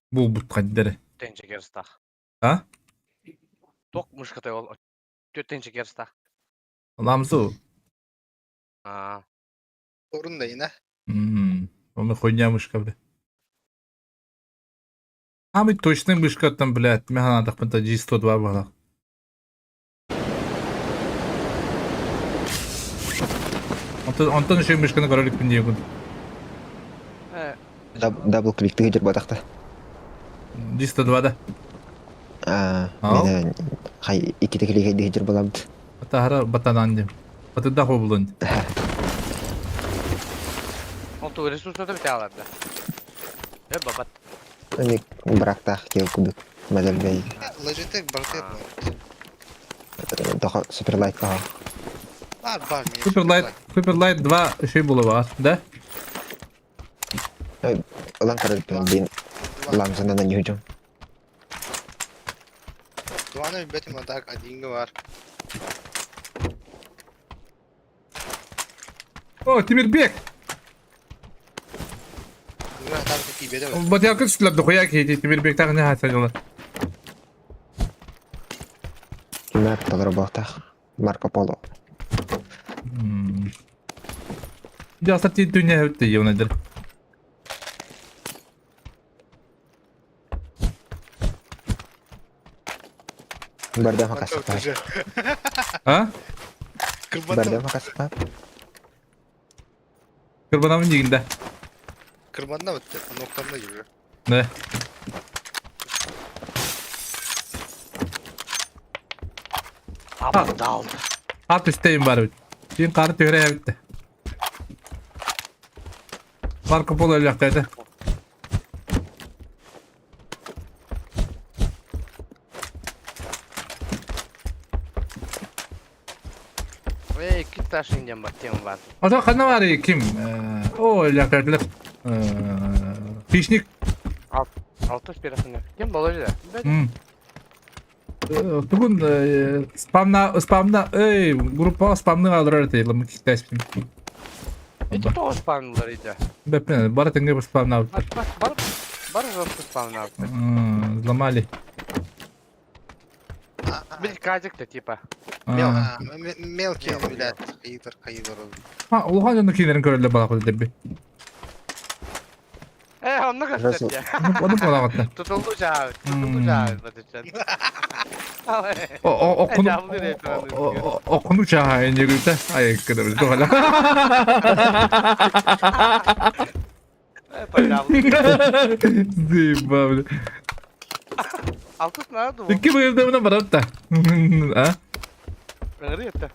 Буолбут хайдары. Тенче керстах. А? Ток мышкатай ол. Түөрт керстах. Ламсу. Аа. Орун да ина. Оны хуйня мышка, бля. А мы точно мышка там, блядь, мега надо G102 была. Онтон еще мышканы көрөлүк күн диэгун. Дабл клик тыгыр батахта. G102 да. Аа, мен хай икките клик дыгыр балабыт. Атахара батанан дем. Батыда хобулун. Ол ту ресурсата бите аларды. Э бабат. Эми брактах кел кудук. Модель бей. Logitech барты Тоха суперлайт каха. Бар бар. СуперСуперlight 2 şey була бар, да? Ылан көрөлүк бин ламсанан южум. Дваны бетим атак один бар. О, Тимирбек! Батялка сүләп дохуя кейти Тимирбек тагы не хасадылар. Кимер толор Марко Поло. Жаса ти дүние өтті евнедер. Бардам хакасыпа. А? Бардам хакасыпа. Кырбанамын дегенде. Кырбанда бітті, ноктанда gibi. Не. Абдал. Ат үстейін бар бит. Сен қары төре бітті. Марко Поло өліқтеді. Эй, икки таш инден бар, тема бар. Ата қана бар ким? О, өліқтеділер. Хищник. Алты спирасында. Кем болар же? Тугун спамна, спамна, эй, группа спамны алдырар ете, лымы киктәспин. Эти тоғыз спамнылар иде. Бәппен, бары теңге бір спамны алып. Бар, бар, бар жестко спамны алып. Взломали. Бил казик-то типа. Мелкий, блядь, кайдыр, кайдыр. А, улхан жонды кейлерин көрөлі бала қойды деппи. Онны көстөрдө. Оны бала қойды. Тутулду жаа, тутулду жаа батычан. Окуну чаа энегүтэ. Ай, кыда бил тоғала. Заебал, бля. Алтыс надо. Икки быйылдымына барат да. А? Ыңыры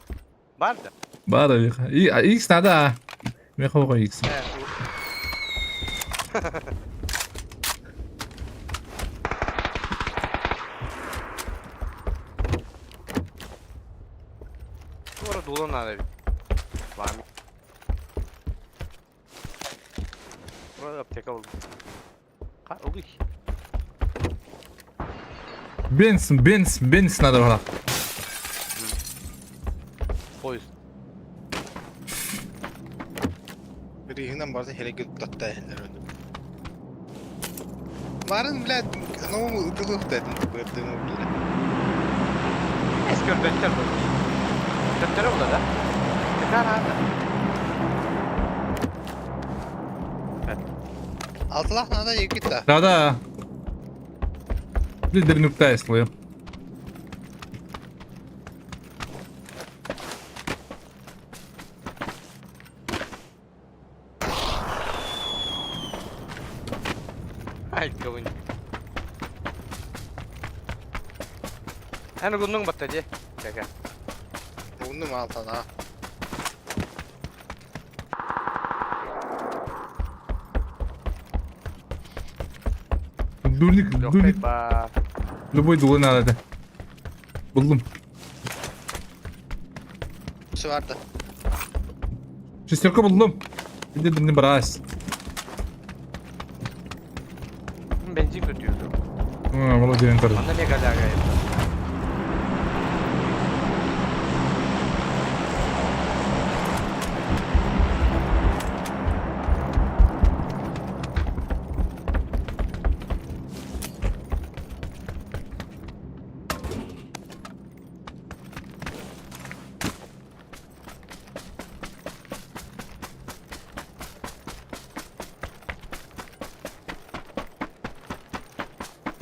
Бар да. Бар да. X надо. Мен қойға X. Скоро дуло надо. Вами. Вроде аптека болды. Ка, угы. Бенз, бенз, бенз надо было. Поезд. Биригинен барса херекет татта элер öldü. Барын, блядь, анау ытылых дедим, көрдүм, блядь. Эс көрбөттөр бұл. Көптөрү була да. Тыкан ада. Алтылах надо екі да. Да, да. Лидер нуктай слоем. Ай, Эн угуннуҥ батта дии. Кэкэ. Угуннум алтана. Дурник, дурник. Любой дулы надо. Булдум. Сыварды. Шестерка булдум. Иди не брась. Бензин көтүөтүм. Молодец, короче. Манна мега лягает.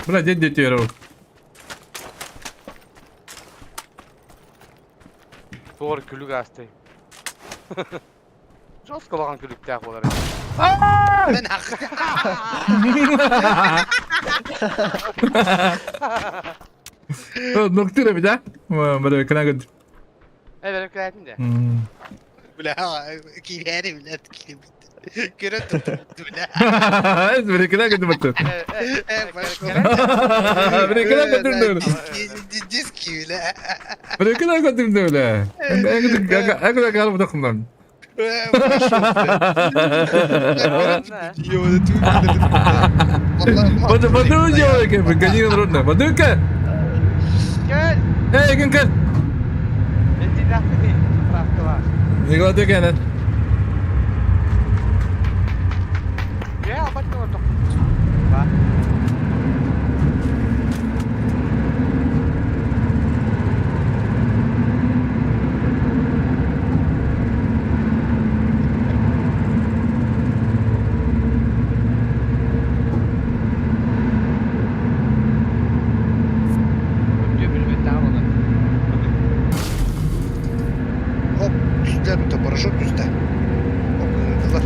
Бля, дед дети Туор күлүк асты. Жестко улахан күлүктээх буолар. Мен Ноктыра бит, а? Бля, кына Э, бэрэ да. Бля, киирээри бля, Көрө бля. Бля, кына көтү баттı. Бля, кына көтү Диски бля. Бля, кына көтү бля. Эң калып тохман. Бады бады делай, как гони рудно. Бадыка. Кел. Эй, кин кел. Бензин ахты. Правкалар. Николай кенен. Я албатты оток. Ба. Өтө билбет таа болар. Hop, üstler mi paraşüt üstte. Hop, ındılar.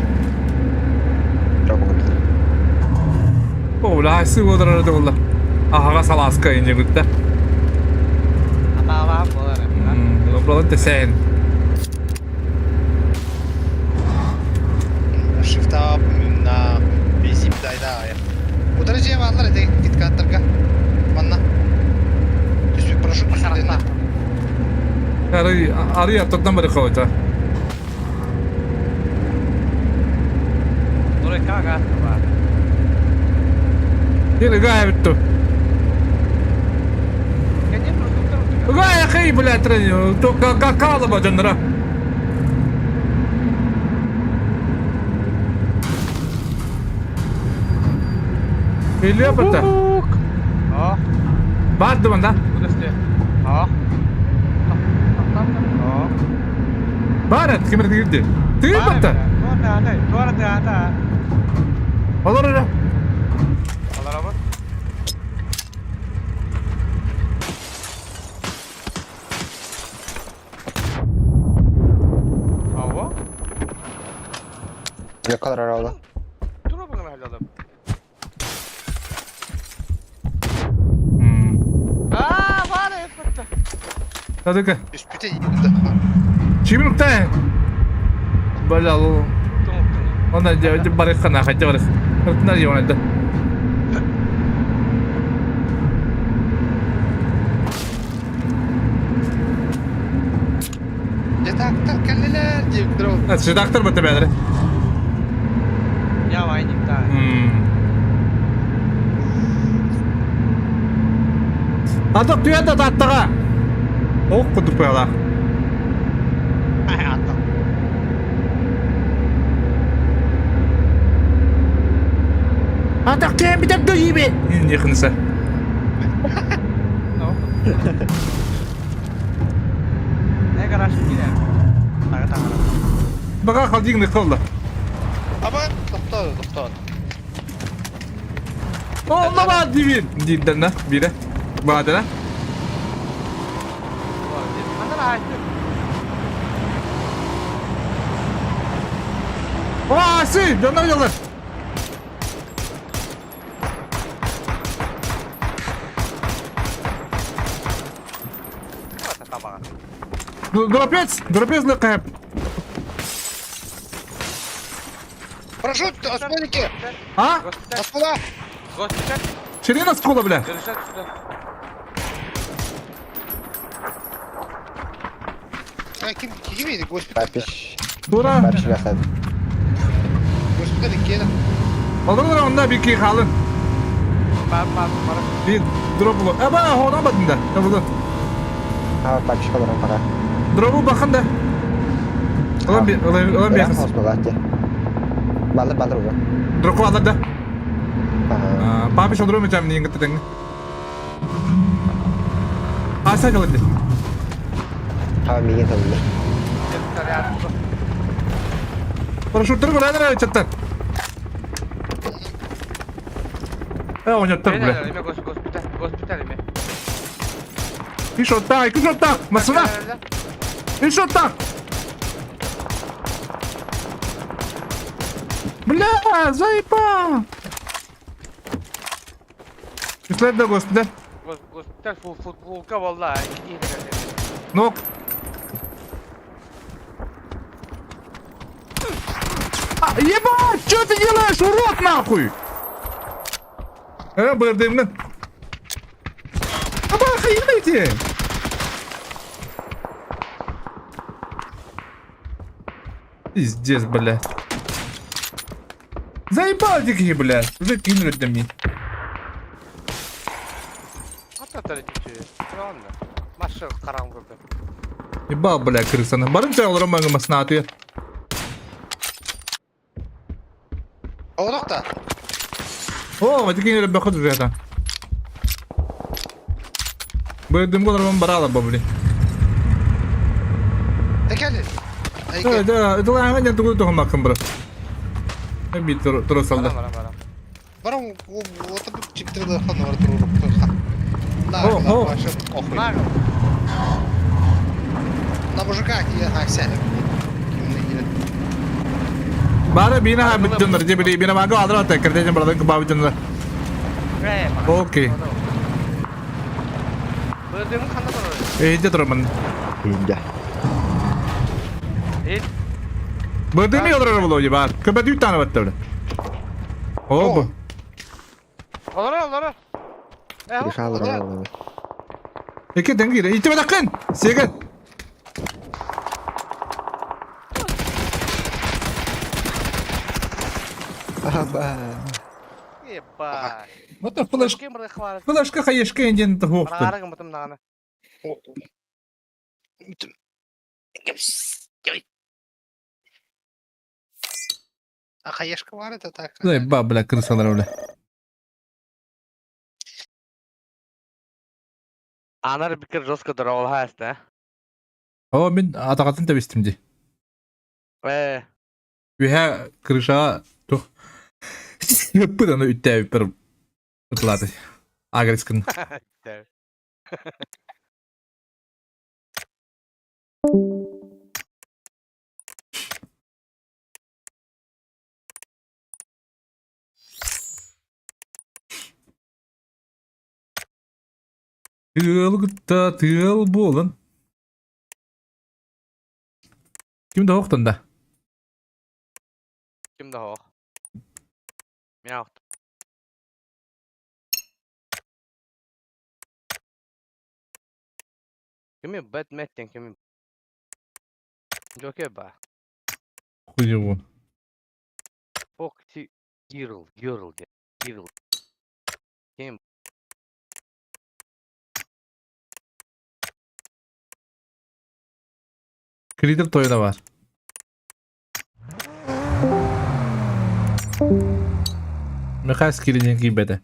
О, бля, сы бодырар да Ага, саласка инде гутта. Атаалаах болар. Бля, тесен. Shift up на бензин дайда. Утары алар эти киткаттарга. Манна. Түспүк парашют үстүнде. Ары ары аттан бары койта. Туре кага ба. Или гай битtu. Кене продуктор. Гай хей, бля, тренер. То какала ба жанра. Или бата. А, Барды манда. удасте. А. А. Барат кимер дигирди. Ты бата. Туора туора ата. Олар ора. Алар аба. Ава? Yakar arada. Тура багана халалап. Аа, бара эффекта. Тадыка. Үспүтэ ийдэ. Чимин укта. Бля, л. Туң туң. Она де барыхана хотя барых. На ёна да. Жатактар келлелер деп тур. Редактор бата бәдре. Я вайник та. Ата туяда таттага. Ох, кудуп куяла. Ай, ата. Ата кем битеп дойбе. Не хынса. No. Не гараж кире. Тага тага. Бага халдигни кылды. Аба, токтоо, токтоо. О, нама дивин. Дидден да, бире. Бадара. Андара айтты. О, сы, жанар ялар. баҕа. Дропец! Дропец лыкап! Парашют, осколики! А? Госпиталь, Оскола! госпиталь, Ширина скола, бля! держать сюда. А, ким, ким edi? Госпиталь. Папиш. Дура! Папиш жасады. Госпиталь келin. Олар онда bir ki kalın. Бар, бар, бар. Bir drop bu. E bana horan batın da. Ne buldu? А, папиш kalırım пока. Drop'u bakın da. Ulan bir, ulan, ulan bir Biraz kız. hoş Baldır baldır уже. Drop'u alır da. Ага. Papi şoldurur mu camini yengıttı dengi? Asa kalın de. Ha, миген табылды. Госпиталь, я Парашюттер көрәдер чаттар. Э, ойнаттар, бля. Эме госпиталь, госпиталь эме. И шотта, и шотта. Масуна. И шотта. Бля, заебал. Кислет да госпиталь. Госпиталь футболка валла. Ну. А, ебать, что ты делаешь, урод нахуй? Э, БРДМ-ны. Аба, хайдайте. Пиздец, бля. Заебал дикие, бля. Уже кинули для меня. Ебал, бля, крыса. Барым чағылырым маңы масына атıyor. Оğluk da. О, вот кинули баход уже это. БРДМ голором барала, бабли. Tekerli. Да, да, это лаган я тугу тухам макым бро. Би тур салда. Барам, барам. Барам, o da bir çıktırdı han var durur. О, о. Охуй. Нар. На мужика я ha sen. Kimle ilgili? Бара бина ха биттенер, же били бина маго адра та кырде же брадан кбаб биттенер. Окей. БРДМ қанда бар? Эйде турман. Инде. Э, БРДМ ялдырар боло бар. Көбә дүйт таны батты бля. О, бу. Олар, олар. Э, Решал. Эки денгир. Ите бадакын. Сега. Аба. Ебать. Вот флеш. Кем бір хвалит? Флешка хаешка инден тохты. Барарың мытым нағаны. А хаешка var это так. Заеба, бля, крысалар бля. Анар бикер жестко дұрауыл хаста. О, мен атағатын табистим ди. Э, Үһә крыша тух. Пыданы үттәбі бір ұтылады. Агрескін. Тыл гытта тыл болын. Ким да оқтын да? Ким да хоқ. Мен оқты. Кими Бэтметтен кими? Жокер ба. Хуй Фокси Гирл, Гирл, Гирл. Ким? Кридер тойда бар. Михас киринен кийбеде.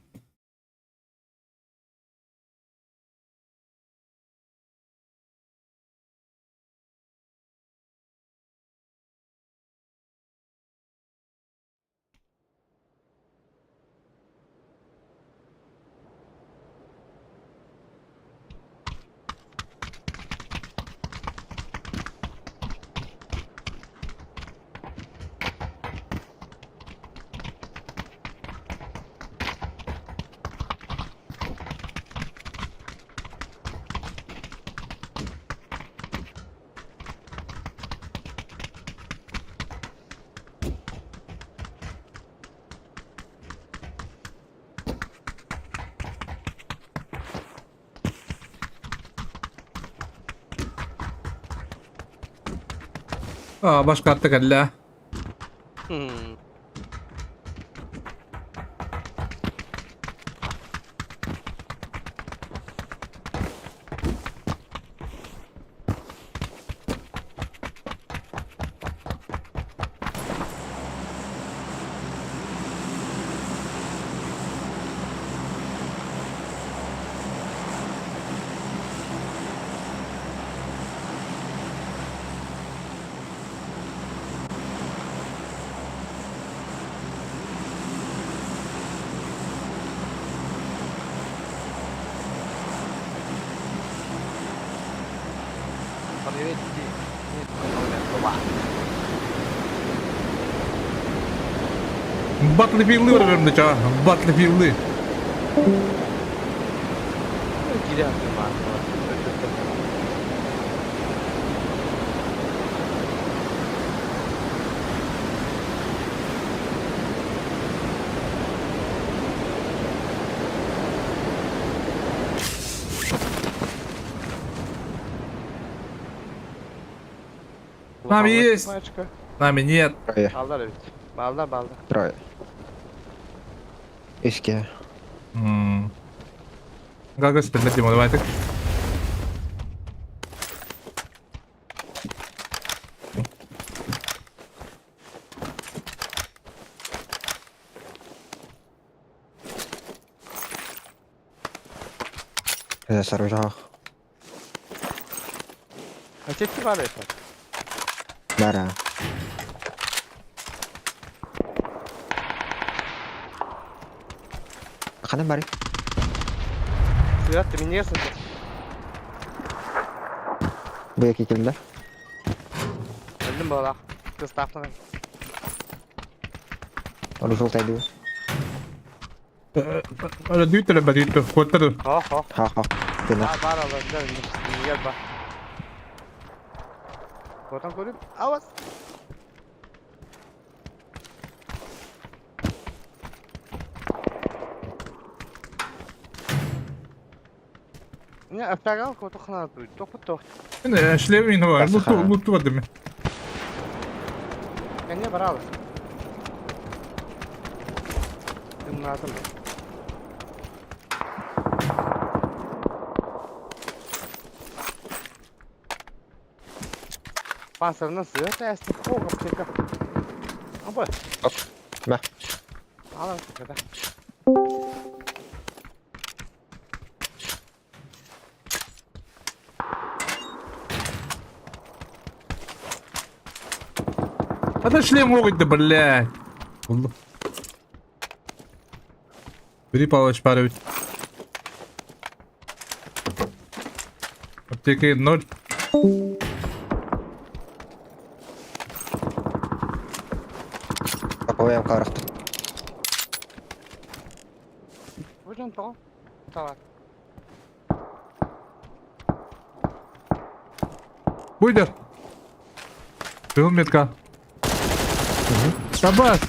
А, башка кэллэ. Battlefield'ı var önümde ça. Battlefield'ı. Нами есть. Нами нет. Трое. Балдар эбит. Балдар балдар. Трое. Үскэ. Гагас петлетим, давай так. Соружах. Чечи бар это. Бара. Ханан бары? Свят, ты меня сыпь. Бу яки килдер. Öldüm bala. Kız tahtına. Onu жолтайды. Öyle düğüttü be düğüttü. Kurtardı. Ho ho. Ха ха. Тына. Бар алар, gel bak. Oradan koyayım. Avaz. Не, аппарат котохна тохто. Не, шлемин var. Луту, луту var değil mi? Не брал. Надо. Пансерна сыта эсти хога птика. Абы. Мә. Ала когда. Ата шлем оҕуйда, блядь. Булду. Бери Павлович парович. Аптеки ноль. Апоям карахты. Бужан то. Давай. Буйдер. Был метка. Табас.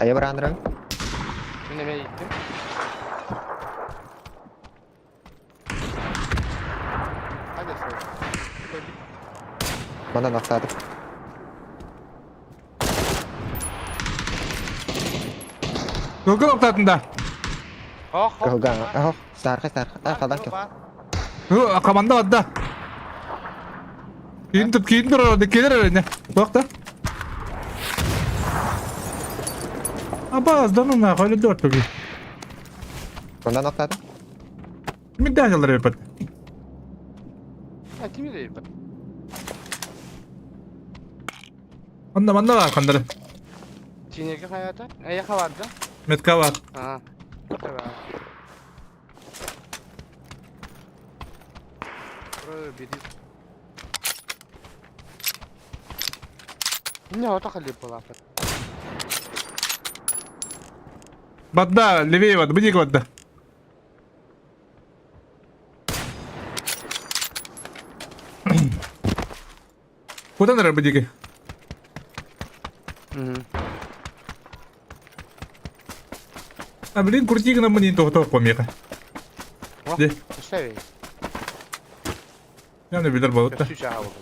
Ая барандыран. Мен эме иттим. Hadi sor. Манан ақтады. Кылгыл оқтатында. Хо хо. Кылган. Ах, сархы сархы. А, хадан кел. Команда бадда. Кийин туп кийин тур орды келер өріне. Тоқта. Абаз, да ну нахуй, öyle dört bugün. Ондан ақтады. Мен дәл жылдар өпет. Ha kimi değil bu? Онда манда бар қандары. Çiğneki hayata. E yakalardı. Метка бар. Ha. Evet. Biri. Не, вот так была. Бадда, левее бадда, бдик бадда. Куда наверное бдики? А блин, крути на мне то помеха. Ди. Өссө Yani билер болот да. Өссө чаха болот.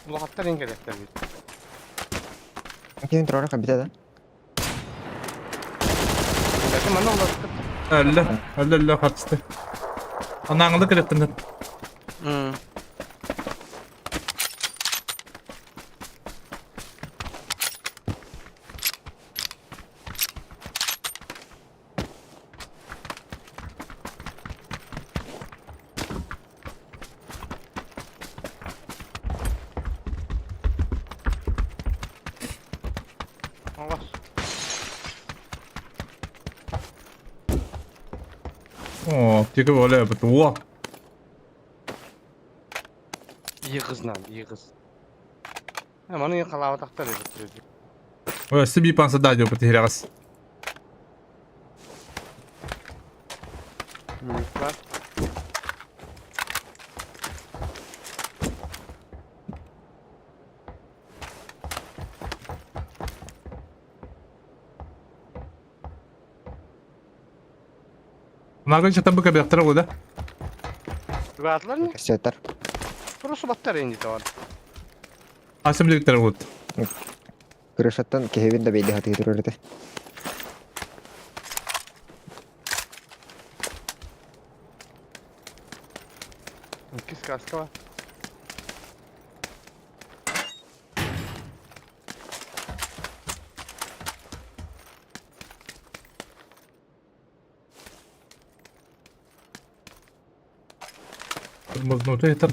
Улахаттар ең керектер бит. Ким турара кабита да? Ләкин мана улар. Әллә, әллә, әллә хатысты. Анаңылы керектен. Алас. О, тиги боле бит. О. Иғызынан, иғыз. Маны қалауы тақтар еді. Ой, сиби панса да деп бит хирагас. Бар. Нагын чатан быка бяктара да. Тугатлар не? Кастеттар. Просто баттар енді тавар. Асемликтер вот. Крышаттан кehebin да бейди хаты турар эте. Кис каска бар. Мызнуты это.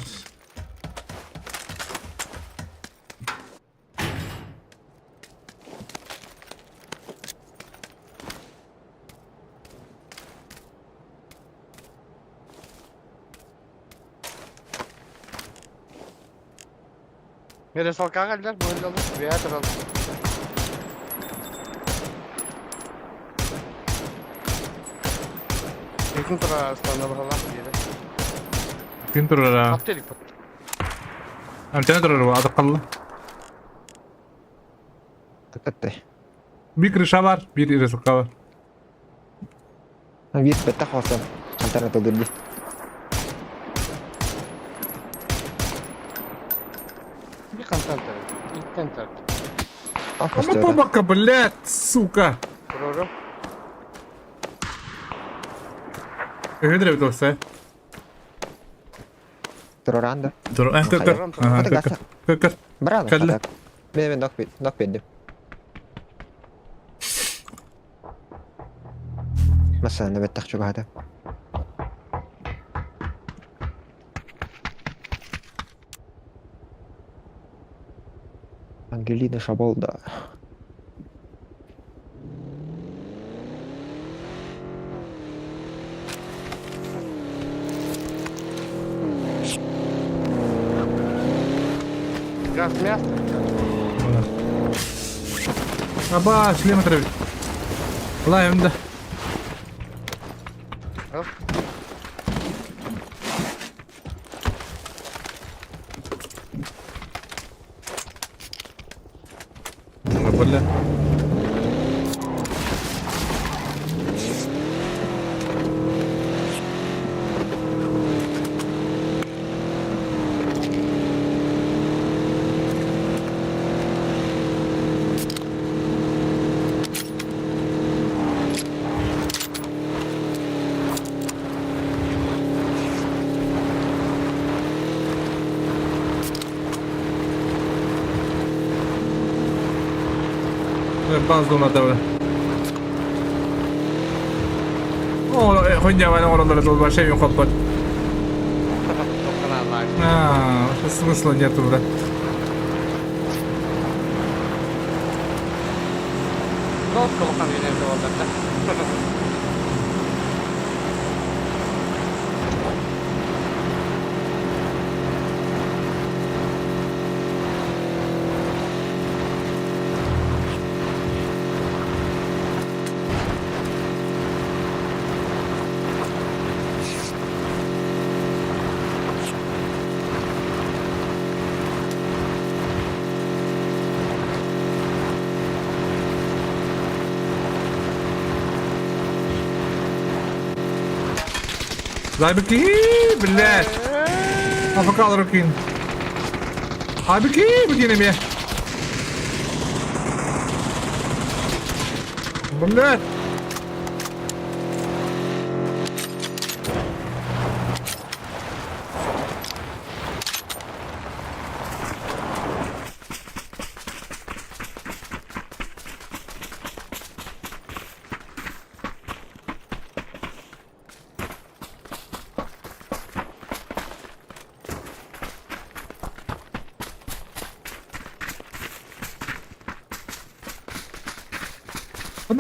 Мере салкаға әлдер, бөлі алды, бәтір алды. Екін тұра астана бұрала, деді. Ким турара. Аттелік бұт. Амтана турара адак калды. Тактатты. Bir крыша бар, bir рисылка бар. Бир бетта хостан. Кантара толдырды. Bir қантан тарап, иттен тарап. Ама побака, блядь, сука. Тұрыры. Өйдір бит olsa. Тураранда. Тур, э, көр, көр. Ага, көр, көр, көр. Брат. Кәлле. Мен мен нок нок бедим. Масана беттах чугата. Ангелина Шаболда. Газ мясо. Аба, шлем отрывит. Лайм, да. Бля. Базда надо. О, хуйня, вайна оралары дол вообще мен хоппат. А, смысла нету, бля. Жестко лохан үйреніп алдар да. Зайбыки, блядь. Афакал рукин. Абики, бикини мне. Блядь.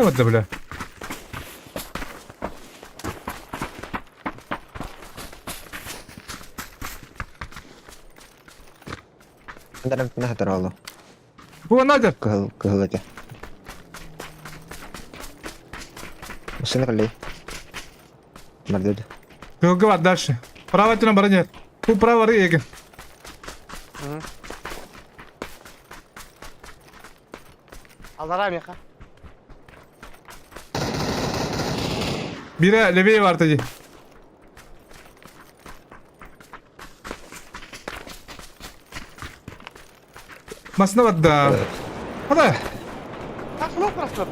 Ханна барда бля? Дарам наһатар олу. Бу Надя. Кыһыл кыһыл этэ. Машина кэллэй. Бардыды. Кыһылга бар дальше. Право өттүнэн баран иһэр. Бу право бары егин. Аллара меха. Бире левее барда дии. Масына барда. Хада. Смог просто.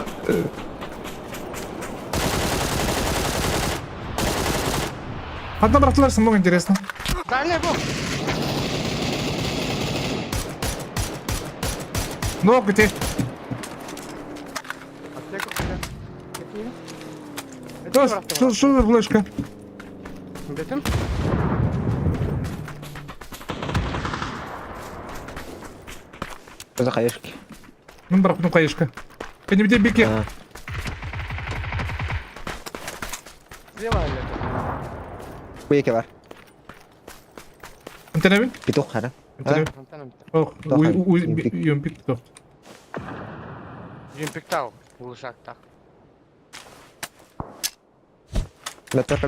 Ханна бырахтылар смог интересно. Дальний бог. Ну, где? Что, что за флешка? Бетим. Что за хаешки? Ну, брат, ну, хаешка. Кәнебде беке. Слева или Беке бар. Антенабин? Петух хара. Антенабин. Ох, юмпик тох. Юмпиктау, улышактах. Метр.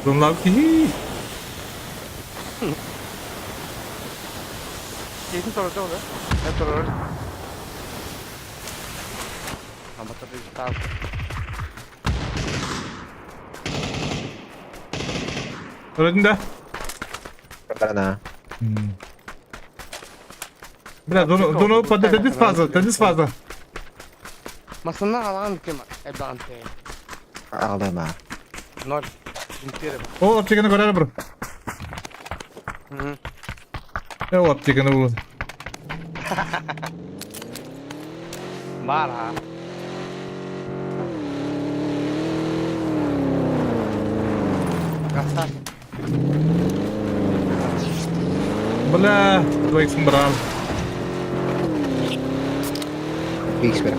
Донлав ки. Кейтин торды ол, э? Торды. Амата тау. Өлөдүн да? Барана. Бля, доно доно паде тедис фаза, тедис фаза. Масына алған кем эбан те. Алдама. Ноль. Интере. Ол аптеканы көрөр бро. Ол аптеканы булды. Бар ha. Гастар. Бля, двоих брал. Икс беріп.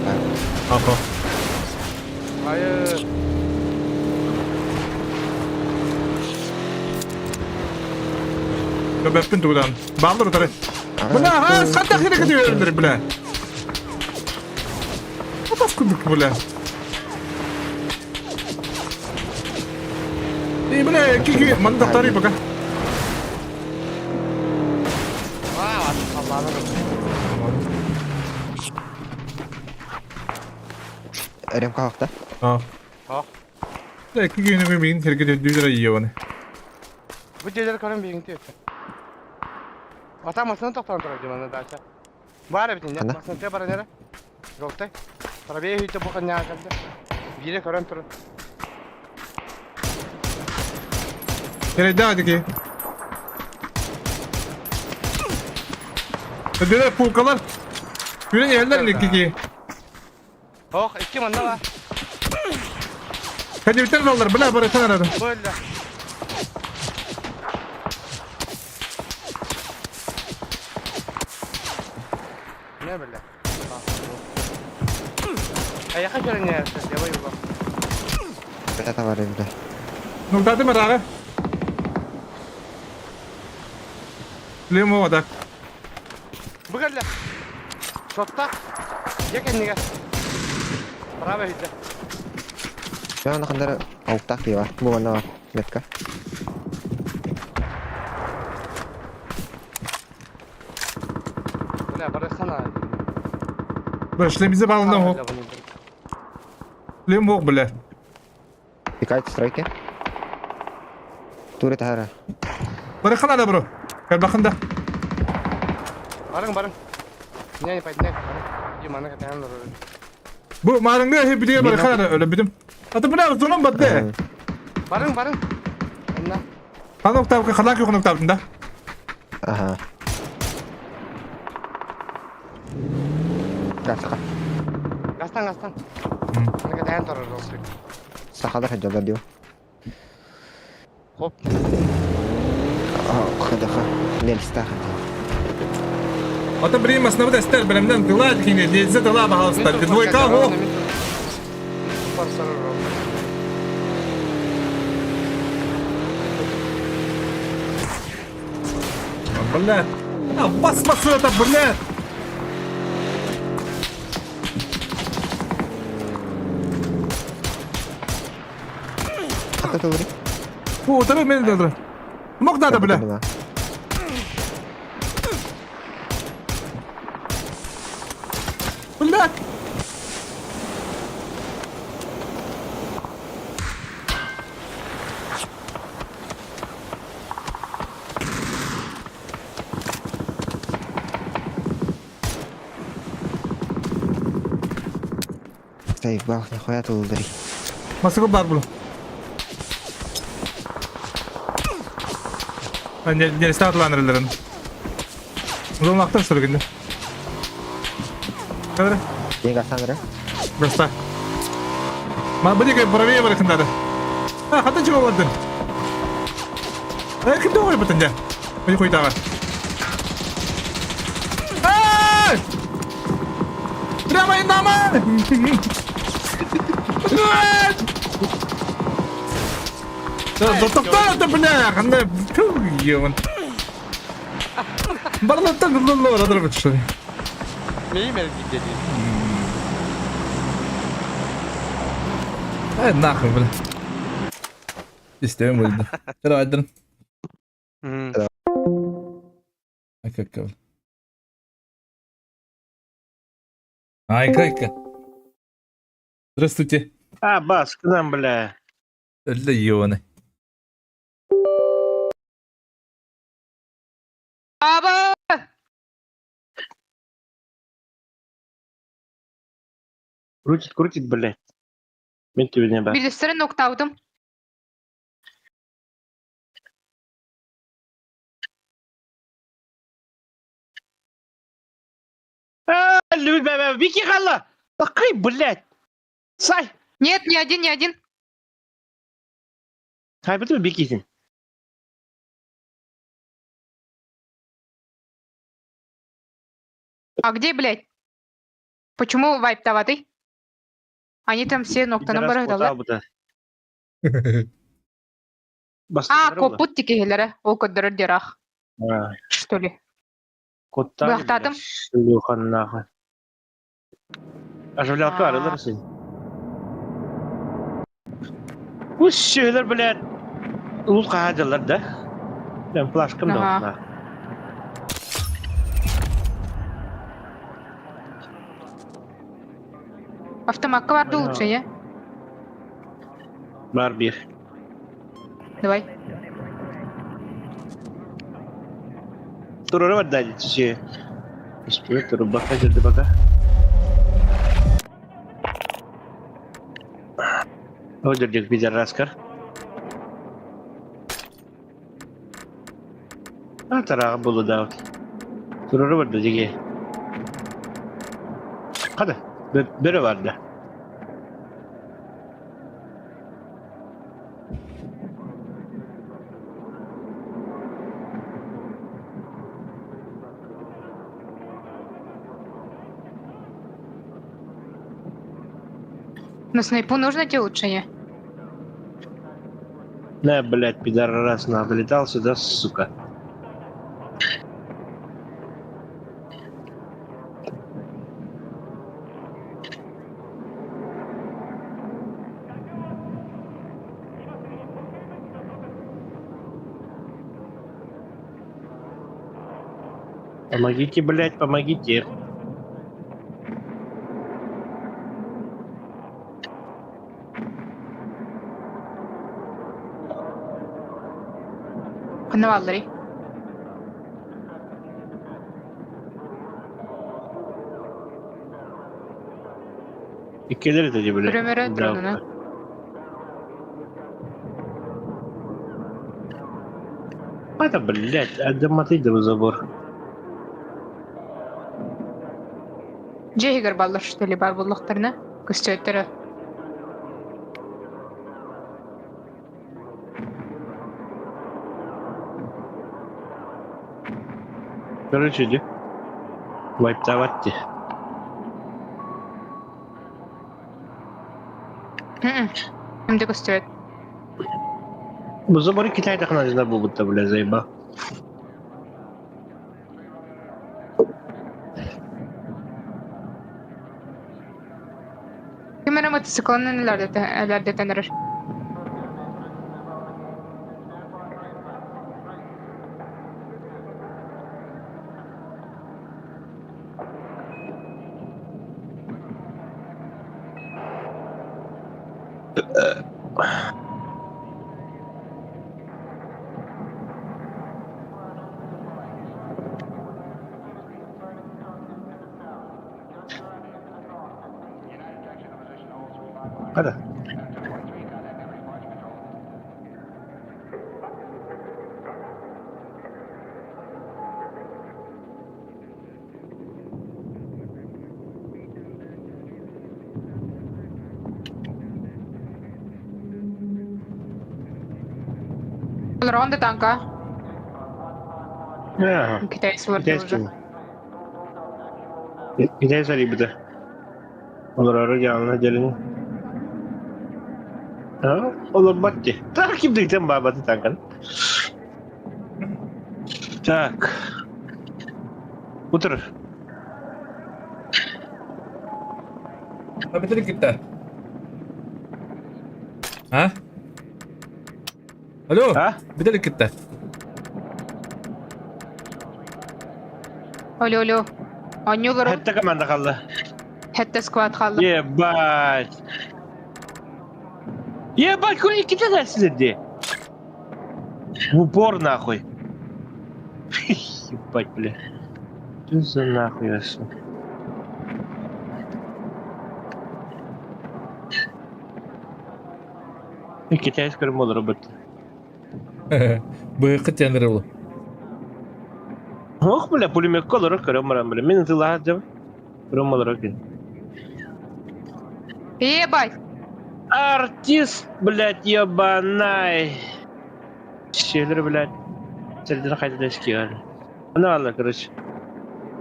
Ага. Hayır. Көбәппин тугудан. Балдыр утары. Бля, ха, хата хире көтү бля. Атас курдук, бля. И, бля, кики, мандактары пока. Allah'ını Эрем кахта. А. А. Да, кики не мин херге дүзрә йоны. Бу жерлер көрөн бигинти. Ата масына токтон турар димана дача. Бар битин, Кана? масына те бар нере? Жолтай. Правее үйтө бу каня калды. Бире көрөн тур. Керек да дики. Өдөрө пулкалар. Күрен елдер кики. Ох, икки манна бар. Кадибитер балдар, бля, бар этен арады. Бөллө. Не биле. Аяка көрөн я его. Это бар бля. Ну, дады марага. Лемо да. Бүгелле. Шотта. Жекенниге. Право үйдө. Я на ауктак дии бар. Бу манна бар. Метка. Бля, барасана. Бля, шлемизе балына хо. Шлем бог, бля. Пикает стройки. Туры тахара. Барыхана да, бро. Калбахында. Барың, барың. Не, не пойди, не. Барың. Маны катаан Бу марыңга хе биле барыхана өлө бидим. Ата бля, зонам батты. Барың, барың. Анна. Ханок табы халак юк табын да. Ага. Гасқа. Гастан, гастан. Маны катаан торор болсук. Сахалар хаджалар дио. Хоп. Хадаха. Нельста хадя. Ата бри масна бит эстер белемден тыла кине, лезе тыла бахалста. Двойка хо. Бля. А, басмасы это, бля. Хата туры. Бу отыры мен де Мог надо, бля. Бля. Стай бах нихуя тулдри. Масыгы бар бұл. Не, не статланырларын. Uzun ақтар сүргінде. Kadar. Ден гасанра. Просто. Ма bu дике правее барыкындады. А, хата чыга бардын. Э, кимде ой бутын я? Мени койдага. Ай! Прямо и нама! Да, тоқта, да, бля, қандай, ту, ебан. Барлаттан гыллы бар, бітші. Меймел дейді. Ай, нахуй, бля. Истемем өлді. Давай, айдырын. Ай, как бля. Ай, как. Здравствуйте. А, бас, к нам, бля. Өлді ебаный. Аба! Крутит, крутит, блядь. Мен тебе бар. Билестерин ноктаудым. А, Вики хала! Такой, блядь! Сай! Нет, не один, не один. Хай, бітім бикисин. А где, блядь? Почему вайп таватый? Они там все ноктанан барыдалар. А, копут тикехелere. Ол көддөрөр дирах. Что ли? Коттан. Бахтадым. Шлюхан нахуй. Оживлялка арылар сен. Үс блядь. Лут қағадылар да. Мен плашкам да. Ага. Автоматка барды лучше, не? Бар бир. Давай. Турары бар да түсе. Үстүе туру бака жүрді бака. О жүрдік пидораскар. А тарағы болу да. Турары бар да деге. Қада? Бірі бар да. На снайпу нужно тебе улучшение? На, блядь, пидорас, на, долетал сюда, сука. Помогите, блядь, помогите. Ханна баалларый? Иккилэр этэ дии били. Көрөм эрэ дронунан. Это, блядь, адаматы да забор. Дьиэ иһигэр бааллар что ли баар буоллахтарына көстөөттөрө. Короче, иди. Вайптовать ти. Ким да көстүбэт. Бу заборы Китай тахнажда буолбутта, бля, заеба. Ким эрэ мотоциклынан элээрдэтэн эрэр. Хата. Олорон да танка. Ага. Китайцы олордо уже. Китайский. Китай сарибыта. Олорору дьаалына дьэлин. А? Олорбат ти. Так ким дыктан баабаты танкан. Так. Утр. А битер китта. А? Алло, А? битер китта. Алло, алло. Оонньууларым Хэтте команда қалды. хэтте сквад хаалла. Ебать. Ебать, хуй кита дальше В упор нахуй. Ебать, бля. Что за нахуй я сука? И китайская мода работает. Быһыкы тенер ол. Ох, бля, пулемет колор, көрөм баран, бля. Мен тылаат деп. Көрөм олорор кин. Ебать! Артист, блядь, ебанай. Щелер, блядь. Сәлдер қайда іске Ана алла, короче.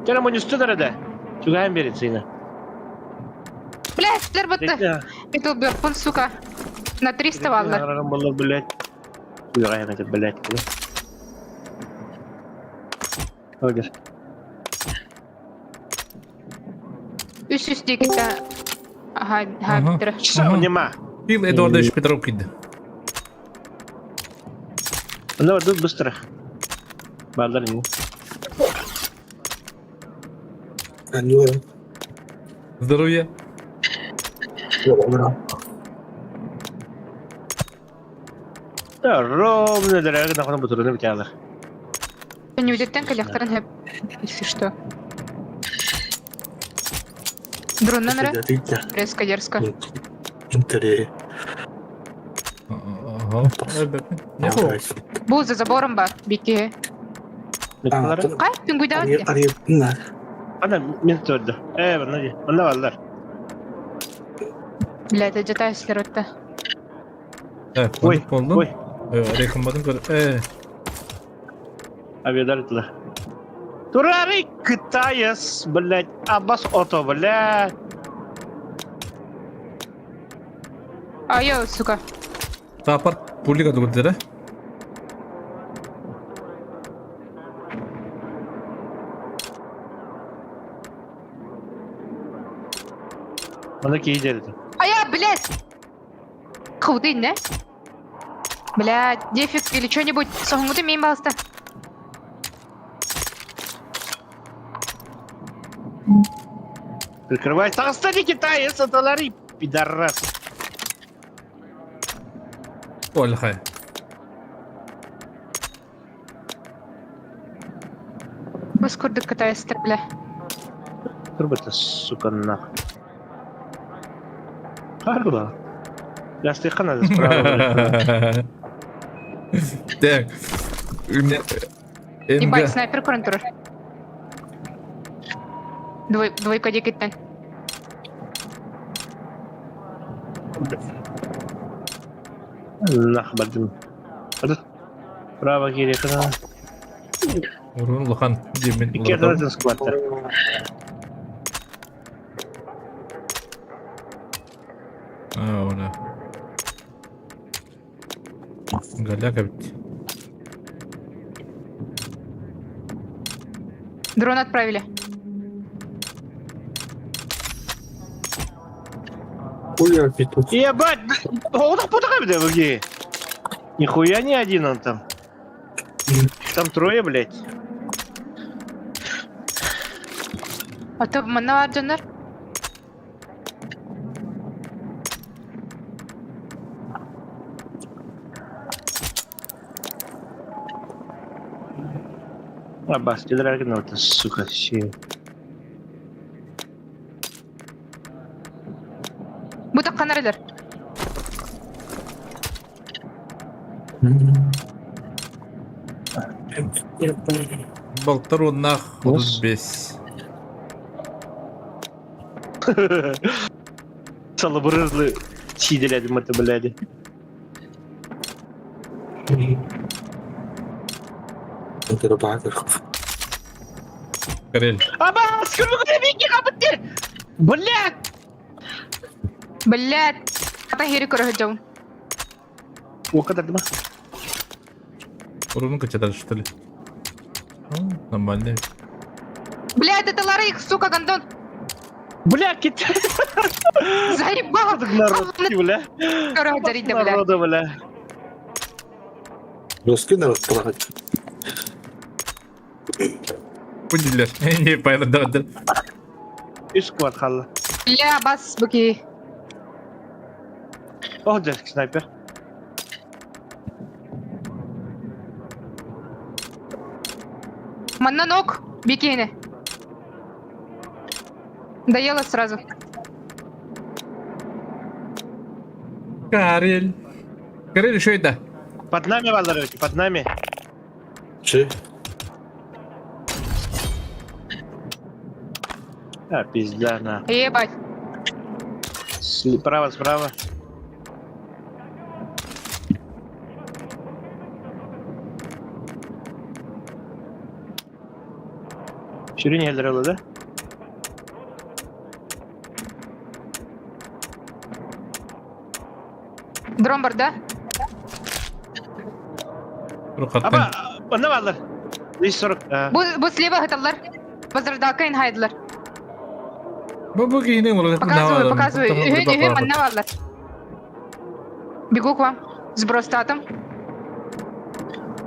Тера мы не студер да. Чугаем берет сына. Блядь, силер бытты. Это уберпун, сука. На 300 валлар. Было, блядь. Чугаем это, блядь. Өлөр. Үс үс диэкитэ аха хаабыттара. Нема. Пил Эдуардович Петров кидdi. Ну, тут быстро. Балдар не. Здоровья. Да, ровно дорога на хону бутырны битялар. Өнүдэттэн кэлиэхтэрин сөп. Если что. Дроннан эрэ. Резко дерзко. Ага. Не хо. Бу за забором бар. Бики. Кай түнгүйдә Ана мен төрдө. Э, мына ди. Мына балдар. Блядь, это силер өттө. Э, Ой, болду. ой. Э, рекомбадым көр. Э, Авиадар Турары Китаес, блядь, Аббас Ото, блядь. Айо, сука. Тапар пулика дугдера. Мына кейдерді. Ая, блядь! Худый, не? Блядь, дефект или что-нибудь. Соңгуды мин балста. Прикрывай. Отстань, китаец, это лари, пидорас. Ольхай. Кус курдук кытайыстар, бля. Турбата, сука, нах. Харла. Ястыхха надо справа. Так. Ебать, снайпер көрөн турар. Двойка диэкиттэн. Нах бардым. Право киириэххэ Урун улахан диэммин Икки уларытабын. скваттар. Аа, уна. Голяк эбит. Дрон отправили. Ебать! Оҕотох путаха бит эбиги. Нихуя не один он там. Там трое, блядь. А то манна баар дьоннор. Абас, ты сука, все. Бу таххан эрэлэр. Балтар уоннаах 35. Салыбырырлы сииделедим это, блядь. Карель. Абас, Блядь! Блядь! Ата хири көрө сылдьабын. Уока тардыма. Урунун качатар что ли? Ну, нормально. Блядь, это Ларык, сука, гондон! Бля, кит. Заебал! Народ, бля. Көрө сылдьар бля. Народа, бля. Русский народ плакать. Күндүлэр. Не пайладар. Үс квад халла. Бля, бас, буки. О, дядька снайпер. Манна ног, бикини. Доела сразу. Карель. Карель еще это. Под нами, Валерий, под нами. Чи? А, пизда, на. Ебать. Справа, справа. Ширине элдер да? Дрон бар, да? Аба, онна баллар. 240. Бу, бу слева хаталлар. Возрождалка инхайдлар. Бу бу киһини уларытын Показываю, показываю. Үһүн, үһүн, манна баллар. Бегу к вам. Сброс статом.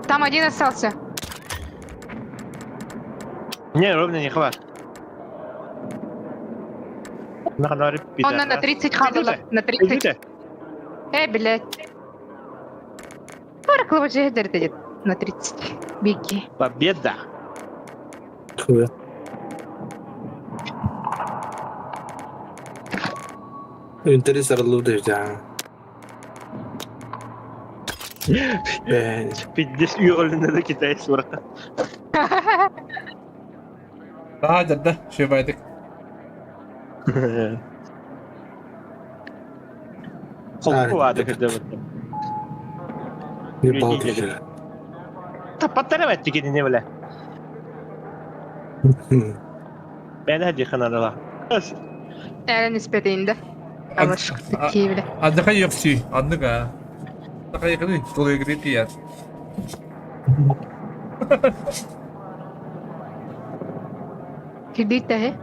Там один остался. Не, ровно не хватит. Он на 30 хадалар. На 30. Э, блядь. На 30. Беги. Победа. Хуя. Интерес аралуу да. Пиздец, үйөлүнө китайец барата. Да, да, да, шебайдык. Холку ады кырдыбыт. Не балды. Тапаттара бәтти кенене биле. Мен хади ханадала. Әлен испетейинде. Алашык киевле. Адыка ёксүй, адыка. Адыка якыны, толы гриппият. Кирдит э?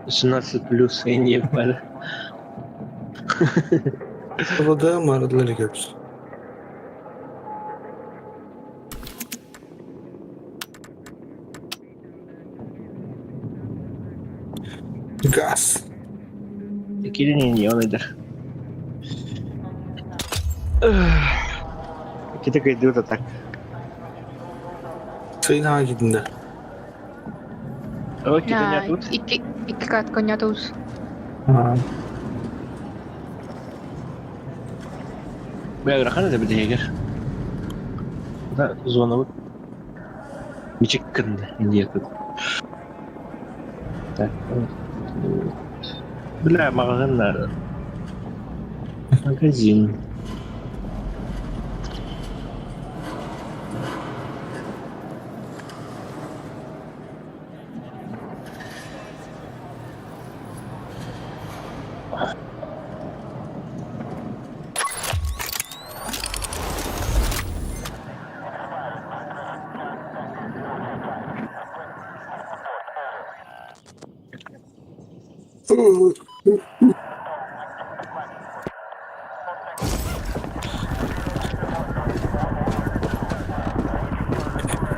18 плюс и не пара. Вода марадлар көпс. Газ. Кирин не он идер. Иккитэ кыйдыбыт а так. Сыйнаға китинде. О, ките не тут. Икки, икки катка не тут. Бля, ыарахан этэ битиһигэр. Да, зонабыт. Мичик кынна, индия тут. Так, бля, маҕаһыын наада. Магазин.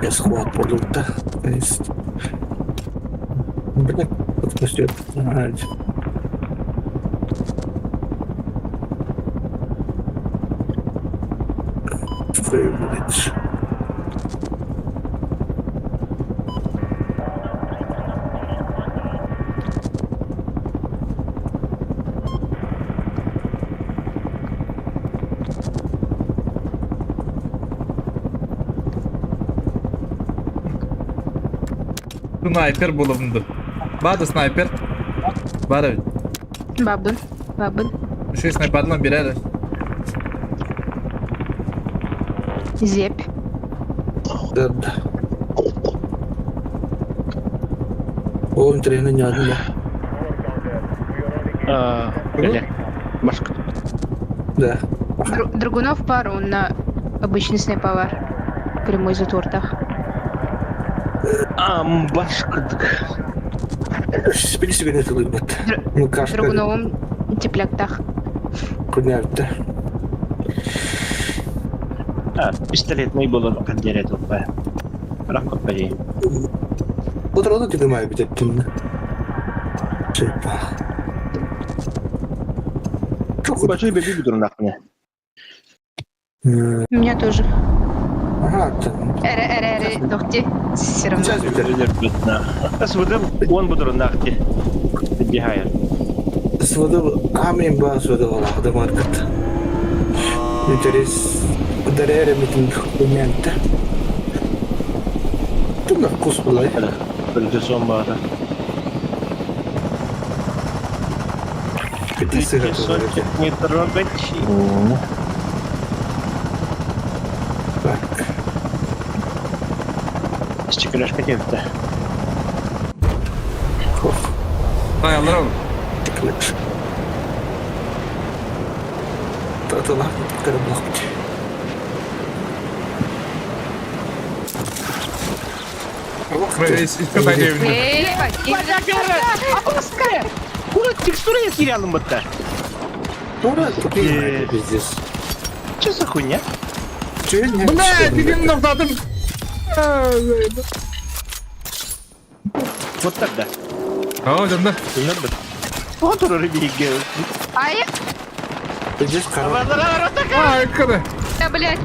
Я схват продукта. Есть. Бля, подпустил. Блядь. Снайпер булабын Бада снайпер. Бара. Бабын. Бабын. Еще снайперлан береді. Зепь. Да, да. О, интересно, не одна. Бля, башка. Да. Драгунов пару на обычный снайповар. Прямой затортах. Амбашка. Спили себе не тылыбат. Ну, кашка. Драгуновым тепляктах. Куднявта. А, пистолетный был кандире тупая. Ракопари. Утро тебе май битеттин. Чепа. Большой беби буду нахуй. У меня тоже. Ага, там. Эре, эре, эре, дохти. Все равно. Сводил, он буду нахти. Бегает. Сводил, амин ба сводил Аллах да маркет. Интерес ударяли митинг документы. Тут на вкус была. Не трогать. Так. Стекляшка тебе-то. Ай, алар. Татала, караблах. Куда текстуры я терял бытта? Дура, тупые, пиздец. Че за хуйня? Бля, деген ноқтадым. Вот тогда. О, жанда. Вот он рыбий. Ай, Пиздец, короче. Ай, када. да, блядь.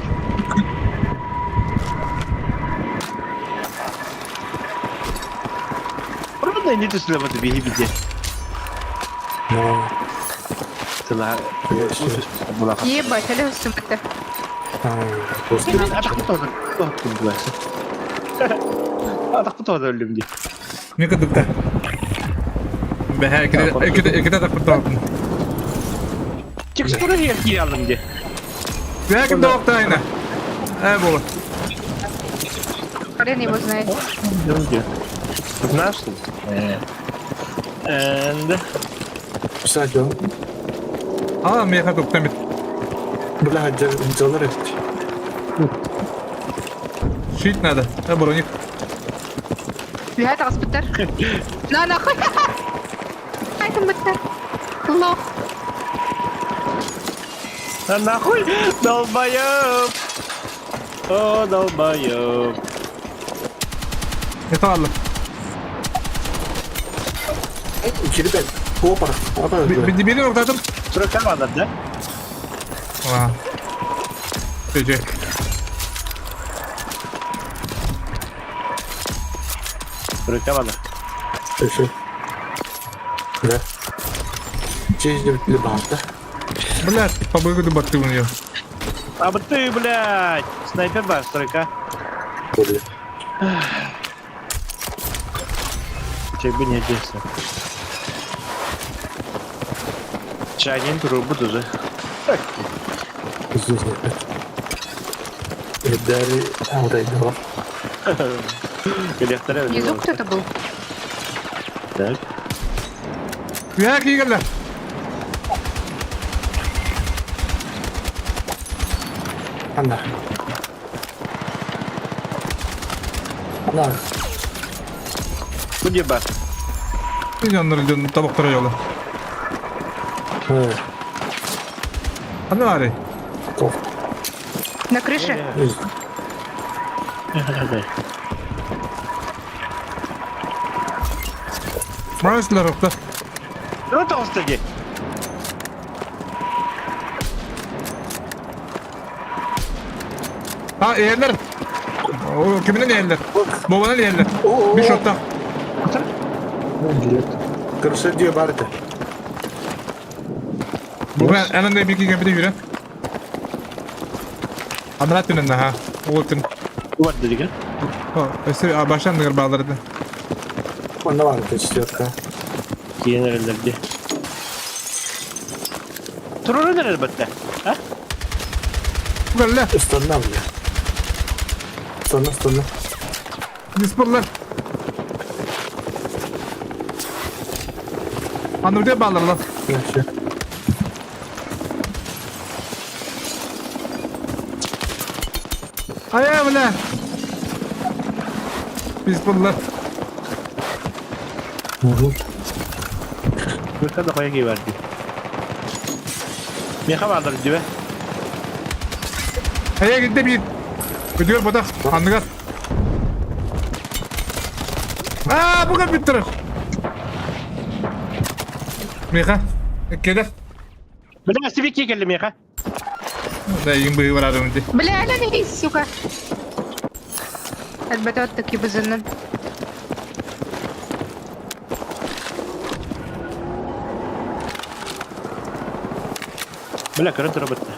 Рудно не ты сюда беги беде. Ну, Ебать, алё, сумка. А так кто люди? Мен кыдыкта. Бәһә, икеде так кутабын. Текстуры я терял где. Бәһә, кем дә айна. Ә, була. Хрен его знает. Где? Знаешь что? And Кстати, А, мен хатып тамит. бля, джалар Щит надо. Ә, броник. Бля, таспыттар. На нахуй. Айтым быттар. Лох. А нахуй? Долбоёб! О, долбоёб. Это ладно. Ребят, опа, опа. Били ноқтадым. Срок надо, да? А. Че, че. Рыка бана. Еще. Да. Честь лебанта. Блядь, по выходу баттым у нее. А вот ты, блядь! Снайпер бар, стройка. Блин. Тебе не одевся. Чайнин трубу тоже. Дали аудайдор. Внизу кто-то был? Так. Үһэ киигэллэр. Анна. Анна. Бу дьэ бар. Дьоннор дьон тобохторо дьоло. Ханна баарый? На крыше? Мразьлар охта. Ну тоҕуста дии. А, иһэллэр. Киминэн иһэллэр? Бобанан иһэллэр. Bir шоттах. Крыша дьиэ баар этэ. Бу эн эн бики кэмпити yürü. Анараа түнэн наһаа. Ол түн. Бар дилиген. Өссө башан дыгар бааларды. Манна баар этэ четверка. Киин эрэллэрди. Турурун эрэр бэтте. А? Бэллэ. Ыстанна бля. Ыстанна, ыстанна. Диспорлар. Анны бааларлар. Вообще. Ая, бля. Диспорлар. Меха да қоя кей барды. Меха баалар дибе. Ая кидде биир. Өтүгэр ботах. Анныгар. Аа, буга бүттүрэр. Меха. Келер. Бля, сибики келли меха. Да, им бы барарым ди. Бля, ля, сука. Элбэтэ таки бызыннын. Бля, көрөн тура бытта.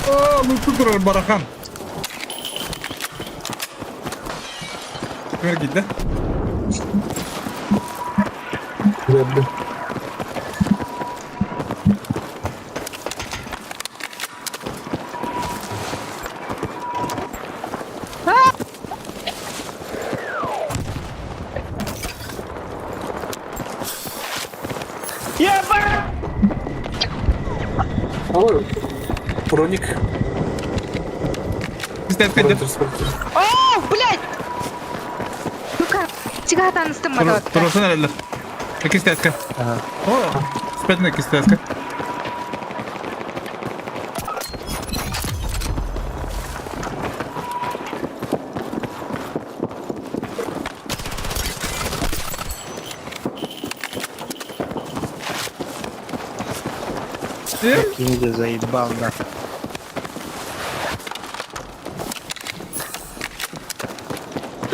Оо, луту турар барахан. Кимэр киирдэ? Көрдүм. Ебать! Ой, броник. Истэн кэлдэ. О, блядь! Ну-ка, тига таныстым мадаватта. Турусан эрэллэр. Иккистэска. О, спэтин иккистэска. Кинди заебал нахуй.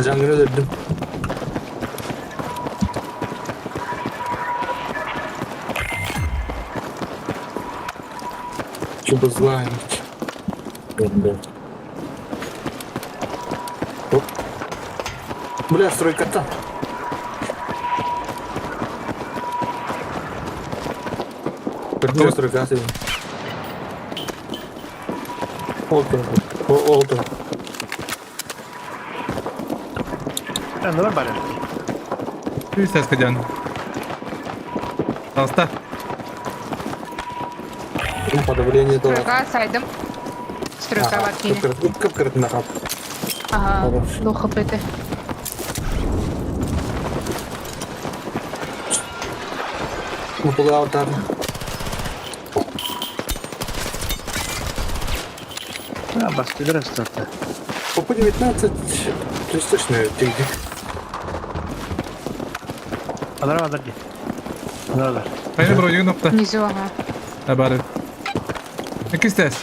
Жаңгыры өлдүм. Чубо зла. Оп. Бля, стройка-то. Бля, стройка Ол тұр. Ол тұр. Аннылар бар. Үстэска диэн. Таста. Подавление дала. Стройка сайдым. Стройка ваткини. Кып-кырт нахап. Ага, лоха бете. Мутула отар. А, бастыдыр астата. По 19 то есть точно тигди. Алар алар ди. Алар алар. Хайны броник нопта. Внизу, ага. Абары. Иккистэс.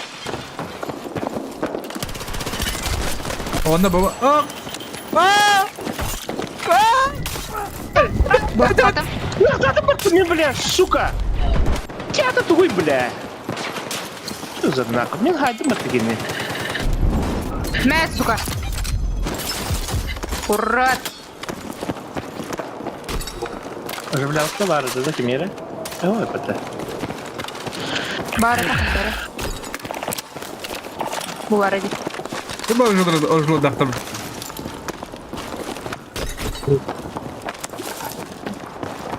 Онна баба. А! А! Потом. Мне, бля, сука! Я-то тугой, бля! Что за нахуй? Мне хайдым это Мэ, сука. Урод. Оживлялся бары, да за кемере? Ой, пота. Бары тахтары. Булар эди. Куба ожлодахтар.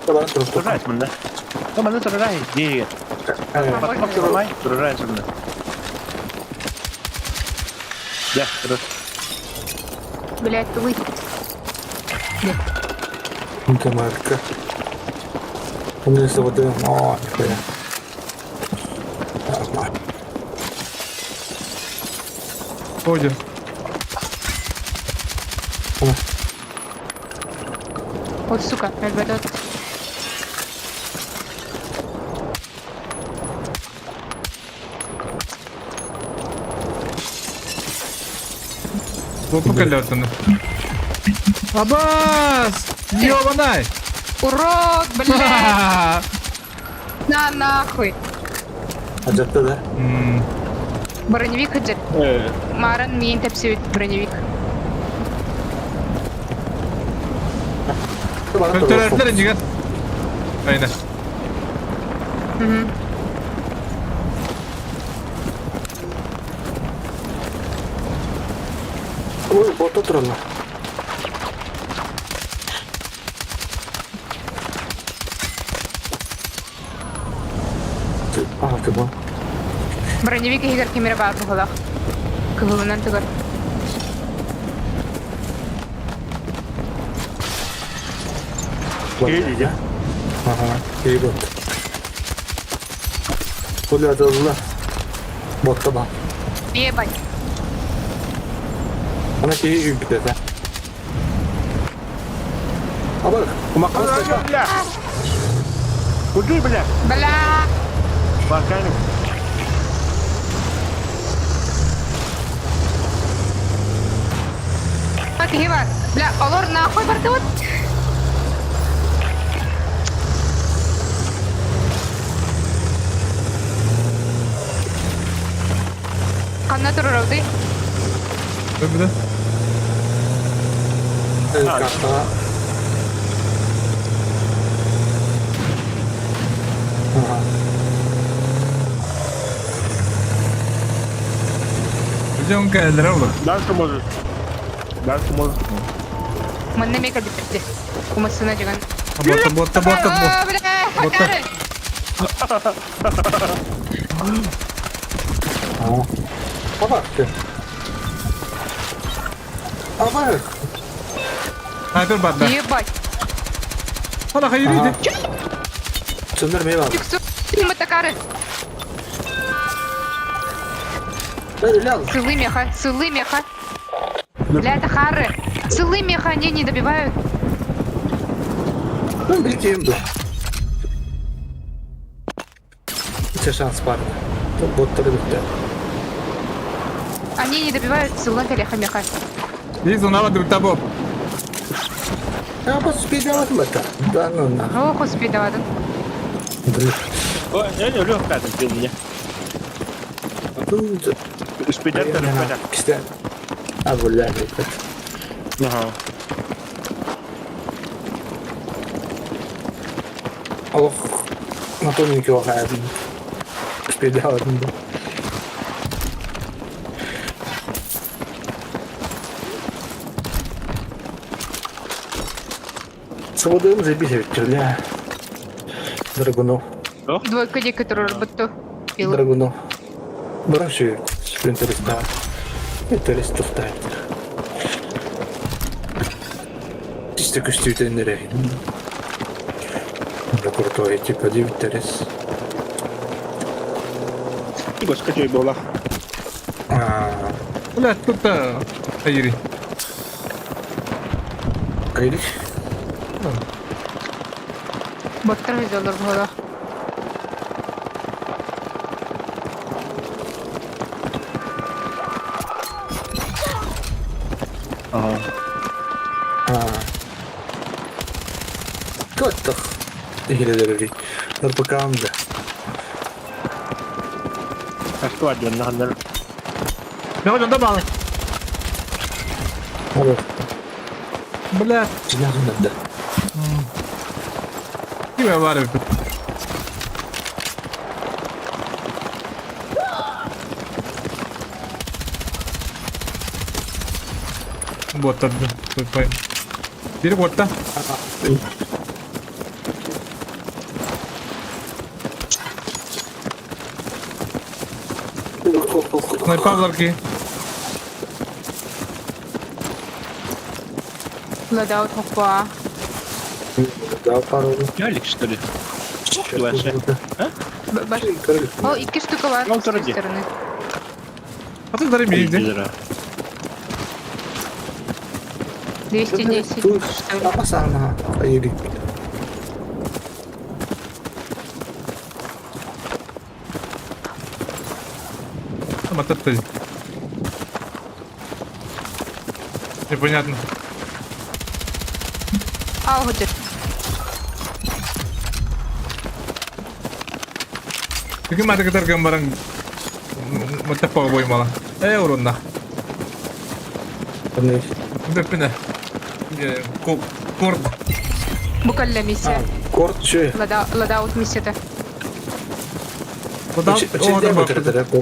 Туррайс мында. Мында туррай, дии. Потом туррай, туррайс мында. Да, тур. Блять, вы. Марка. У меня заводы. О, нихуя. Нормально. Ходи. Вот, сука, ребята. Вот покалятаны. Абас! Ёбанай! Урод, блядь! На нахуй! Ажатты да? Броневик хаджат. Маран миин тепсибит броневик. Көтөрөрдөр инжигер. Айна. Ой, бота тураллар. А, ты бо. Броневик иһигэр кимире баар быһылах. Кыһылынан тыгар. Иди, Ага, iyi bot. Бля, да, Ботта ба. Ебать. Ана киһи күүппүтэ. Абар, кумакка Бля! Куди, бля! Бля! Барканик. Киһи бар. Бля, олор нахуй бардыбыт. Ханна турар Көбүдө. Карта. Ага. Жон кэллер олар. Дальше может. Дальше может. Манна мека битти. Кумасына жиган. Бота, бота, бота, бота. Бля, Бота. хакары. Абар. Абар. Снайпер барда. Ебать. Ана хайриди. Сөндөр мей бар. Тиксу. Матакары. Сылы меха, сылы меха. Бля, это хары. Сылы меха, они не добивают. Ну, билкем бу. Үче шанс бар. Боттары бүттү. Они не добивают сылы меха меха. Из унала дутабо. Я бас спидаватым бата. Да, ну на. Ох, успедавадын. Ой, я не легкая там пил меня. Успедят, успедят. Кисте. А, бля, Ага. Ох, на тоненький охаядым. Спидаватым бу. Свободым забить бля. Драгунов. Двойка дикий турар буту. Драгунов. Брашу спринтериста. Интерес туфтайт. Чисто көстүүтеннere. Да крутой, типа, интерес. Господи, была. Бля, тут хайри. Кайри? Боттар хызалар була. Ага. Туох иһилэлэри РПК-м да. Что один Бега дьонда баалы. Алло. Бля. Чинах да. Киме бар эбит. Буоттарды. Бiri буотта. Снайперларки. Loadout хоппа. Да, пару. Ялик, что ли? Ваша. О, икки штука бар. Ну, С той вроде. стороны. Аты дары миинди. 210, что ли. Апасана. Айри. Мататты. Непонятно. А, вот это. Түгін маты кытарган баран маттаппаға боймала. Э, урунна. Бөппүнэ. Корд. Букалля миссия. Корт чё? Loadout миссията.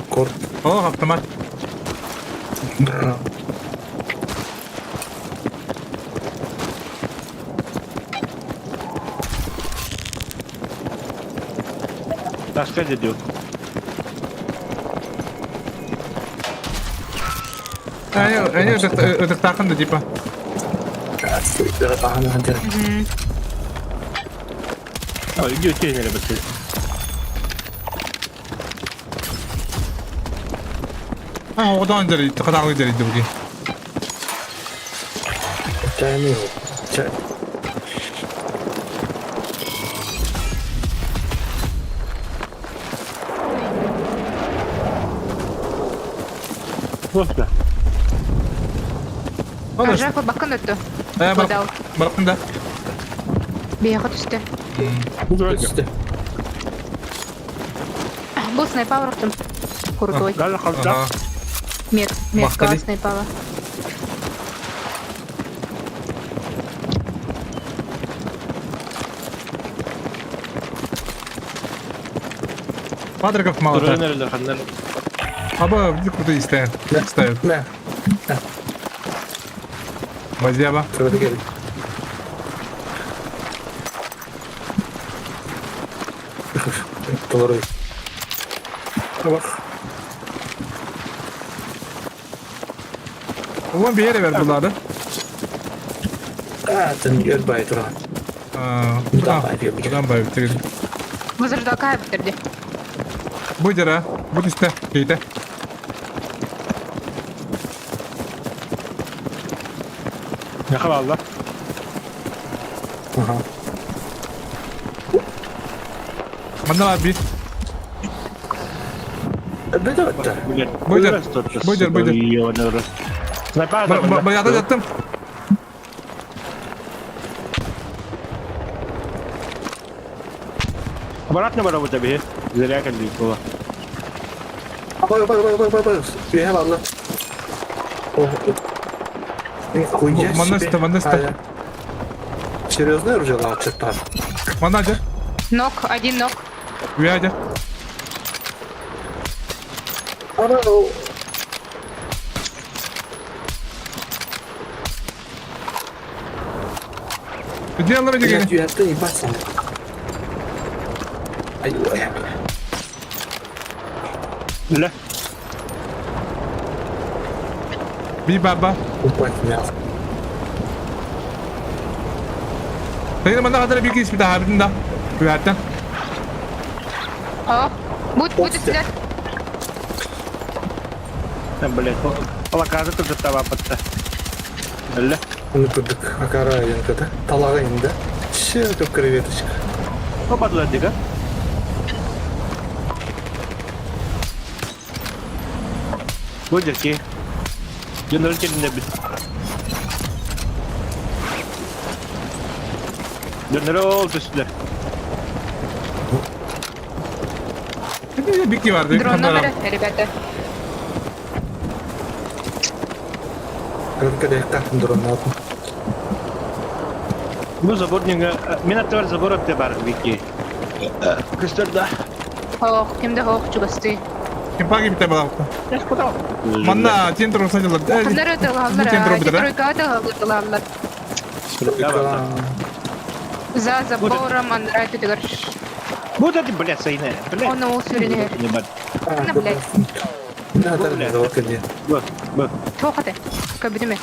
Корт. О, автомат. Таска дедю. Они ытыктаахын да типа. А, иди утень, ребята. А, одан дери, кадагы дери дебги. Чайный. Чай. Вот да. Ажафа бакын өттү. Loadout. Баракын да. Бияха түсті. Түсті. Бұл снайпа ұрықтым. Крутой. Ага. Мет, метка снайпала. Патриков мало так. Аба, где круто ставят. Ставят. Да. Мазяба. Толорой. Bak. Ulan bir yere ver bunları. Zaten gör bay turan. Buradan Buradan bay bitirdim. Возрождалка bitirdi. Bu dira, bu işte, şeyde. Ne kadar Allah? Aha. Mandan abi. Buyur. Buyur, buyur. Bayada yattım. Обратно работа бе. Зря как было. Bak bak bak bak bak bak. Bir hemen Allah. Oh. Нихуя Манеста, манеста. Серьезно оружие лачет Манадя. Нок, один нок. Уядя. Где она Блядь, я ты ебаться. Ай, Бля. Би баба. Упать мясо. Sayın bana kadar bir kişi bir daha bir daha. Güverten. О, будет, будет сюда. Там, блядь, лаказы тут табапатта. Бля. Оны көрдік. Акара енді Талаға енді. Ше көп креветочка. Попадла дига. Будет ки. Дюнер келінде бит. Дьоннору ол түстүлэр. Бикки барды. Дрон номера, ребята. Бу забор ньыҥа... Мин аттыбар забор атты бар Вики. Көстөр да. Хоох, кимде хоох чугастыы. Ким паги бите балапта. Манна тен туру садилар. Ханнары тылаллар, Тен туру битера. тройка тылаллар. За забором андрай түтүгөр. Вот это, блядь, сайна. Блядь. Оны ол сүрүнүгөр. На, блядь. Б, б. Тоқаты. Көбүтүмө.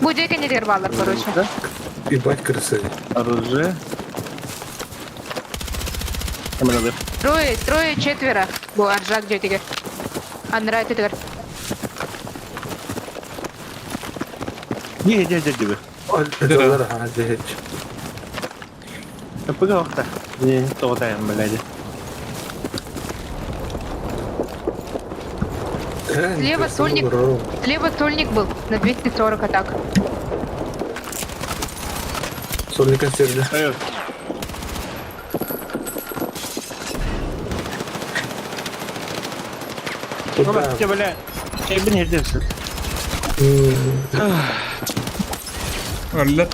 Бу жеке нелер балар, короче. Ебать крысы. Оружие. Камералы. Трое, трое, четверо. Бу аржак жетигер. Андрай түтүгөр. Не, не, не, не. Пыгахта. Не, тоғытайын, блядь. Слева сольник. Слева сольник был на 240 атак. Сольник консерві. Бля, бля. Чайбин жердесің. Алла.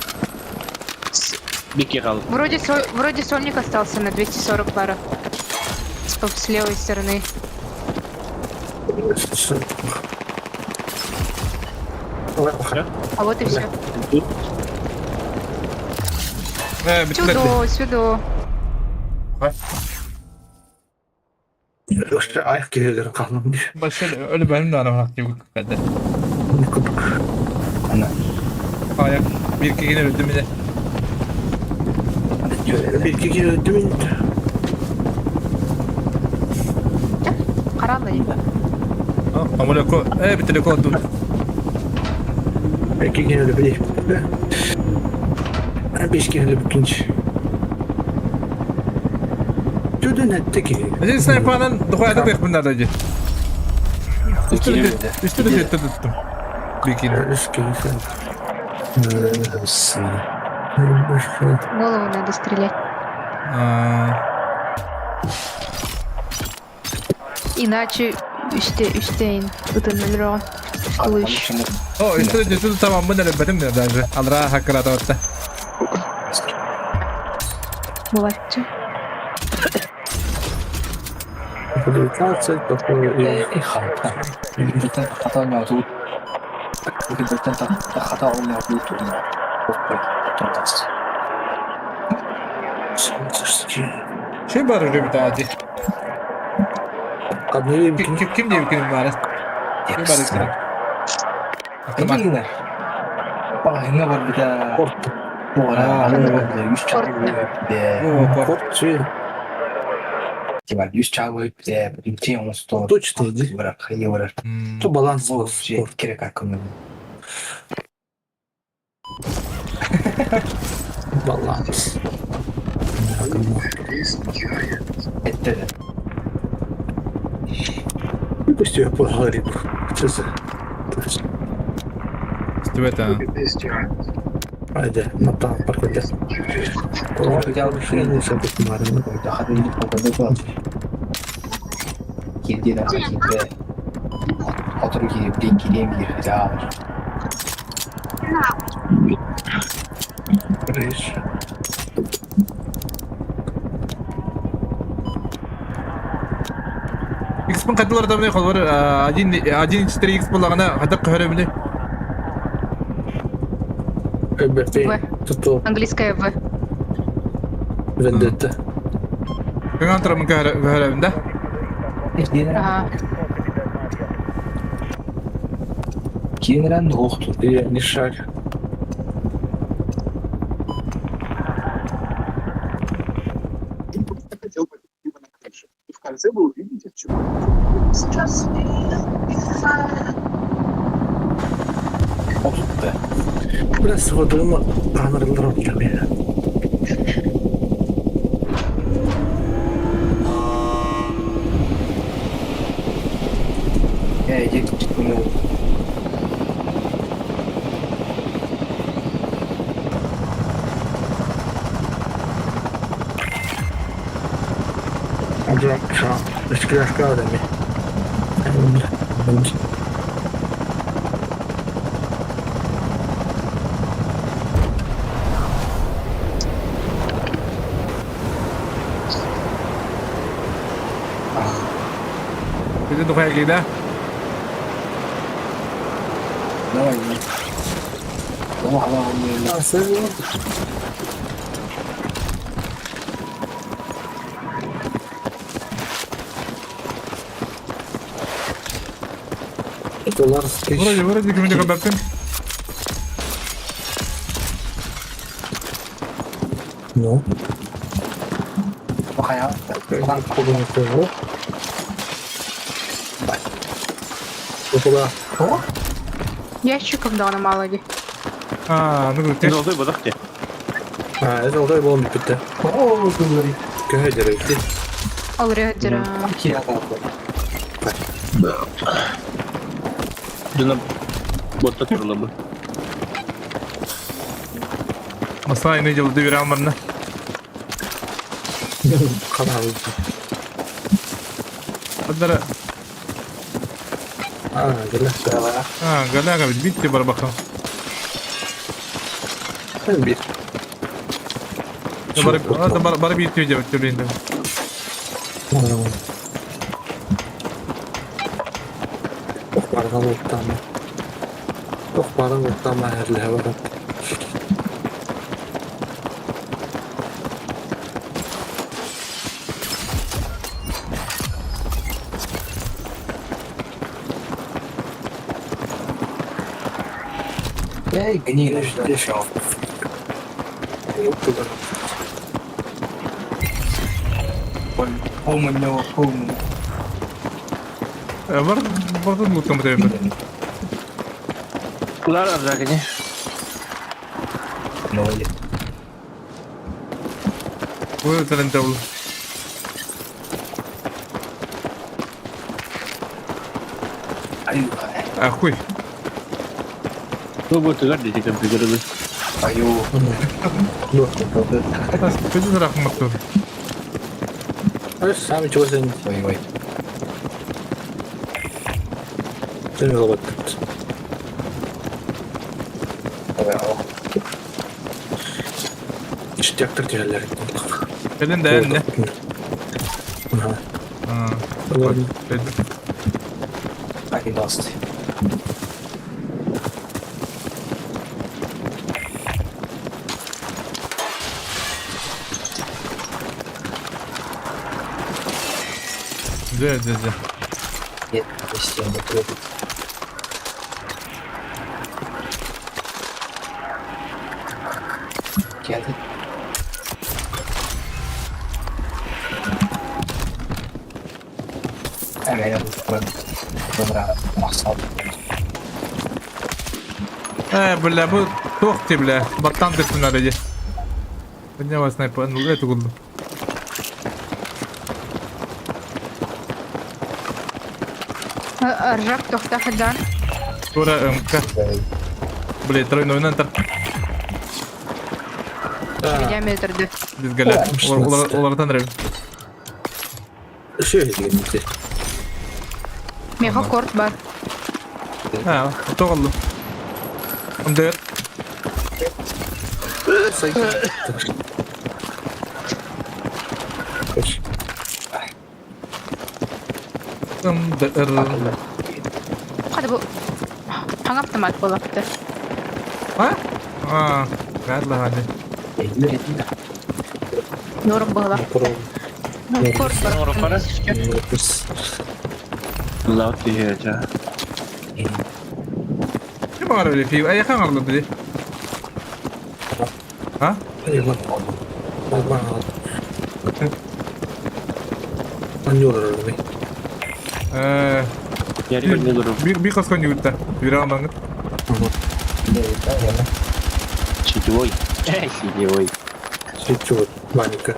Беке қалды. Вроде, вроде сольник остался на 240 пара. С левой стороны. А вот и все. Битилер. Сюда, сюда. Аяқ келелерін қалмам. Başka öyle benim de aramam gibi kadar. Ayak bir iki yine öldü mü de. Bir iki kere öldü mü? Қаралы. Amına ko. Bitile ko dur. İki kere öldü bir. Beş kere öldü ikinci. Төден әтті ки. Здесь снайпанан духайда бек bunlar da. Üstüne üstüne tuttum. Bikini. Голову надо стрелять. Иначе үсте үстейін. Ытын Слышь. О, üstüne tuttum tamam bu ne benim de даже. Alra hakkıra da. Бывает. 19 такое. Şey var öyle bir daha. Kim kim kim diye bir kim var? Kim var kim? Kort. Kort. Точно, То баланс. Баланс. Пусть я поговорим. Что за? Это. Айда, на там паркуйте. X-пын катылар да міне холвар 1.4 X болағына қадақ көре міне. В. Английская В. Вендетта. Көңін тұрамын көре да? Ага. Я не шарю. Бля, сходимо, камеру робили. Үскүлэшкаадами. Bizi духая кида. Вроде, вроде кимде кабаттым. Ну. Ящиков даҕаны мало дии. А, ну ты. Золотой бодох те. А, это алтай болон бүттэ. Көһө деректи. Ол рядера. Дьоно буотта турла бу. Масай не делал доверял манна. Канал. Адара. А, геле. А, галяга ведь битте барбаха. Bir. Бар, бар, бар бит видео төлейді. Охбарга уттама. Охбарга уттама әрле барат. Эй, гниль, что Бар, бар лутом тебе. Кулар аржагини. Ой, талент ол. А хуй. Бу бу тыгар дети компьютеры. Көзі рахмат тур. Сами чего сен. Сен жолбат. Иштектер тегелер. Элен да не. Ага. А. Дэ, дэ, дэ. Э, бля, бу тохти, бля. Баттан дөптүн ареди. Подняла снайпер, ну это гуд. Ржак тохта хадан. Тура МК. Бля, тройной нантар. Диаметрды. Без галя. Олардан рев. Шöyle дегенде. Меха корт бар. А, тоғалды. Мдр. МДР. Хады бу. Хаңап тамат болапты. А? А, гадла хады. Норм было. Корт бар. Норм бар. Лав тиһэ. Ким ағар фи? Ай қан арлады ди. А? Э, Ярик би қасқан югітті. Вира алмаңыз. Сетевой. Сетевой. Сетевой. Маленькая.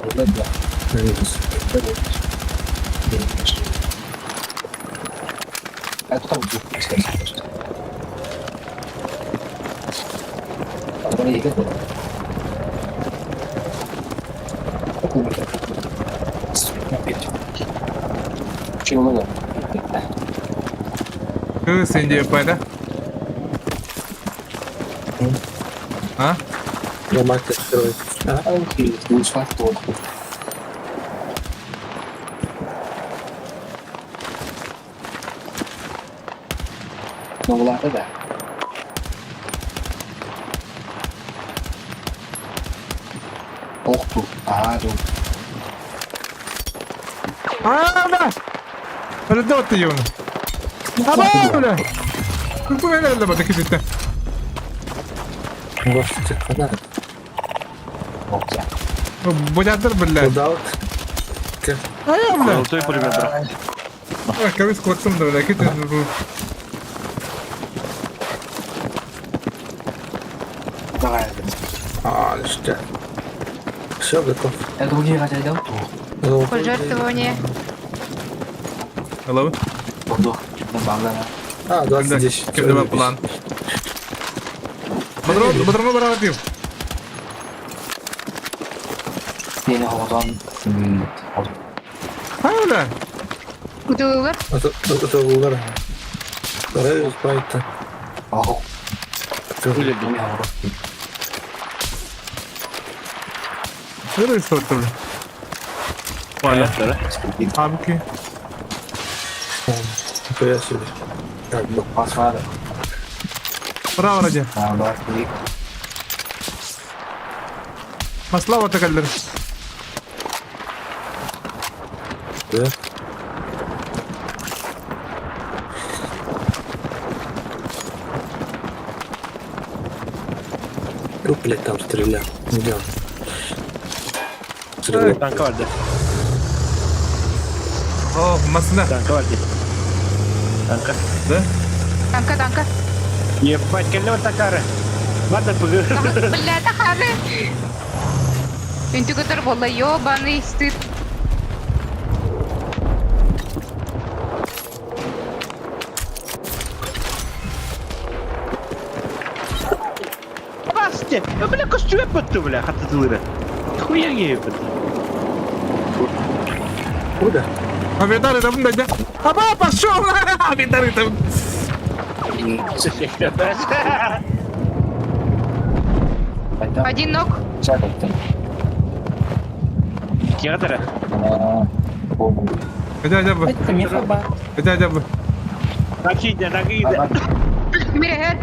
Кыыс индия да? А? Дома строить. А? А, да! Өлдө отты юны. Аба, бля! Бу мене бата китте. Господи, куда? Будятыр, бля. Куда вот? А, бля. Золотой пулемет брат. Кабыс куттум да, бля. Китте. А, что? Все, готов. Пожертвование. Hello. А, 20 10. Ким план? Бадрон, бадрон баратив. А, бля. Удылылар. Это удар. Давай успеть-то. Nereye soktu бля? Валя. Абки. Нихуя себе. Как бы. Браво, ради. Маслава такаллер. Да? Ну, блядь, там стрелял. Где он? Стрелял. Танка vardı. О, масна. Танка vardı. Танка. Да? Танка, танка. Ебать, кэллэ такары. Бата пыгы. Бля, тахары. Үнтүгөтөр болла, ёбаный стыд. Басте. Бля, костюм пытты, бля, хатытылыры. Хуя гейб. Куда? Авидары там да. Аба, пошел! Авидары там. Один ног. Театра. Хотя бы. Хотя бы. Такие, такие. Мире,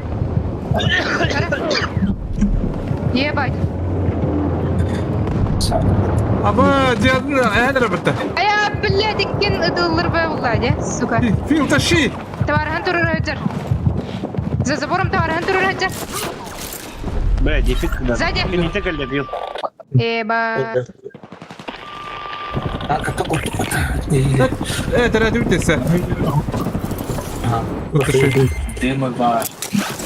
Ебать. Аба, дед, это работа. А я, блядь, иккен ыдыллар бе булла, сука. Фил, тащи! Товархан турur За забором товархан турur Бля, дефик. Сзади. Не так бил. Еба. А, как такой? Не, Это ради утеса.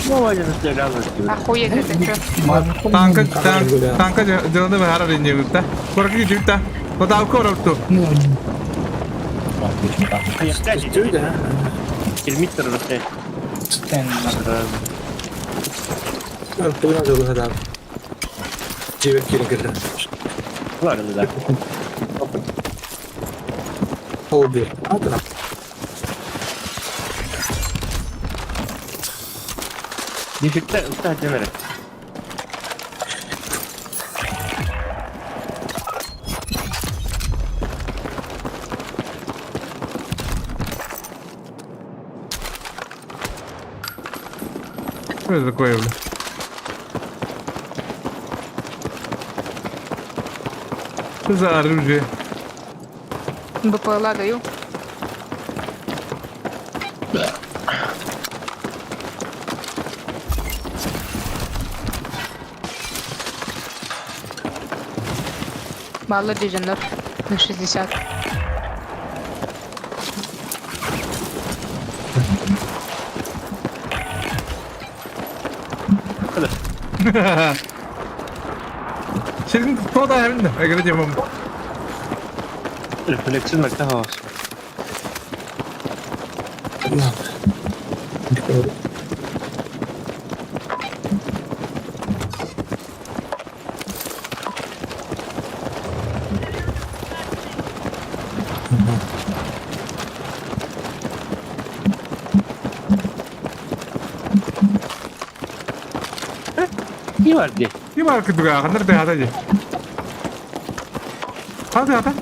Ну, один стрелял. Охуеть, это чё? Танка, танк, танка деланы бахара линии бутта. Корки жутта. Подав коропту. да? Километр расстояние. Тугунан жолу да. Жибек кирин кирди. Ладно, да. Ол бир. А, да. Дефекта, один раз. Что это такое, бля? Что за оружие? БПЛА даю. Мало деженер на 60. Şimdi toda hem de. Egre diyemem. Refleksin mekte havası. Ким бар дии? Ким бар кырдыга ханнар тыата дии. Ха тыата.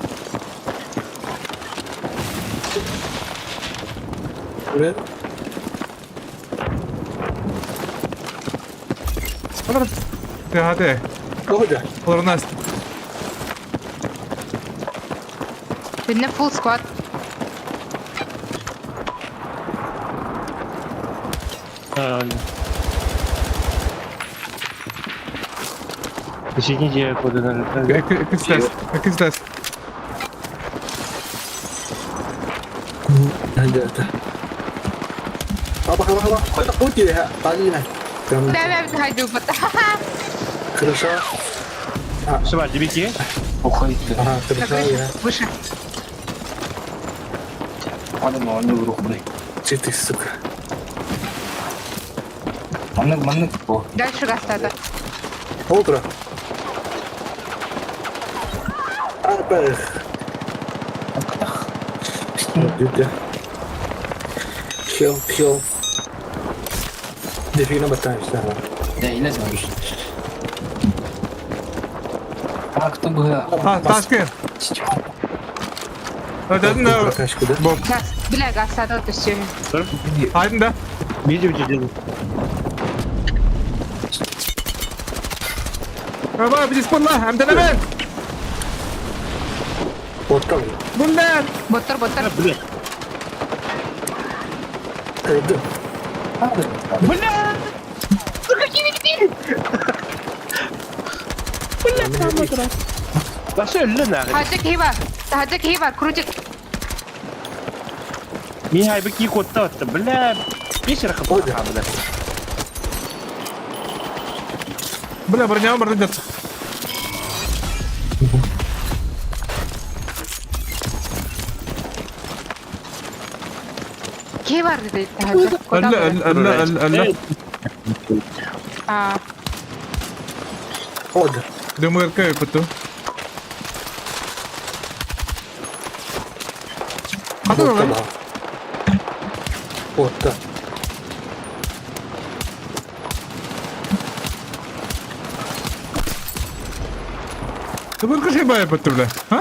Бля. Ханнар тыата. Оҕо Олорунас. Видно full squad. Извините, я куда Кистес. Кистес. Это. Аба, аба, аба. Да, да, хайду, Хорошо. Сюда, дебики. Ага, хорошо, я. Выше. Че ты, сука? Дальше гастата. Утро. Арбэх. Хил, хил. Дефина батаешь, да. А, ташки. Это Прокачку, да? Боб. Газ. Бля, гастата, то все. Хайдын да. Видите, где Баба, бис булла, амдана Вот как? Булла. Боттор, боттор. Блядь. Это. Бля! Бля, өллө нахуй. Хаджик хива. Хаджик хива, крутит. Михай бы ки котта бля. Вечер хапа, бля. Бля, броня броня. Киһи бар dedi таһырдьа. Өллө, өллө, өллө, өллө. А, Ода. Дымырка көтү. Хата да. Отта. Дымырка шей бая көтү бля. А?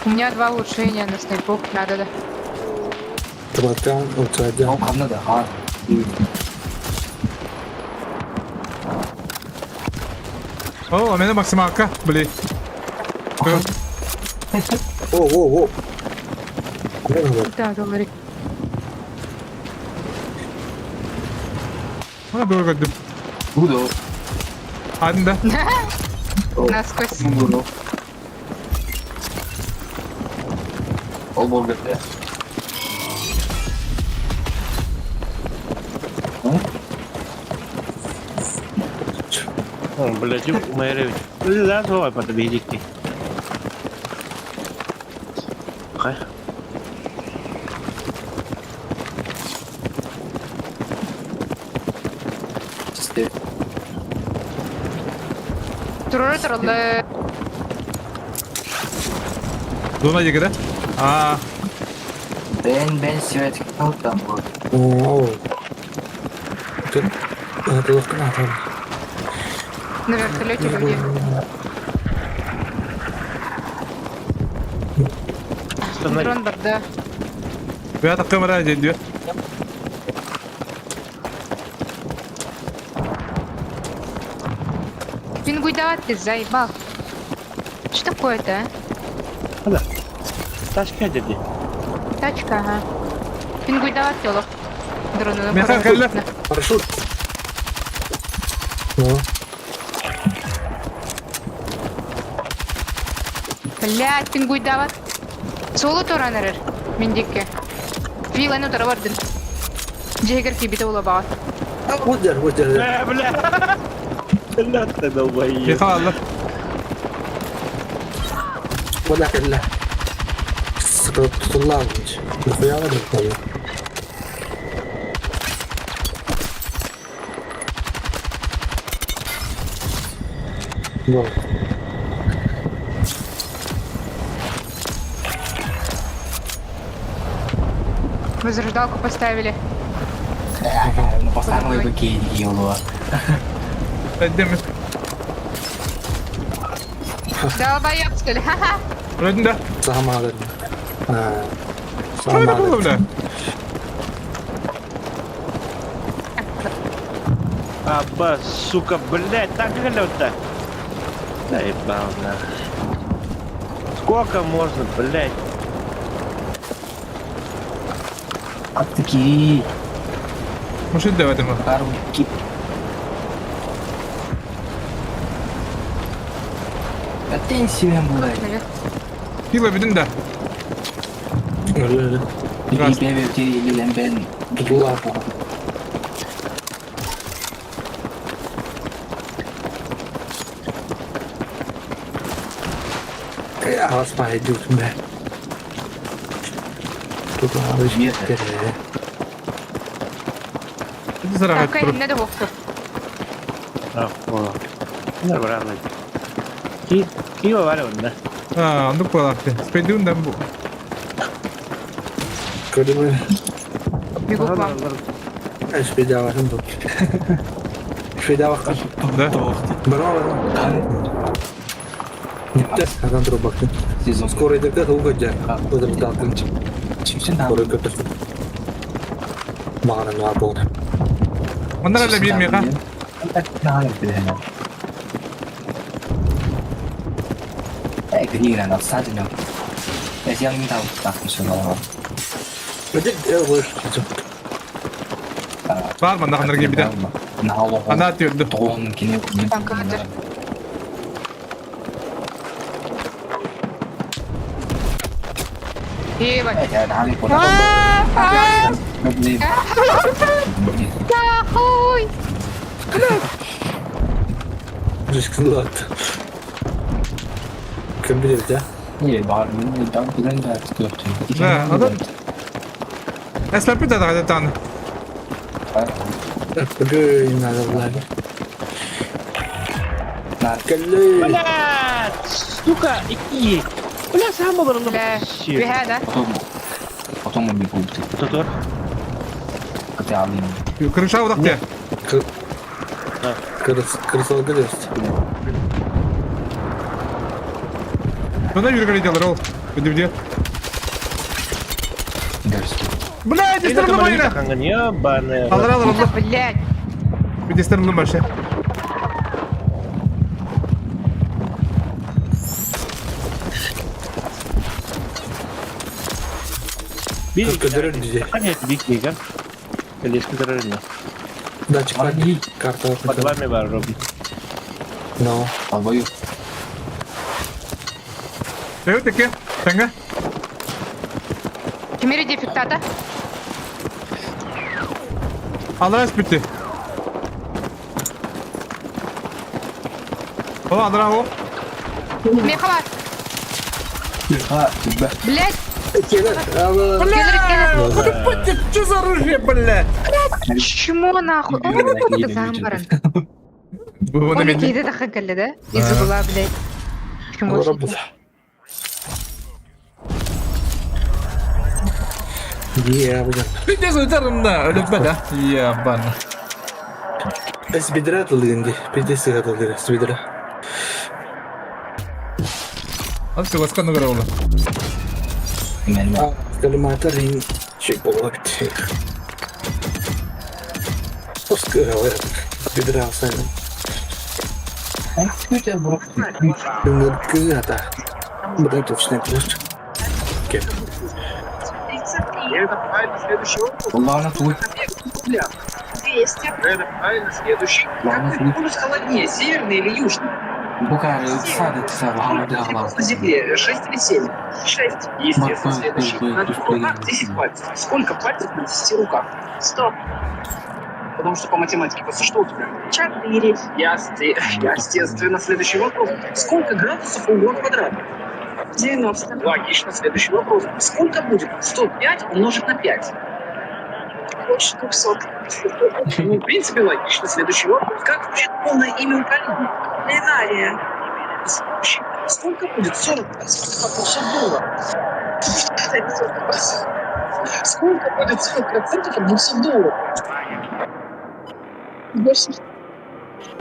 у меня два улучшения на снайпу. Да, да, да. Братан, у тебя. О, у меня максималка, бли. О, о, о. Да, говори. Она было как дым. Один, да? Насквозь. О, блядь, моя Да, давай подбедики. Хай. Туруру турулы. Зона еге, да? А, О. Ты это ловко надо. На вертолете люди. Дрон бар, да. я так камера деді. Пингуй ты заебал. Что такое-то, а? Тачка деди. Тачка, ага. Пингуй давать тело. Дрон Меха, кэллэ. Парашют. Ну. Блядь, пингуй дават. Соло торанерер. Миндикке. Филаны торавардын. Жегер кибите ула бағат. Вот дер, вот дер. Бля, бля. Бля, ты долбоеб. Меха алла. Валя кэллэ. Сука, туллаабыт. Нахуя надо было? Вот. Возрождалку поставили. Эддемит. Долбоёб, что ли? Ха-ха. Өлөдүн да. Саамаалар. Что это было, бля? Аба, сука, блядь, так галёта. Заебал, нахуй. Сколько можно, блядь? Может, давай там. Наверх. Пила бидин да. Öyle öyle. Раз. Tutullar. Аспа идут, бля. Тут Иди зарагать. Так, не довохту. Ах, Нормально. Ки, кио валя онда. А, оннук буолаахты. Спейдүүн да бу. Көрдүм. Бегу к вам. Спидавахын тут. Спидавахын. Да. Браво. Адам турбактын. Скоро идерге угодя. Өдөрдалтын. Скоро көтөр. Маған нуар болды. Оннар әле биир миэхэ. Өдө эл Бар манна ханнарга битэ. Ана түөрдү. Танка хадыр. Ебать. А-а-а! Нахуй! Рискнулат. Ким билер да? Да, ада. Эсләпи да да тан. Бүгүн надо Кэллэ. Блядь, сука, ики. Бля, сам был Бля, бихада. Тутор. Крыша удакты. Крысалга дерст. Мына жүргән иделер ол. Бүдүбдө. Бля, дистер лымайна. Ебаная. Алыр алыр алыр. Блядь. Дистер лымашы. Көдөрөр диде. Нет, бик Леска дорожная. Датчик карта. Под вами бар, Робби. Но. Эвет теке. Таңга. Кимери дефектата. Алыр бүтү. О, алыр о. Меха бар. Блядь. Келер. Келер, келер. Что за оружие, бля? Чмо нахуй? О, замбаран. Бу Он мен. кейде тахан келді, да? Из угла, блядь. Чмо? Е, бу. Пиздец, ударым да, өлөппө да. Ебан. Эс бидре атылды инди. Пиздец атылды, сбидре. Ал чугаскан нугара ола. Коллиматор ин чек болот. Оскар, бидре алсан. Нүркү ата. Бұдан точно плюс. Кеп. Это правильно, следующий вопрос. 200. Это правильно, следующий. Какой полюс холоднее, северный или южный? На Земле 6 или 7? 6. Естественно, следующий. На двух руках 10 пальцев. Сколько пальцев на 10 руках? 100. Потому что по математике просто что у тебя? 4. Естественно, следующий вопрос. Сколько градусов угла квадрата? 90. Логично, следующий вопрос. Сколько будет 105 умножить на 5? Больше 200. Ну, в принципе, логично. Следующий вопрос. Как звучит полное имя Украины? Ленария. Следующий. Сколько будет 40% от 200 долларов? Сколько будет 40% от 200 долларов? Больше...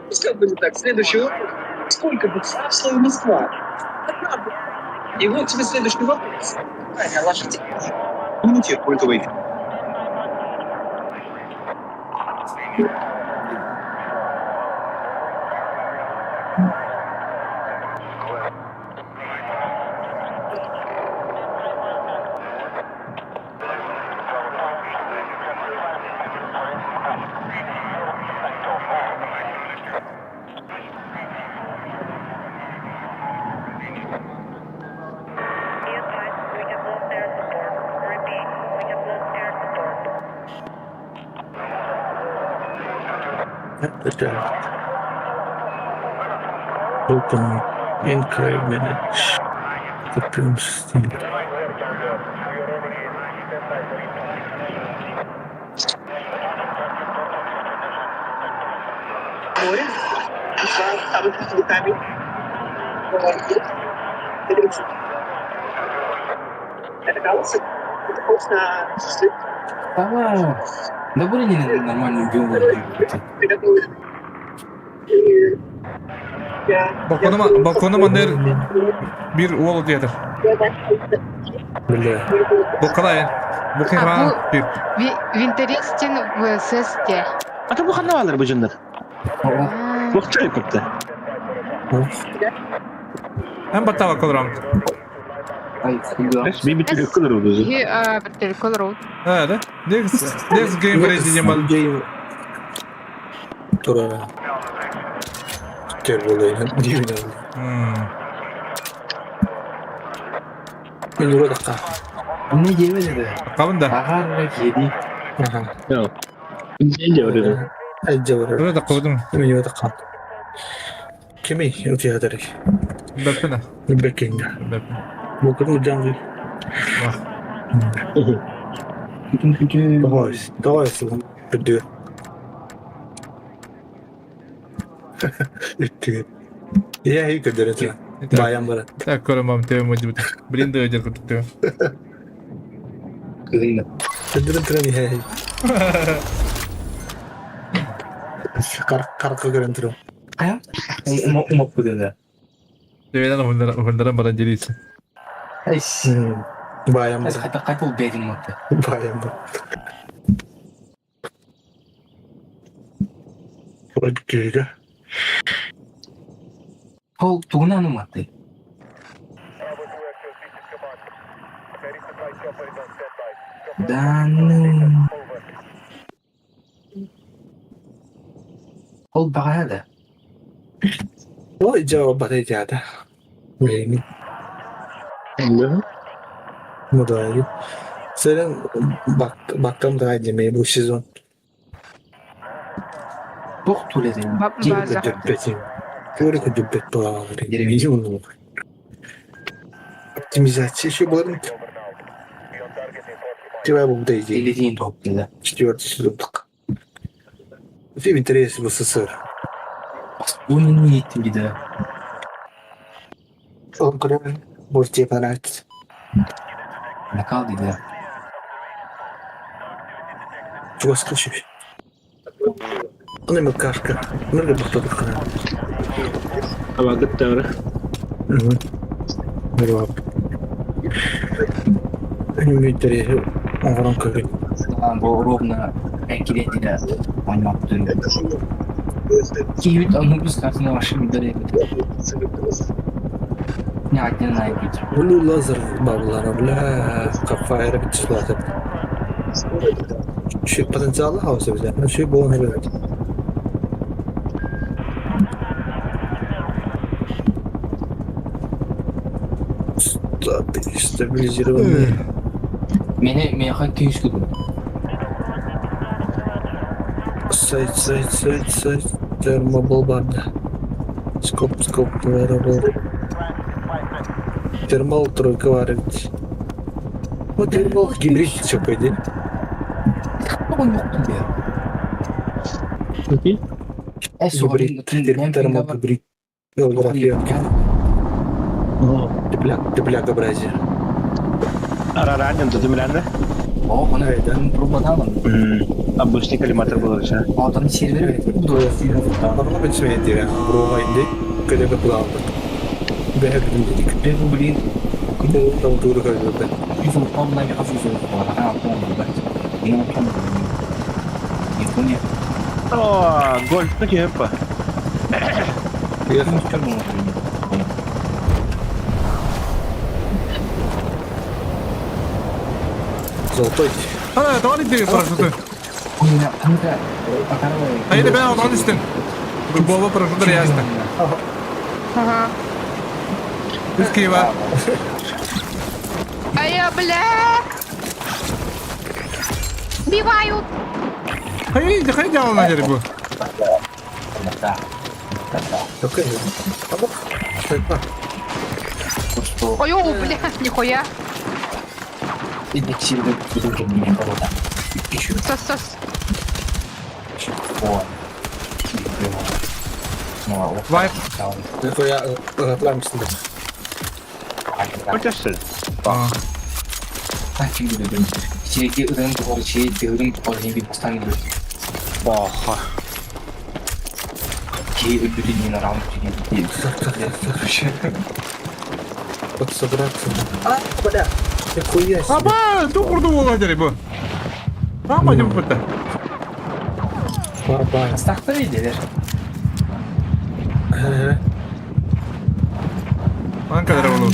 Пускай будет так. Следующий вопрос. Сколько букв в слове Москва? Одна буква. И вот тебе следующий вопрос. Таня, ложите. Помните, культовый Open inquiry minutes. The Steel. Балкону балкону манер bir уол диэтэр. Бля. Букалай. Букайга bir. Винтерестин ВСС те. Ата бу ханна балар бу дьоннор? Бохчой көптө. Эн баттава колрам. Би битү кылыр бу. И битер колору. А, да? Next next game ready демон. Game. Тура. Терболейн. Дивина. Мен юродакка. Кабында. Аха. Инде Айджа Юродак кабыдым. Мен юродакка. Кеми утиядары. Бәппена. Бекинга. Бәппена. Букын жангы. Давай, давай, Бүдү. Үттү. Я и көдөрөтө. Баян барат. Так, көрөм вам тебе модибут. Блин, да өдер күттү. Көдөрө туран я. Кар карка көрөн турам. Тебеден уһундаран баран делиться. Баян барат. Баян барат. Өткүгө. Ой, жауап бар жада. Мени. Мудайы. Сен бак бактам да деме бу сезон. База. Дөппетим. Көрүк дөппет балалар. Миллион. Оптимизация еще было. Тебя бу да идея. Четвертый сезон. Фильм интересный в СССР. Он прям может тебе понравится. Чего скажешь? Он им кашка. Много бахтадыхана. Абагыт тавры. Нұрбап. Өнімдері оңғыран көрген. Бұлу лазер бабалары, бля, қапфайры бітшілатып. Şu потенциалы хаусы бізде. Şu болған береді. Стабилизированный. Сайт, сайт, сайт, сайт. Термобол барды. Скоп, скоп, wearable. Термал тройка бар ведь. Вот термал гибрид все по идее. Гибрид, термал гибрид. География. Тепляк, тепляк образие. Ранен, тут именно. Обычный коллиматор был уже. Арна битсмейдире. Бруга инди. Көдөкө кулаабыт. Бэһэ бүтүн дедик. Ол тууру көрдүбүт. О, гольф, ну типа. Золотой. А, давай иди парашюты. А я тебя он истин. Боба парашютер ясно. Ага. Из Киева. А я, бля! Убивают! Хай, хай делал на дереву. Ой, о, бля, нихуя. Сос, сос. Вайп. Нихуя ыратламсың. Өтөсүн. А. Баха. Подсобраться. А, бля. Нихуя себе. Аба, ту курду була дереву. Там пойдем пыта. Баба. Ага. Анка дереву.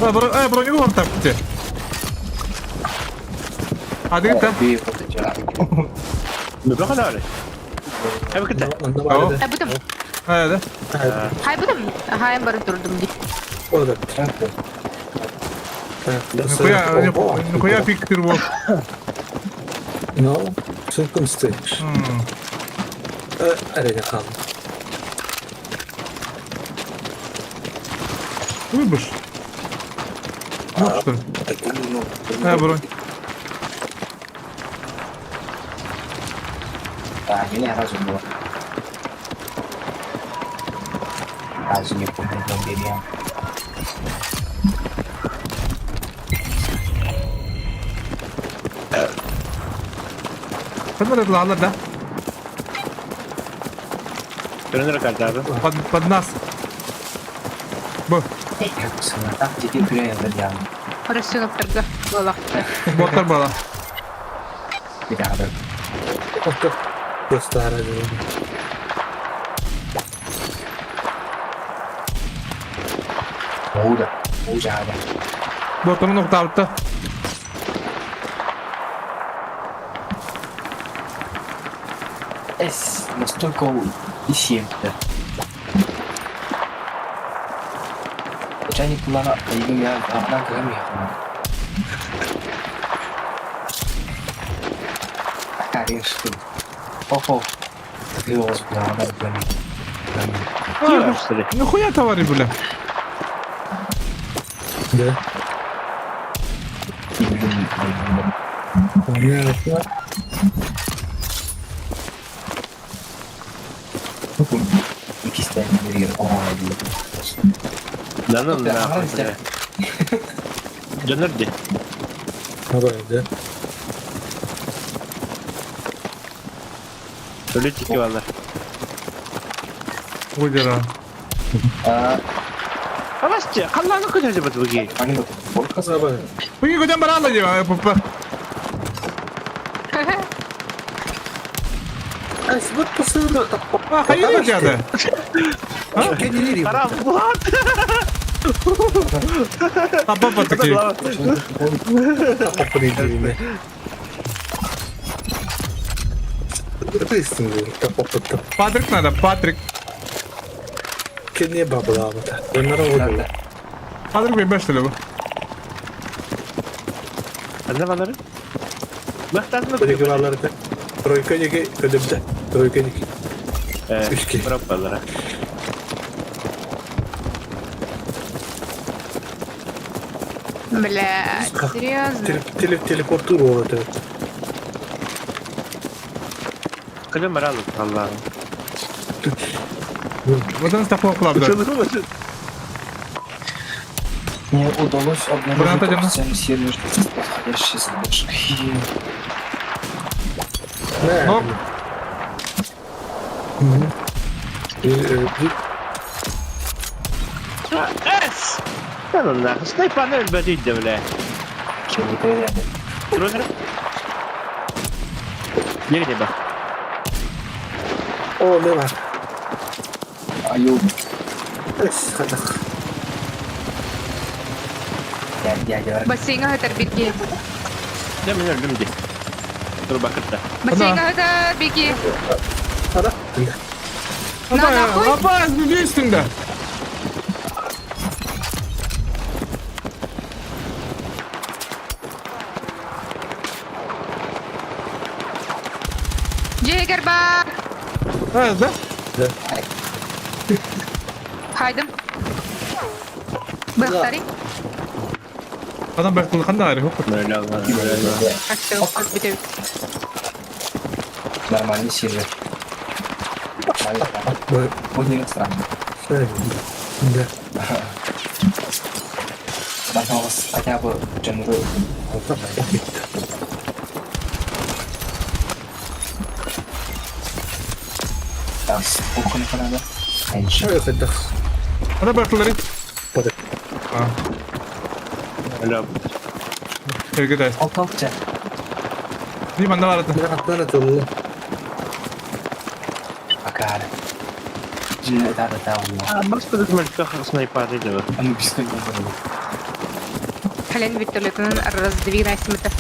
А, бро, э, броню вон так те. А ты там? Ну бахалары. Эбе кытта. Онда бар Ай, бутым. А, да. Хай, бутым. Хай, бары турдум ди. Ода. Нихуя, нихуя пик тырвол. Ну, circumstance. Әрене қалды. Выбыш. Ну что ли? А, бронь. Смотри, ладно, да? Тренер картары. Под, под нас. Б. Рысынып тұрды. Балақты. Боттар бала. Просто ара жүрем. Боттарын оқтабытты. Нихуя товары, бля. Да. Понятно. Да ну нахуй, бля. Дönер Давай, да. Өлі балар. Выдера. Аласчы, қалланы көтәді бұт бұги. Давай. Пыги куда барала дева, папа. Ай, вот посылы. А, хайы дяда. Қарам, бұлат. А папа такие. Патрик надо, Патрик. Кене бабла. Патрик бей что ли? Анда балары? Мақтасыны Тройка Тройка неге көдөмдө. Тройка неге. Үшке. Бірақ балары. Бля, серьезно? Телепортур болот. Көдөм баралы, Аллахым. Вот он стопол клабда. Мне удалось обнаружить Граната дьоно. официальный сервер подходящий с задержкой. Нок. Эс! Да ну нахуй, снайпанель бадить, бля. Трудно? Нигде ба. О, не бар. Аю, Эс, хатах. я, я, Бассейҥҥа сытар бирги. Да меня любим ди. Труба кытта. Бассейҥҥа сытар бирги. Ара. На нахуй. Апа, билбейсиң да. Дьиэгэр баар. А, да? Хайдым. Быахтарый. Адам бэхтыл ханда ари хоп. Аччыгы бүтэбит. Нормальный сервер. Будет странно. Да. Пожалуйста, хотя бы джанру. Так, сколько надо? Шага хатах. Ана бэхтылары. Бада. А, Бля. эргеде. Алталча. Би манда бараты. Мен хаттан атылды. Пока. Да, да, да, А, бас мөлтөх снайпары деп. Аны бисквит болду. Кэлэн вертолетунан раздвигайсымыта.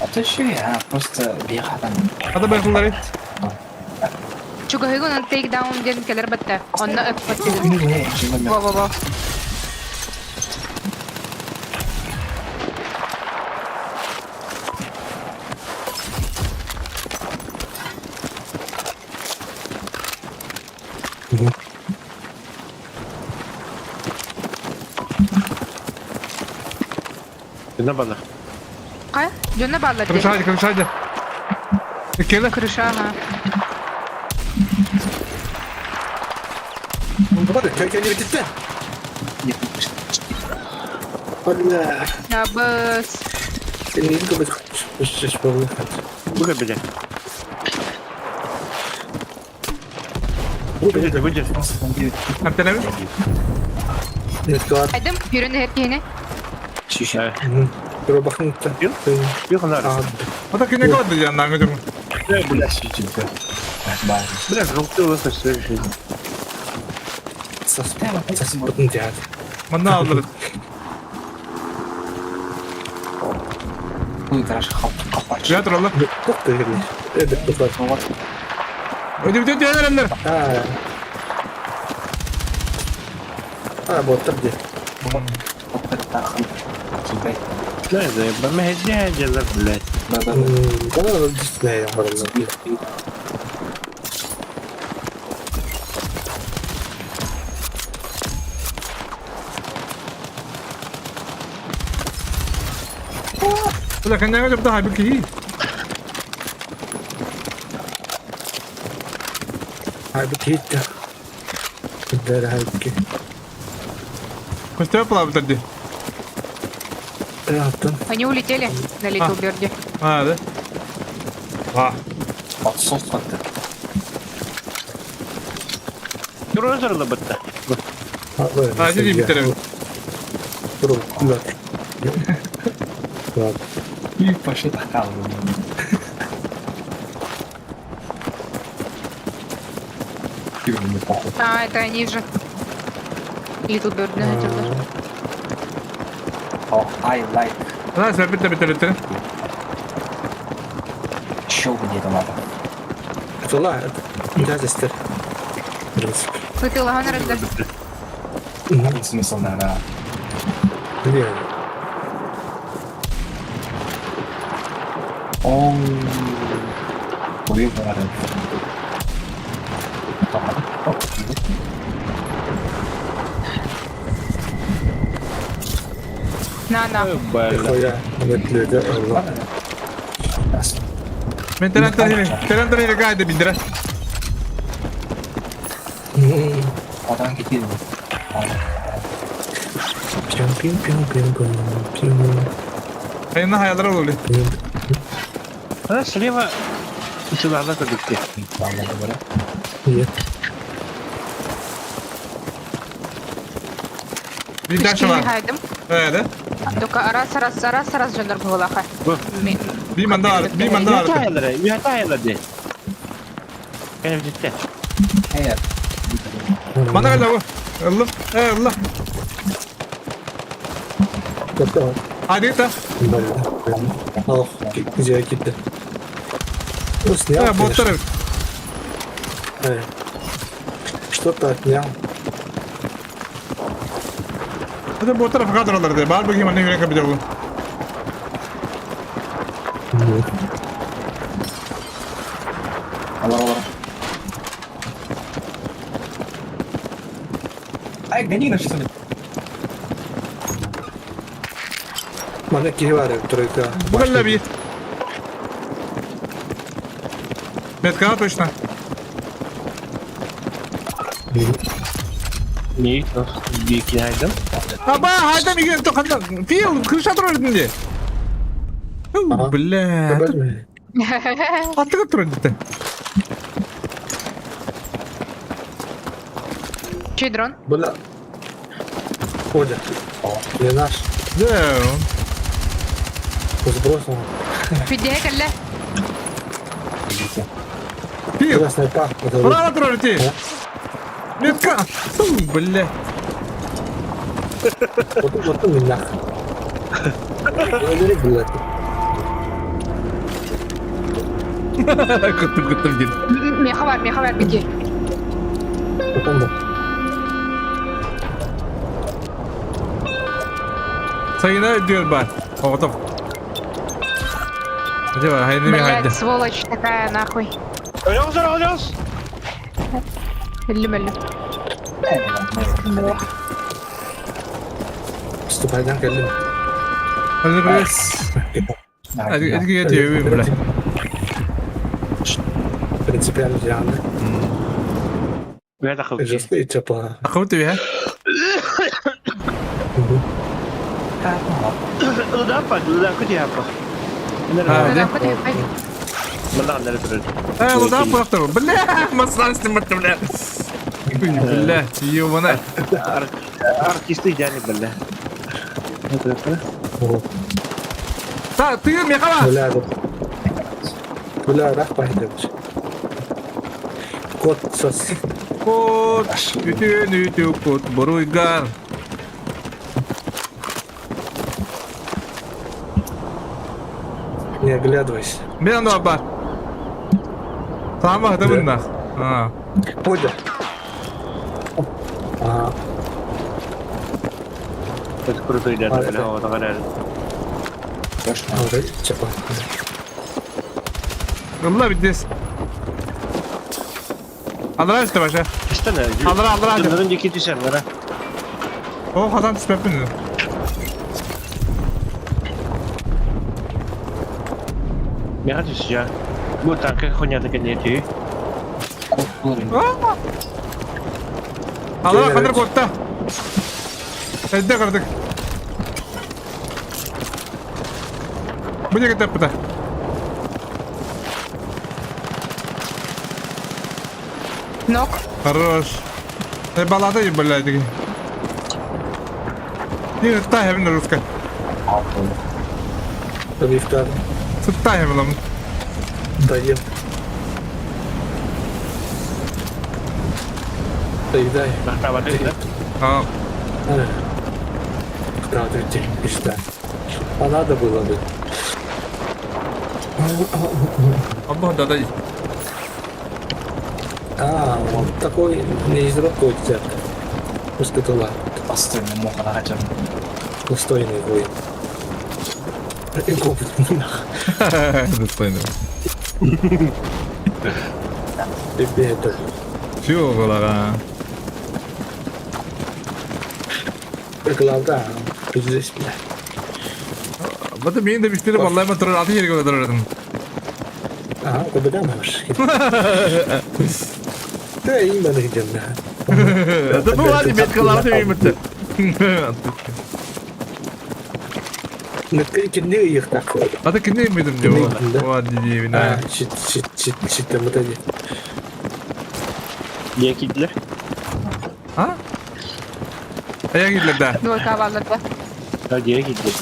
А то еще я просто бегатан. Ада бэхтылары. Чугаһыгын take down диэн кэлэр батта. Онно өппөттүгүн. Во-во-во. Дьонно баллар. Кай? Дьонно бааллар дии. Крышади, крышади. Келе. Крыша, ага. Бада, кәкәне битте. Бля. Абыс. Сен не көбөт шеш болду. Буга бля. Выйди, выйди. Аптенеби. Нет, Айдым, yürün her киһини. Шиша. Робахнутта. Биханар. Ата кине калды жанна аңы жүрмүн. Бля, Шичинка. бля, желтый лосось следующий. Саспортын театр. Манда алдыры. Ой, гараж хап капач. Театр алла. Тохты герли. Эбет тоқтар. Өтө өтө өтө А. А, боттар де. Да, да, бля, дела, блядь. Да, да, Да, да, действительно, я барам. Бля, кәнәгә жапта хайбы ки. Хайбы китте. Дәр хайбы ки. Көстө плавтыр ди. Аттан. Они улетели на Little Birdie. А, да. А, Подсос как-то. Крузер бытта. а, жи битерем. Тур, да. Да. И пошли такал. А, это они же. Little Bird, да, Oh, I like. Да, сәбит битерем. Еще где-то надо. Тула, да, застер. В принципе. Вытылаган разда. Смысл, наверное. Где? О, Уверен. На, на. Бля. Хуя, өтлөдө, Allah. Мен терен терен терен гайды биндире. Одан кетеді. Хайына хайалар олули. А, слева сылаала көрдүктэ. Bir дальше бар. Хайдым. Э, да? Только раз, раз, раз, раз дьоннор буолаха. Bir manda var, bir manda var. Үһэтэ ди. Кэнэ бүтте. Мана кэллэ бу. Ыллым. Э, ылла. Hadi та. Ох, где кидды. Ну, снял, Э, боттар. конечно. Что-то отнял. Это боттар факатыралар де. Бар бігім аны юрек кабидер бу. Мана киһи бар тройка. Бу кэллэ бир. Метка точно. Не, бики хайдым. Аба, хайда миген то ханда. Фил, крыша турар динде. Бля. Аттыга турар дите. Чей дрон? Бля. Оля. Не наш. Да. Сбросил. Фидея кэллэ. Фил. Красная пах. Право турар ти. Метка. Бля. Вот, вот он нах. Говори, блядь. Кыттым кыттым дит. Меха бар, меха бар, беги. Потом да. Сайына diyor бар. Оғытып. Где хайны ми хайды. Блядь, сволочь такая, нахуй. Өлөңүз, өлөңүз. Өллүм, өллүм. Ступайдан келдим. Hadi привет. Hadi hadi gel бля. Принципиально дианы. Үһэтэ хылчы. Жестко и тепло. А кого ты, а? Лудапа, луда кути хапа. А, Да, куда ты? Мында андары турар. Э, луда пахтар. Бля, маслан снимать, бля. Бля, ёбана. Артисты идеальный, бля. Та, ты мехала. Бля, бля, рах пахнет. Кот сос. Кот, үтүн үтү кот, буруйган. Не оглядывайся. Мен анда бар. Сама да бунна. А. Подя. А, Это крутой да, бля, вот говорят. а, тепло. Ылла бидес. Алра işte başa. Истана. Алра, алра. Дындын дики түшәм, гара. О, хатан түспәппин. Меха түшә. Бу танка хуйня такая не ти. Алра кадыр котта. Эдде кырдык. Бу неге таппыта? Нок. Хорош. Э, балада и блядь. Не, та хевин русска. Лифта Сытта хевин. доел. Доедай. Мактаба да. А, Правда, мечта. А надо было бы. Аллах да да. А, он такой не из рукой взят. Пускай Достойный воин. Достойный. Тебе это Чего голова? Глава, здесь, бля. Вот мен де биштери баллайма турар аты жерге турар едим. Ага, куда можешь? Да, именно где, бля. Это бывает, меткалар деп емітті. Кинини ыйыахтаах. Ата кини ыймытым дии ол. Дии А, щит, щит, щит, щит, дии. Дие киирдилэр. А? Ая киирдилэр да. Двойка бааллар да. Да, дие киирдилэр.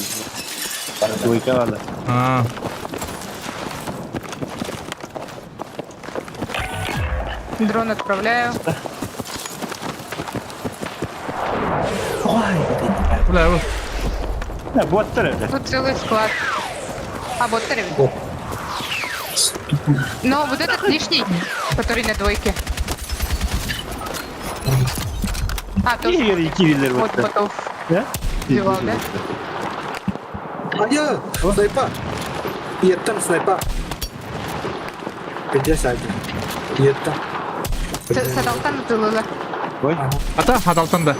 Двойка бааллар. А. Дрон отправляю. Бля, вот. Да, боттар это. Тут целый склад. А, вот ребят. Но вот этот лишний, который на двойке. А, тоже Киирдилэр вот боттар. ботов. Да? Сбивал, да? А я, снайпа. Еттам снайпа. 51. Еттам. Садалтан утылыла. Ой. Ата, хаталтан да.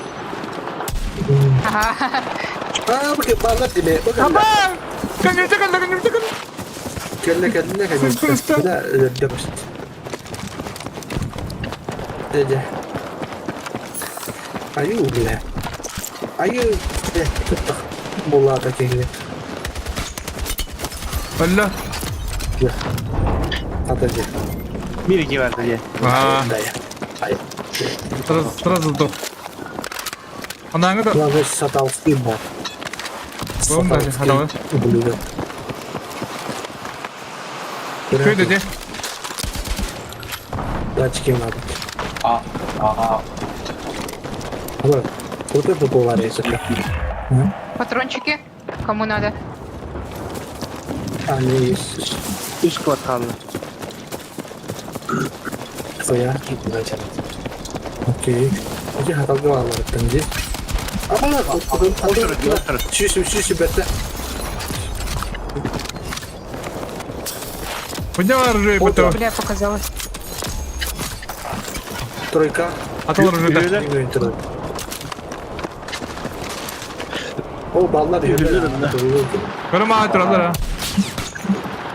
Ага. А, бу баллар диме. Аба! Кәнүтә кәллә, кәнүтә кәллә. Кәллә, кәллә, кәллә. Бля, өрдө башт. Деде. Аю, бля. Аю, бля, туттах. Була да кәллә. Алла. Ата же. Мир киирдилэр дие. А, Да я. Ай. сразу, сразу сдох. Анаңы да. Главное, саталский бар. Бом даже, хадалы. Блюдо. Көйді де. Датчики надо. А, а, Вот, вот это была резка. Патрончики. Кому надо? Они есть. Үс склад хаалла. Твоя. Окей. Иди хаталга алар ди. А, Чүсү, чүсү бетте. Поднял оружие, потом. Бля, показалось. Тройка. Атал оружие, да. О, баллар yürü. Көрім аға тұралар, а.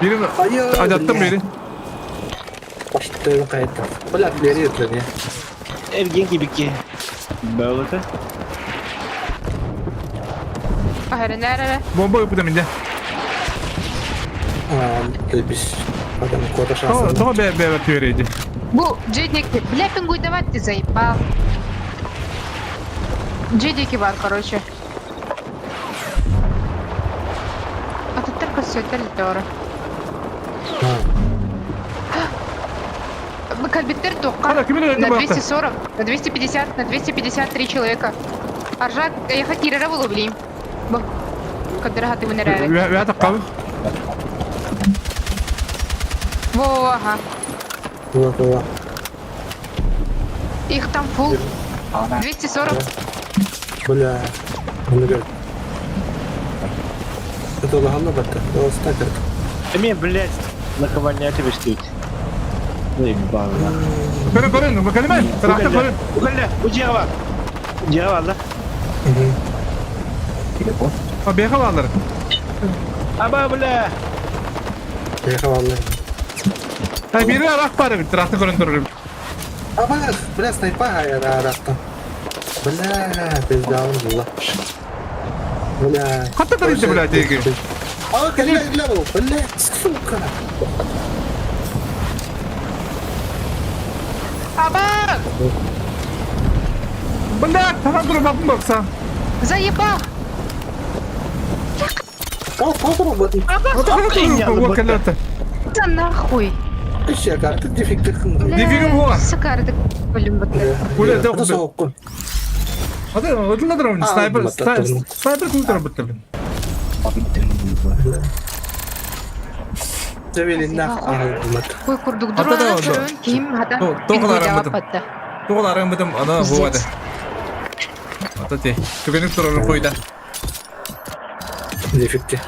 Бірін ажаттым бері. Башты кайта. Бля, бери өтлене. Эрген кибикки. Бөлөтө. Ахаренәрә. Бомба өпіді менде. А, біз адам кота шансы. Тоға бә бә бә Бу, джедики. Бля, пингуй давать ты заебал. Джедики бар, короче. А тут только все это дорого. Кальбиттер тоққа. На 240, на 250, на 253 человека. Аржак, я хотела было, блин. Кадырга ты выныряли. Я так кабы. Во, ага. Во, во. Их там фул. 240. Бля. Много. Это лаганна батта. Стакер. Эми, блядь, наковальня тебе стоит. Заебал, Көрін, көрін, кәліме. Тарақты көрін. Угалля, удиға Удиға бар, да? А, беға алар. Аба, бля! Беға алар. Та бері арақ бар, тарақты көрін тұрыр. Аба, бля, снайпа арақтан. Бля, пизда он была. Бля. Қатты тарыйды, бля, теге. А, бля, бля, бля, сука. Аба! Бля, таған тұрып бапын бақса. Заебал! О, попробуй. Да нахуй! Еще карты дефекты. Дефигім хуа. Сакарды блин, вот. Бля, да, Ата, өтілді снайпер, снайпер культура бітті, блин. Завели нах. Кой курдук дрона көрөн ким хата. Тоғылар бітім. Тоғылар бітім, ана хуады. Ата те. Түгенік тұрыр қойда. Дефекте.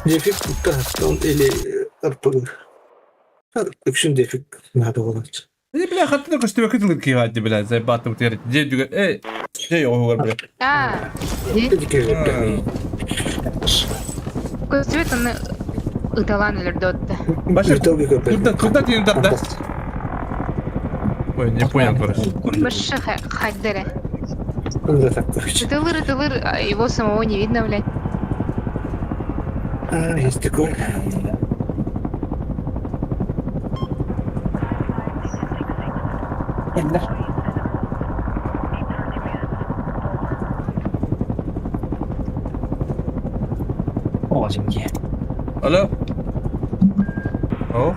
Дефект он или РПГ. Үкшін дефект надо было. Не, бля, хатты көстүбө кытылыр кийгаатты, бля, заебатты утер. Же дүгө, эй, же оғыр, бля. А, Көстүбөт аны ыталан өлөрдө. Башы, куда, куда тиен тарда? Ой, не понял, короче. Башы хайдере. Ытылыр, ытылыр, его самого не видно, блядь. Есть такое. Алло. О.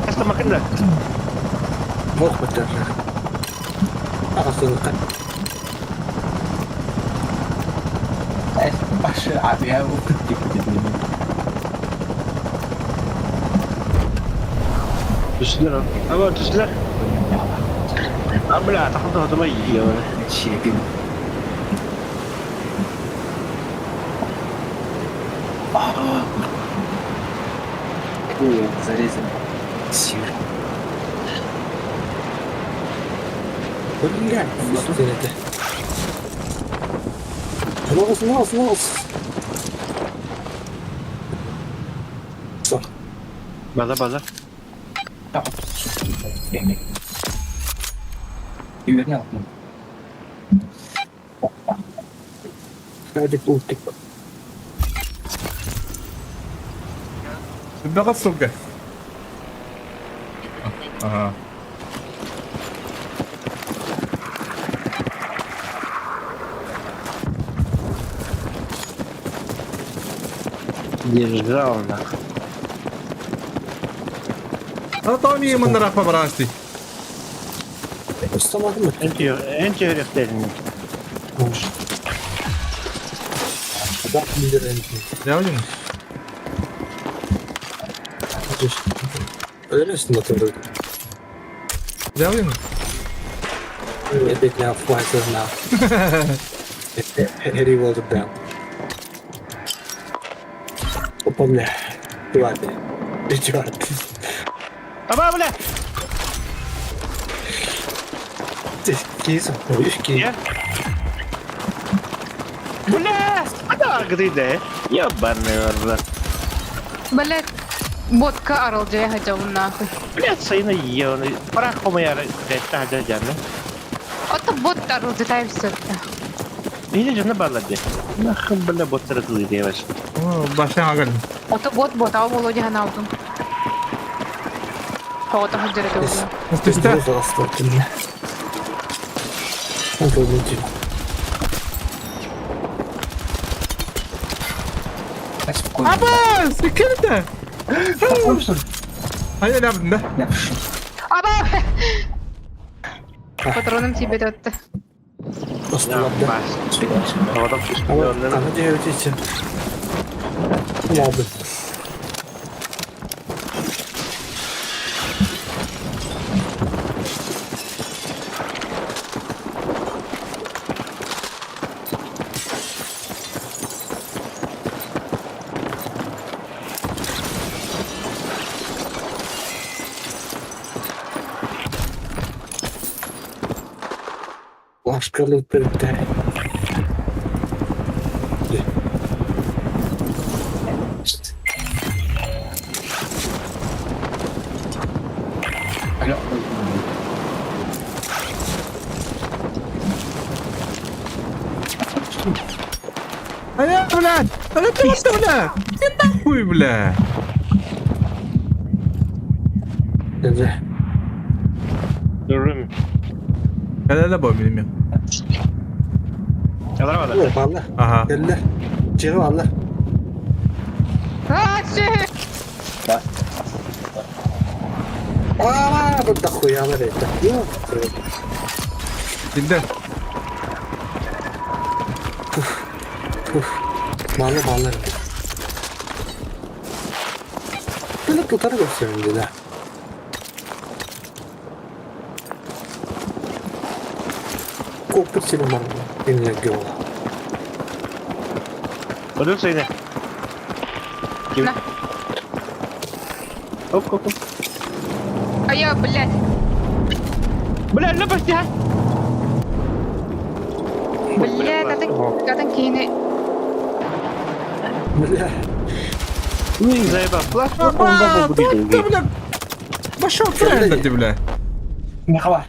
Астамакын да. Түстүлэр. Аба түстүлэр. А бля, тахта хатыма ийэ. База база. Баҕа сука. Ага. Держал нахуй. А то ми маннара пабарасти. Энти өрөктөрүн. Явлен. Явлен. Аба бля. Бля, ада гриде. Ебаный рот. Блять, ботка арылдьайа сылдьабын нахуй. Бля, сайына ебаный. Парах моя, блядь, та да. Ото бот арылдьытай все. Или же на балладе. Нахуй, бля, бот разлыдеваш. Башан аган. Ото бот бот, а Володя ганаутун. Тоҕото сылдьар этэ буолла. Түстэ. Аба, секирте. Хайа лабында. Аба! Патроном тебе датты. Айа, блядь. А ты вот бля. Ты нахуй, бля. Дурым. Кәләлә бу минем. Ага. А, все! А, тут дохуя это. Билдэ. Малы малы. Böyle tutarı gösteriyorum dedi. Koptu senin bana. Eline göğe. Ödül seni. Kim? На. Оп, оп, оп. А я, блядь. Бля, не почти, а? Блядь, атын киһини. Бля. Ну и заебал. Флаш, А, тут ты, бля. Пошел тренда ты, бля. Михава.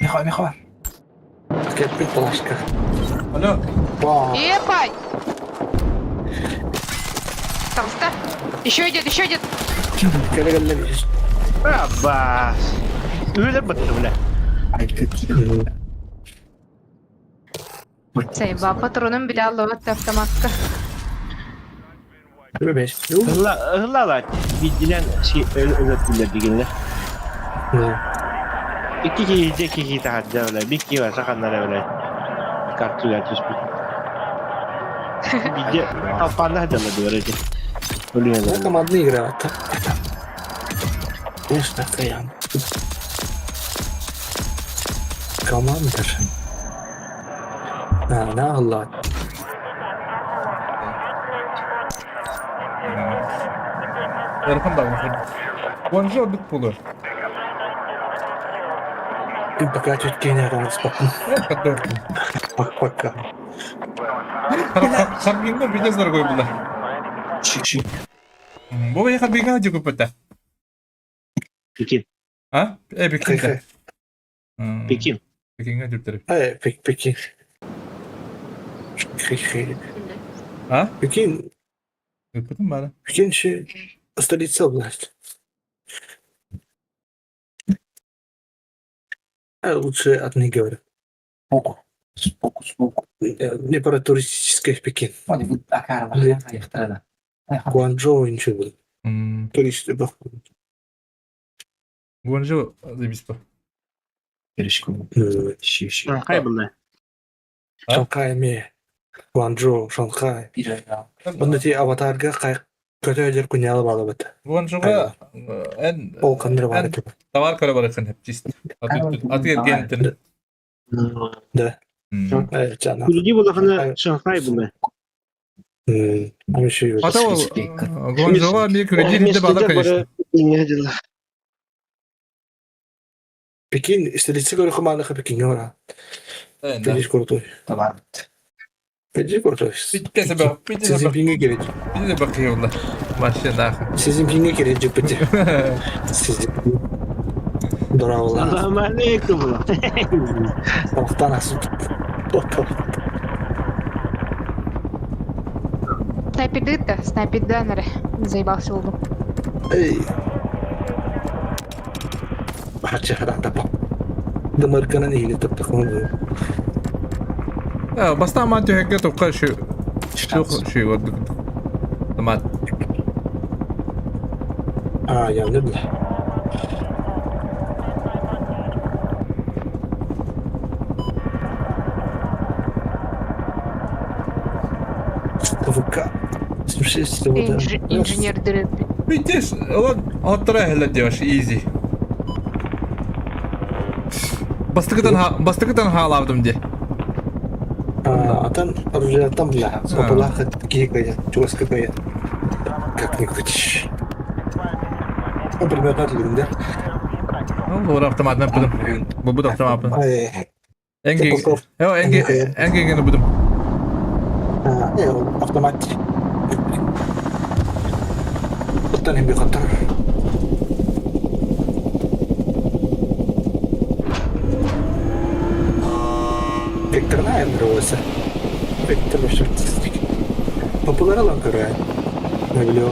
Михава, Михава. Кеппит плашка. Алло. Вау. Епай! Толста. Еще идет, еще идет. Абас. Үлэ бытты, бля. Заебал, патроном бля, ловит автоматка. Ылла бидинен өлөттүлэр дигенлер. Икки киһи киһи таһадда бля, бик киһи бар саханнара бля. Картуга түспүт. Бидде алпанна дала дөрөтө. Өлүнө. Командная игра. Конечно, Каян. Команда же. На, на, Allah. Эрхан да Гуанчжоу бит пулы. Ты пока чуть кине распакну. Пока. Харбинга пиздец дорогой было. Бо я Харбинга дику пата. Пекин. А? Пекин. Пекин. Пекинга дип Пекин. А? Пекин. Пекин же столица области. Лучше от не говорю. Сбоку. Сбоку, сбоку. Не про туристический Пекин. Гуанчжоу ничего было. Туристы был. Гуанчжоу заебись по. Шанхай была. Шанхай ме. Гуанчжоу, Шанхай. Онда ти аватарга көтөдөр күнялы балабыт. Гуанчжоуга эн Ол кандыр бар екен. Товар көрө бар екен чист. Аты гентин. Да. Күлги булахана Шанхай была. Ата ол Гуанчжоуга ми кредит де балар конечно. Пекин, столица көрө хуманыха Пекин ора. Пекин крутой. Пекин крутой. Си Цзиньпинге керек. Пизде бакыйылды. Вообще нахуй. Си Цзиньпинге керек жеп бите. Си Цзиньпин. Дораула. Салам алейкум. Тамақтан асып. Снайпер снайпер даннер. Заебался угол. Эй. Бача хаданда па. Дымырканан или топтақмын. Бастан ман түһәккә тоққа шу шу шу Томат. А, я не бля. ВК. Инженер дыры. Видишь, он отрахла деваш, изи. Бастыкытан бастыкытан хаалавдым де. Атан оружиятан бля. Популаха кикая, чугаска кая. Как-нибудь. Ну, примерно да? Ну, ура автоматынан будем. Бу буду автоматынан. Энги. Эо, энги, энги будем. А, автомат. Оттан hem bir Вектор на Вектор вообще Популярно көрө. Мөглө.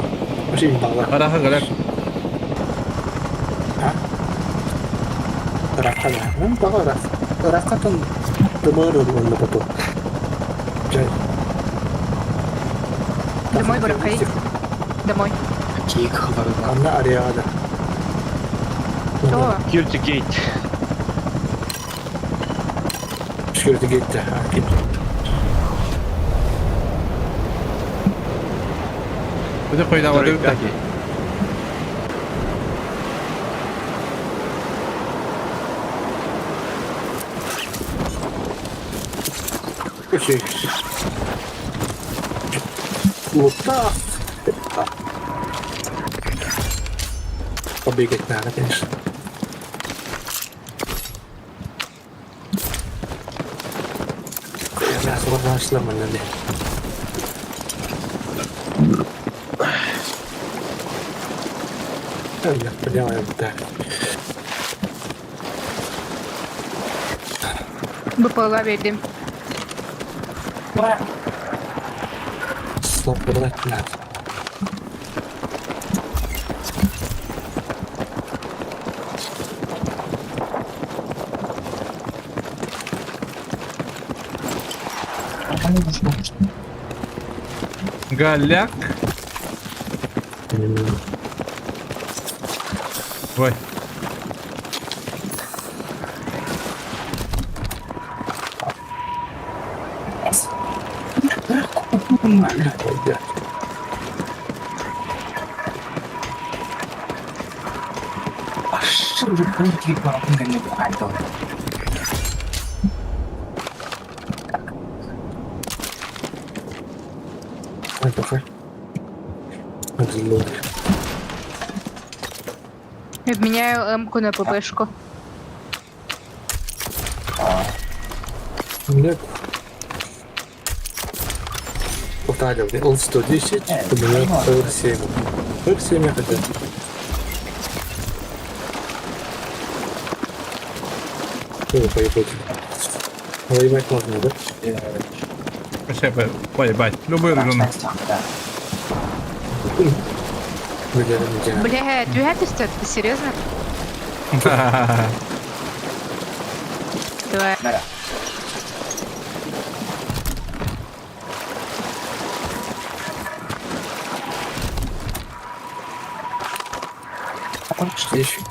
Вообще имбала. Араха галак. А? Рака да. Ну, бага рак. Ракатан дымыр онда потом. Жай. Домой барып. домой. Анна Ариада. Что? Security gate. Security gate. Бу койда Второй бар пятый. Вот так. Побегать надо, конечно. Я сложно сломана. Я понимаю, так. БПЛА бердим. Слабо брать надо. Голяк. Ой. Пойдет. Ой, похуй. Злой. Обменяю М-ку на ППшку. Нет. Повторяю, он 110, у меня 47. 47 я хотел. Ну, поебать. Воевать можно, да? Вообще, поебать. Любой режим. Бля, Бля, ты ты серьезно? Давай. Штифик.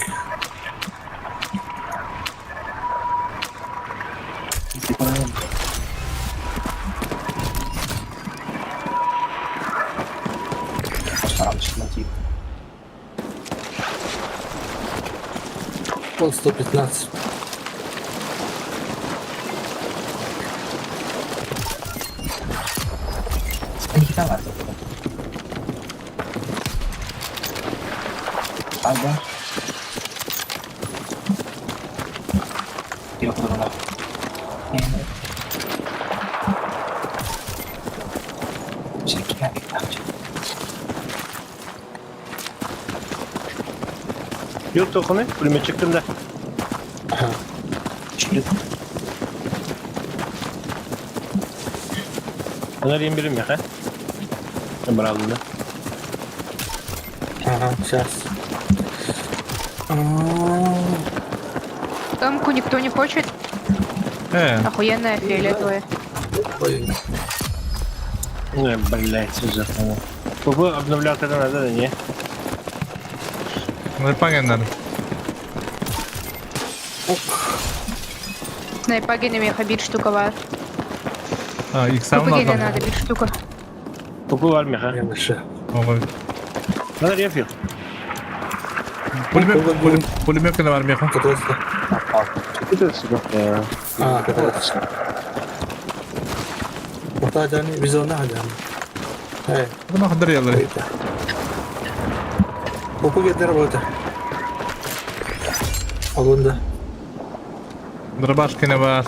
Пол 115. Yok tokunu, пулемет чыктым да. Ага. Она берем я, Брал, да. Ага, сейчас. М-ку никто не хочет? Охуенная фиолетовая. Ой, Не, блядь, уже. ПП обновлял когда надо, да не? Ну, понятно. Снайпагина меха бир штука бар. А, их сам ППГ надо. надо бир штука. ПП бар меха. я нашел. Ой. Надо рефил. Пулемет, пулемет на армеха. Катался. Это сука. А, катался. محتاج بزونها يعني. ايه ما اقدر يلا. وكل يضرب اظن ده. Дробашки на вас.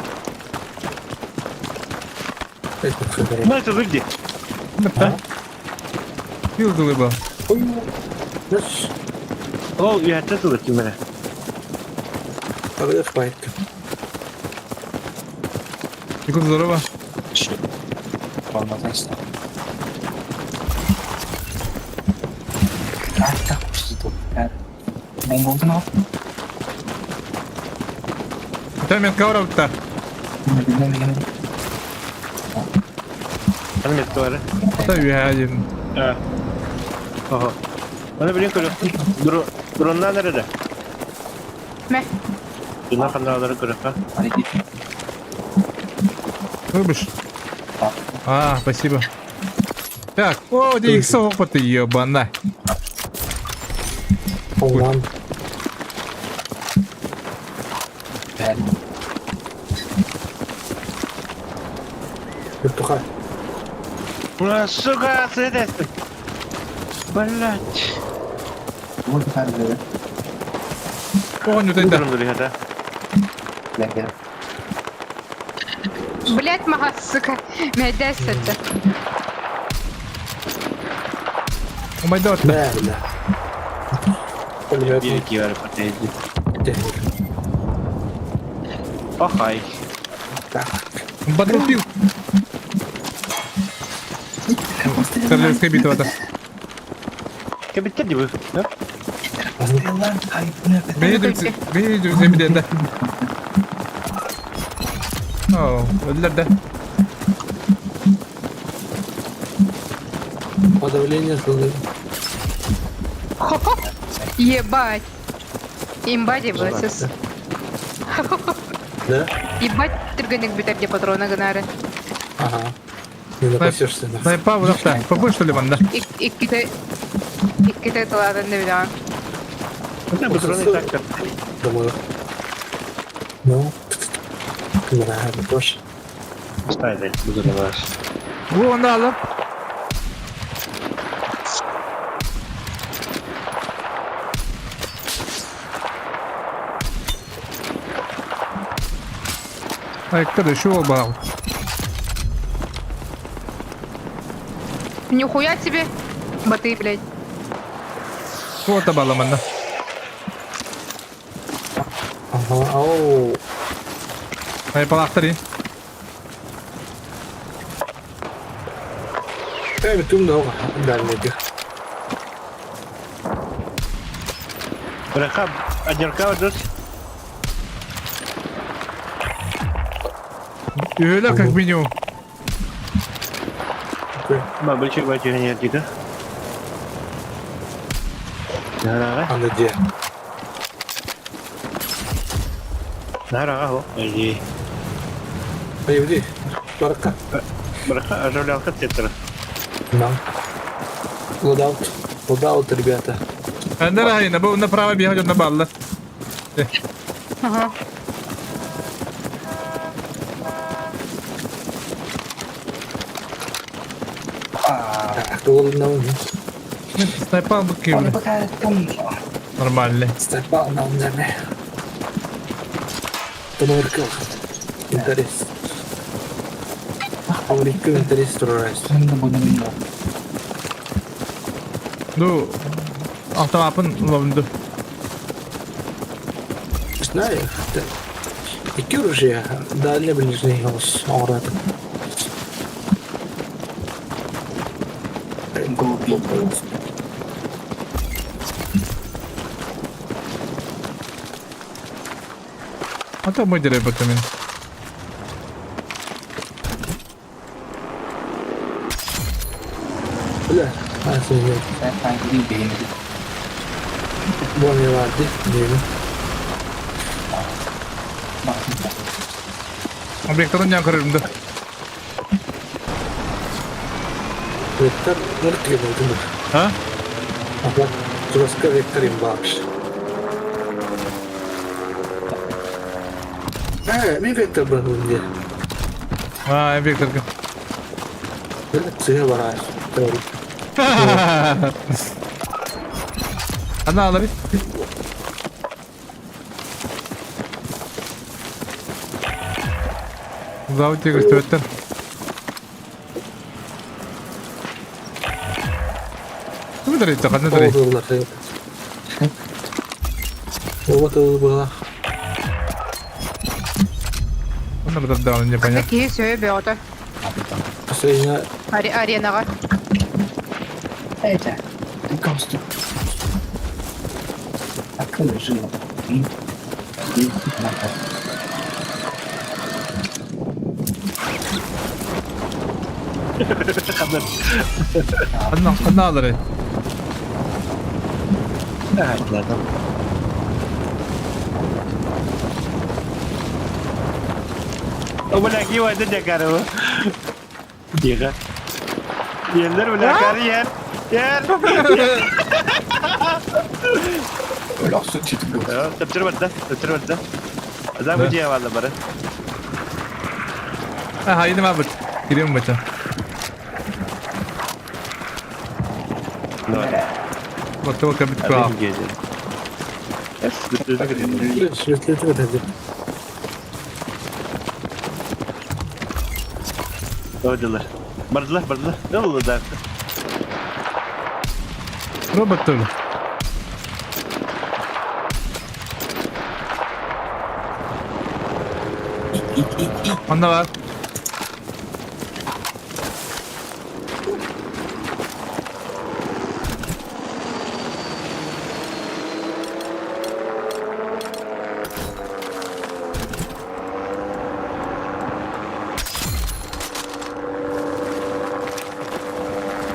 Ну это выгди. Да. Пил глыба. Ол үйәтті тұлы кемері. Никуда здорово. Там метка ура-то. Аны метка бар. Это я один. Ага. Аны билин көрүөхпүт. Дроннаан эрэ да. Мэ. Дроннаан ханнаалары көрүөххэ. Выбыш. А, спасибо. Так, о, где их опыта, ебана. Оңнан. Вертухай. Сука, сыдесин. Блять. Понял, тогда. Блять, мага, сука. Мэдээс это. О май гад. Бля, бля. Пулемет. Пахай. Батлпил. Королевская битва-то. Кебиттер дибы, да? Бейди земде да. О, öldüler да. Подавление злы. Ебать. Имба деп сіз. Да? Ебать түргенек битер деп патрона гынары. Ага. Не напасешься на. Снайпа вдохта. Попы что ли вон, да? Икките икките тыладын деп билемин. Патроны так Думаю. Ну. Да, тоже. Ставили, буду на вас. Вон да, Ай, кто еще убрал? Нихуя тебе. Баты, блядь. Вот обаламан, да. Ага, ау. Ай, палахтари. Эй, тумда дальний. Браха, однерка вот Öyle как минимум. Бабычек батюшка дико. Нара. А где? Нара, го. Иди. Иди. Барка. Барка, оживлялка тетра. Да. Лодаут. Лодаут, ребята. Нара, на направо бегать на балла. Ага. Снайпал бы кивли. Нормальный. Снайпал на умне. Томыркыл. Интерес. Америка интерес турарас. Ну, автомапын ловнду. Знаю. Икки оружие дальний ближний голос орат. А то мы дерево потом. Бля, а нет. Вон я лади, не. Объекттарын я көрөрүм да. Вектор, нұртыге болды. А? Ага, жестко вектор имбаш. Мен вектор был где? А, вектор. Цега барай. Ана алары. Завод көстөбөттөр. Ким дарыйта, кандай дарый? Вот это было. Онда бу да непонятно. Такие все беота. Последняя. Аренаға. Ана, ана алары. Ладно. О, бля, кива, это дякарова. Тихо. Еллер, бля, карьер. Ер. Төптөр барда, төптөр барда. Да, бу дьиэ баалла бары. Хайдым абыт. Кирием бача. Бакта бит ква. Öldüler. Bardılar, bardılar. Ne oldu da? Робот тоже. Онно бар.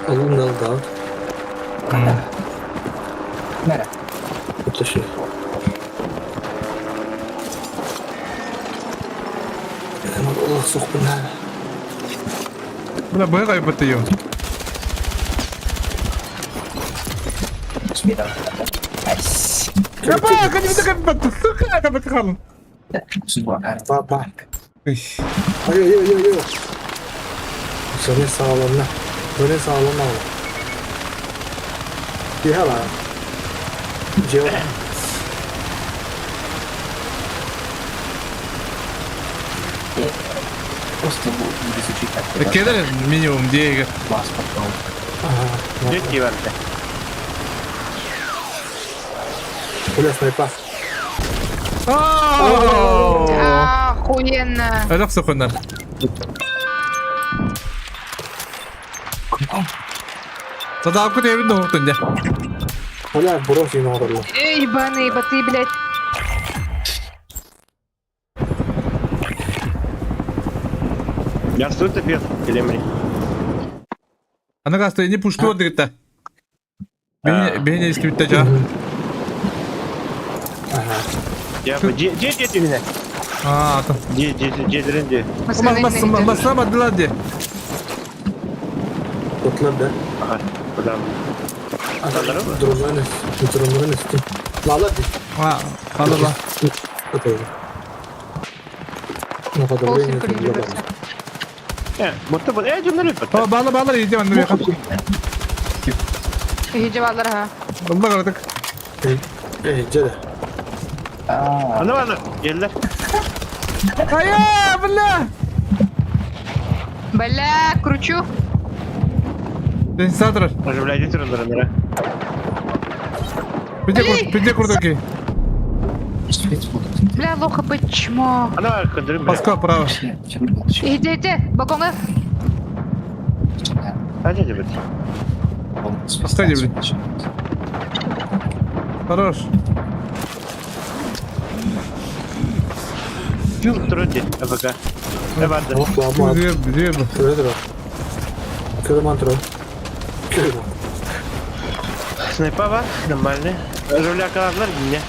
Alın da Nere? Öteşi. Allah sokun. Бля, быга кайбыт ее. Капа, кадим кайбыт. Сука, кайбыт халын. Ба, ба. Ay ay ay ay. Seni sağlamla. Seni sağlamla. Dihala. Cevap. Кедр минимум 9. Ага. Дьиэ барда. Бля, снайпа. Охуенно. Өлөх сөхөннөр. Садаапкы тебин доһуктун дьэ. Бля, брось ему надо. Эй, ебаные боты, блядь. Я что ты пьешь? Или мне? Аны касты не пушту дигитта. Бейне бейне истибитте жа. Ага. Я бы де де де меня. Аа, то. Де де де де де. Мас мас мас ди. Tutlar da. Ага. Куда? Дронların дронların üstü. Lala di. Аа, алла. Öteydi. Ne kadar Полсин beğendim. калиброваться. Э, будто бы э, дьоннор өлбөт. Ба бала бала иди манны беха. Иһи ха. Алла карадык. Eh, Cede. Аны барды. Еллер. Ая, бля. Бля, кручу. Сенсатор. Уже, блядь, иди дроннор. Пиде кур, пиде курдаки. Бля, лоха почему? Аны бар, көндөрүм. Паска право. Иди, иди, балконга. Хадя дебет. Паска не, блин. Хорош. Туру ди. АПК. Э, барды. Oh, lama. Дверь, дверь. Köre dur. Köre mantro. Köre Снайпа бар, нормальный. Жуля каларлар мне.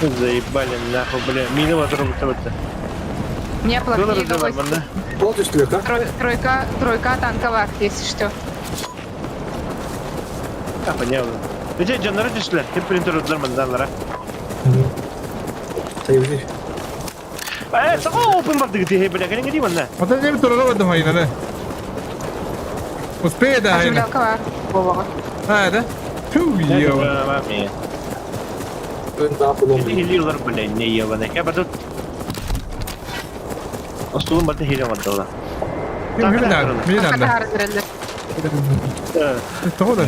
Заебали нахуй, бля. Мины ватру будто будто. У меня плохие Доллар новости. нормально. Bol düştü ha? Тройка, тройка танковая, если что. А, понятно. Где дьоннор түштүлөр? Ким принтер удлар манданлара. Sayıcı. Э, сага open бар диги, бля, кенең ди манна. Ата не турара бадым хайна да. Успея да хайна. Оживлялка бар. Вова. А, да? Фу, ё. Ön daha bulundu. Хилилер, бля, не ебаный. Я тут. Остулун барды хиле барды ола. Мин мин анда. Того да.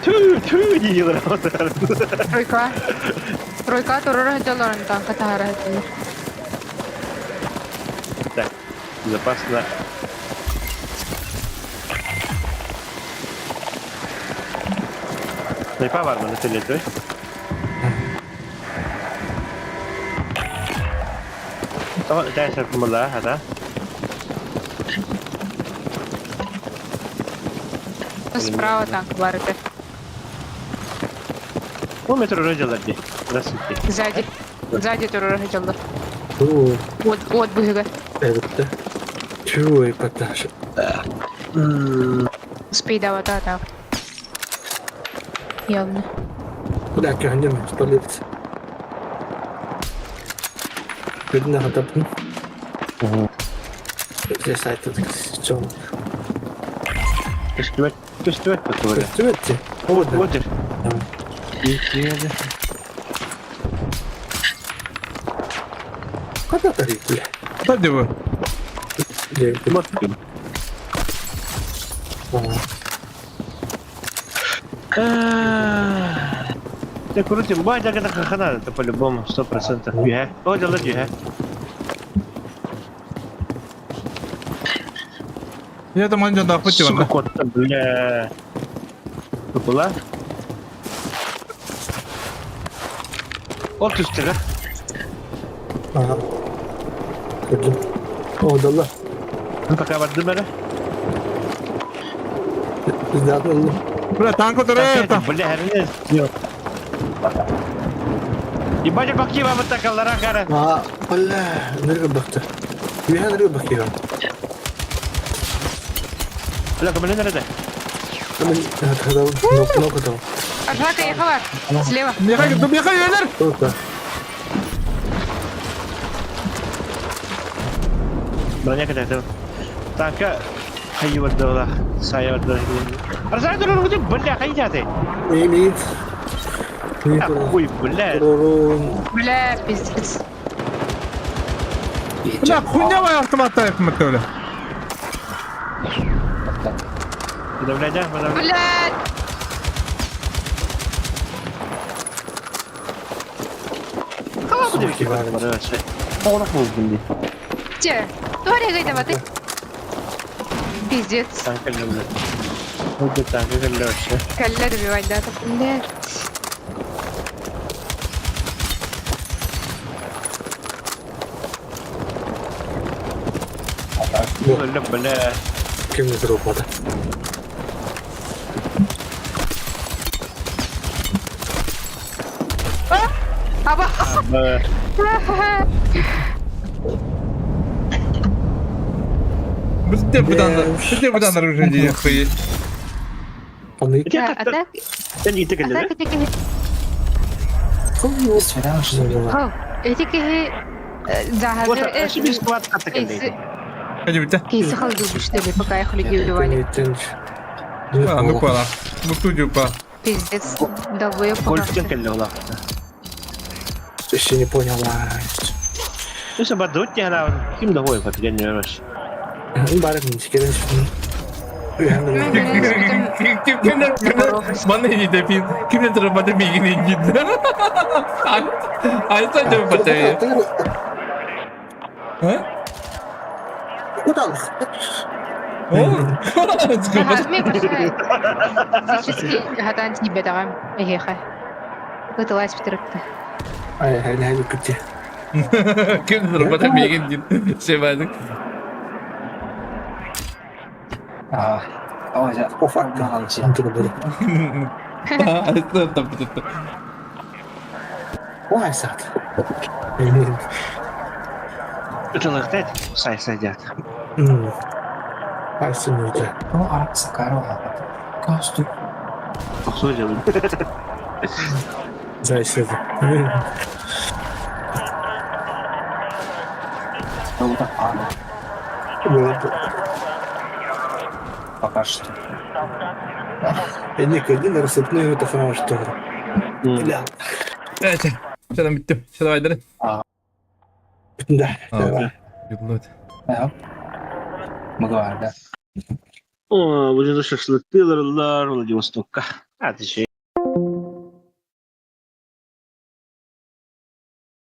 Түү, түү хилер барды. Тройка. Тройка турара хәтәләрен танка тахара хәтәләр. Так, безопасно. Снайпа бар мына теле Тоҕо дайсар кумала хата. Будто справа танк бар это. Бу метро родилар дии. Здравствуйте. Сзади. Сзади тоже родилар. Оо, Вот, вот быһыга. эбитте. Чуй, поташ. Спидава, да, так. Явно. Бля, көхнем, столица. Видно, хатапын. Здесь сайт чем? Көстүбэт, көстүбэт бу Көстүбэт. Вот. Вот. Када тарик, бля. Да где вы? Где? Ты крутим, бай, так это хахана, это по-любому, 100%. Юхэ. О, дела юхэ. Я там анжан да Сука, путеван. кот, бля. Была? Ол түстігі. Ага. Көрдүм. О, дала. Пока бардым әлі. Пиздатно. Бля, танк это. Бля, әріне. Ебать, баки вам атакалара кара. А, бля, ныргы бакты. Үйе ныргы бакты. Бля, кімін нәреде? Мен хатадам, нокотам. Аржака ехала. Слева. Мехай, да мехай, элер. Только. Броня кәтәді. Танка хайы барды ола. Сая барды. Арзай дұрыр бля, хайы жаты. Мимит. Хуй, бля. Бля, пиздец. Бля, хуйня моя автомат автомат бля. Подавляй, да? Подавляй. Бля! Где? Твари, гайда, ты. Пиздец. Танка люблю. Вот танка люблю вообще. Калля добивать, да? Так, блядь. Бля, бля. Ким не зробити? Аба! Где будан, где будан оружие где охуеть? А так, а так эти Эти киһи Кейси халдубыш пока их людей убивали. А, ну пора. Ну студию па. Пиздец, долбоеб. Еще не поняла. Үсі бадут не гана, ким да хой фат ген yormuş. Барып не Маны не депин. Кимден тұрып бата мигин ингин. Айта деп бата. А? Куда? О, Физически гатан тебе дагам. Эхе. Пыталась вторгта. Ай, ай, ай, күтте. Кимден тұрып бата мигин дин. Шебадык. А, По факту. Айта деп. Ой, сад. Это сай садят. Ай, сынуйда. Ну, араксы карова. Косту. Что делать? Зайсыз. Пока что. Ник, один рассыпную это фрау что. Бля. Что там bitti? Что давай, да? Да. Давай. Да. Много, да. О, bu шашлыктылар, Владивостокка. А, ты еще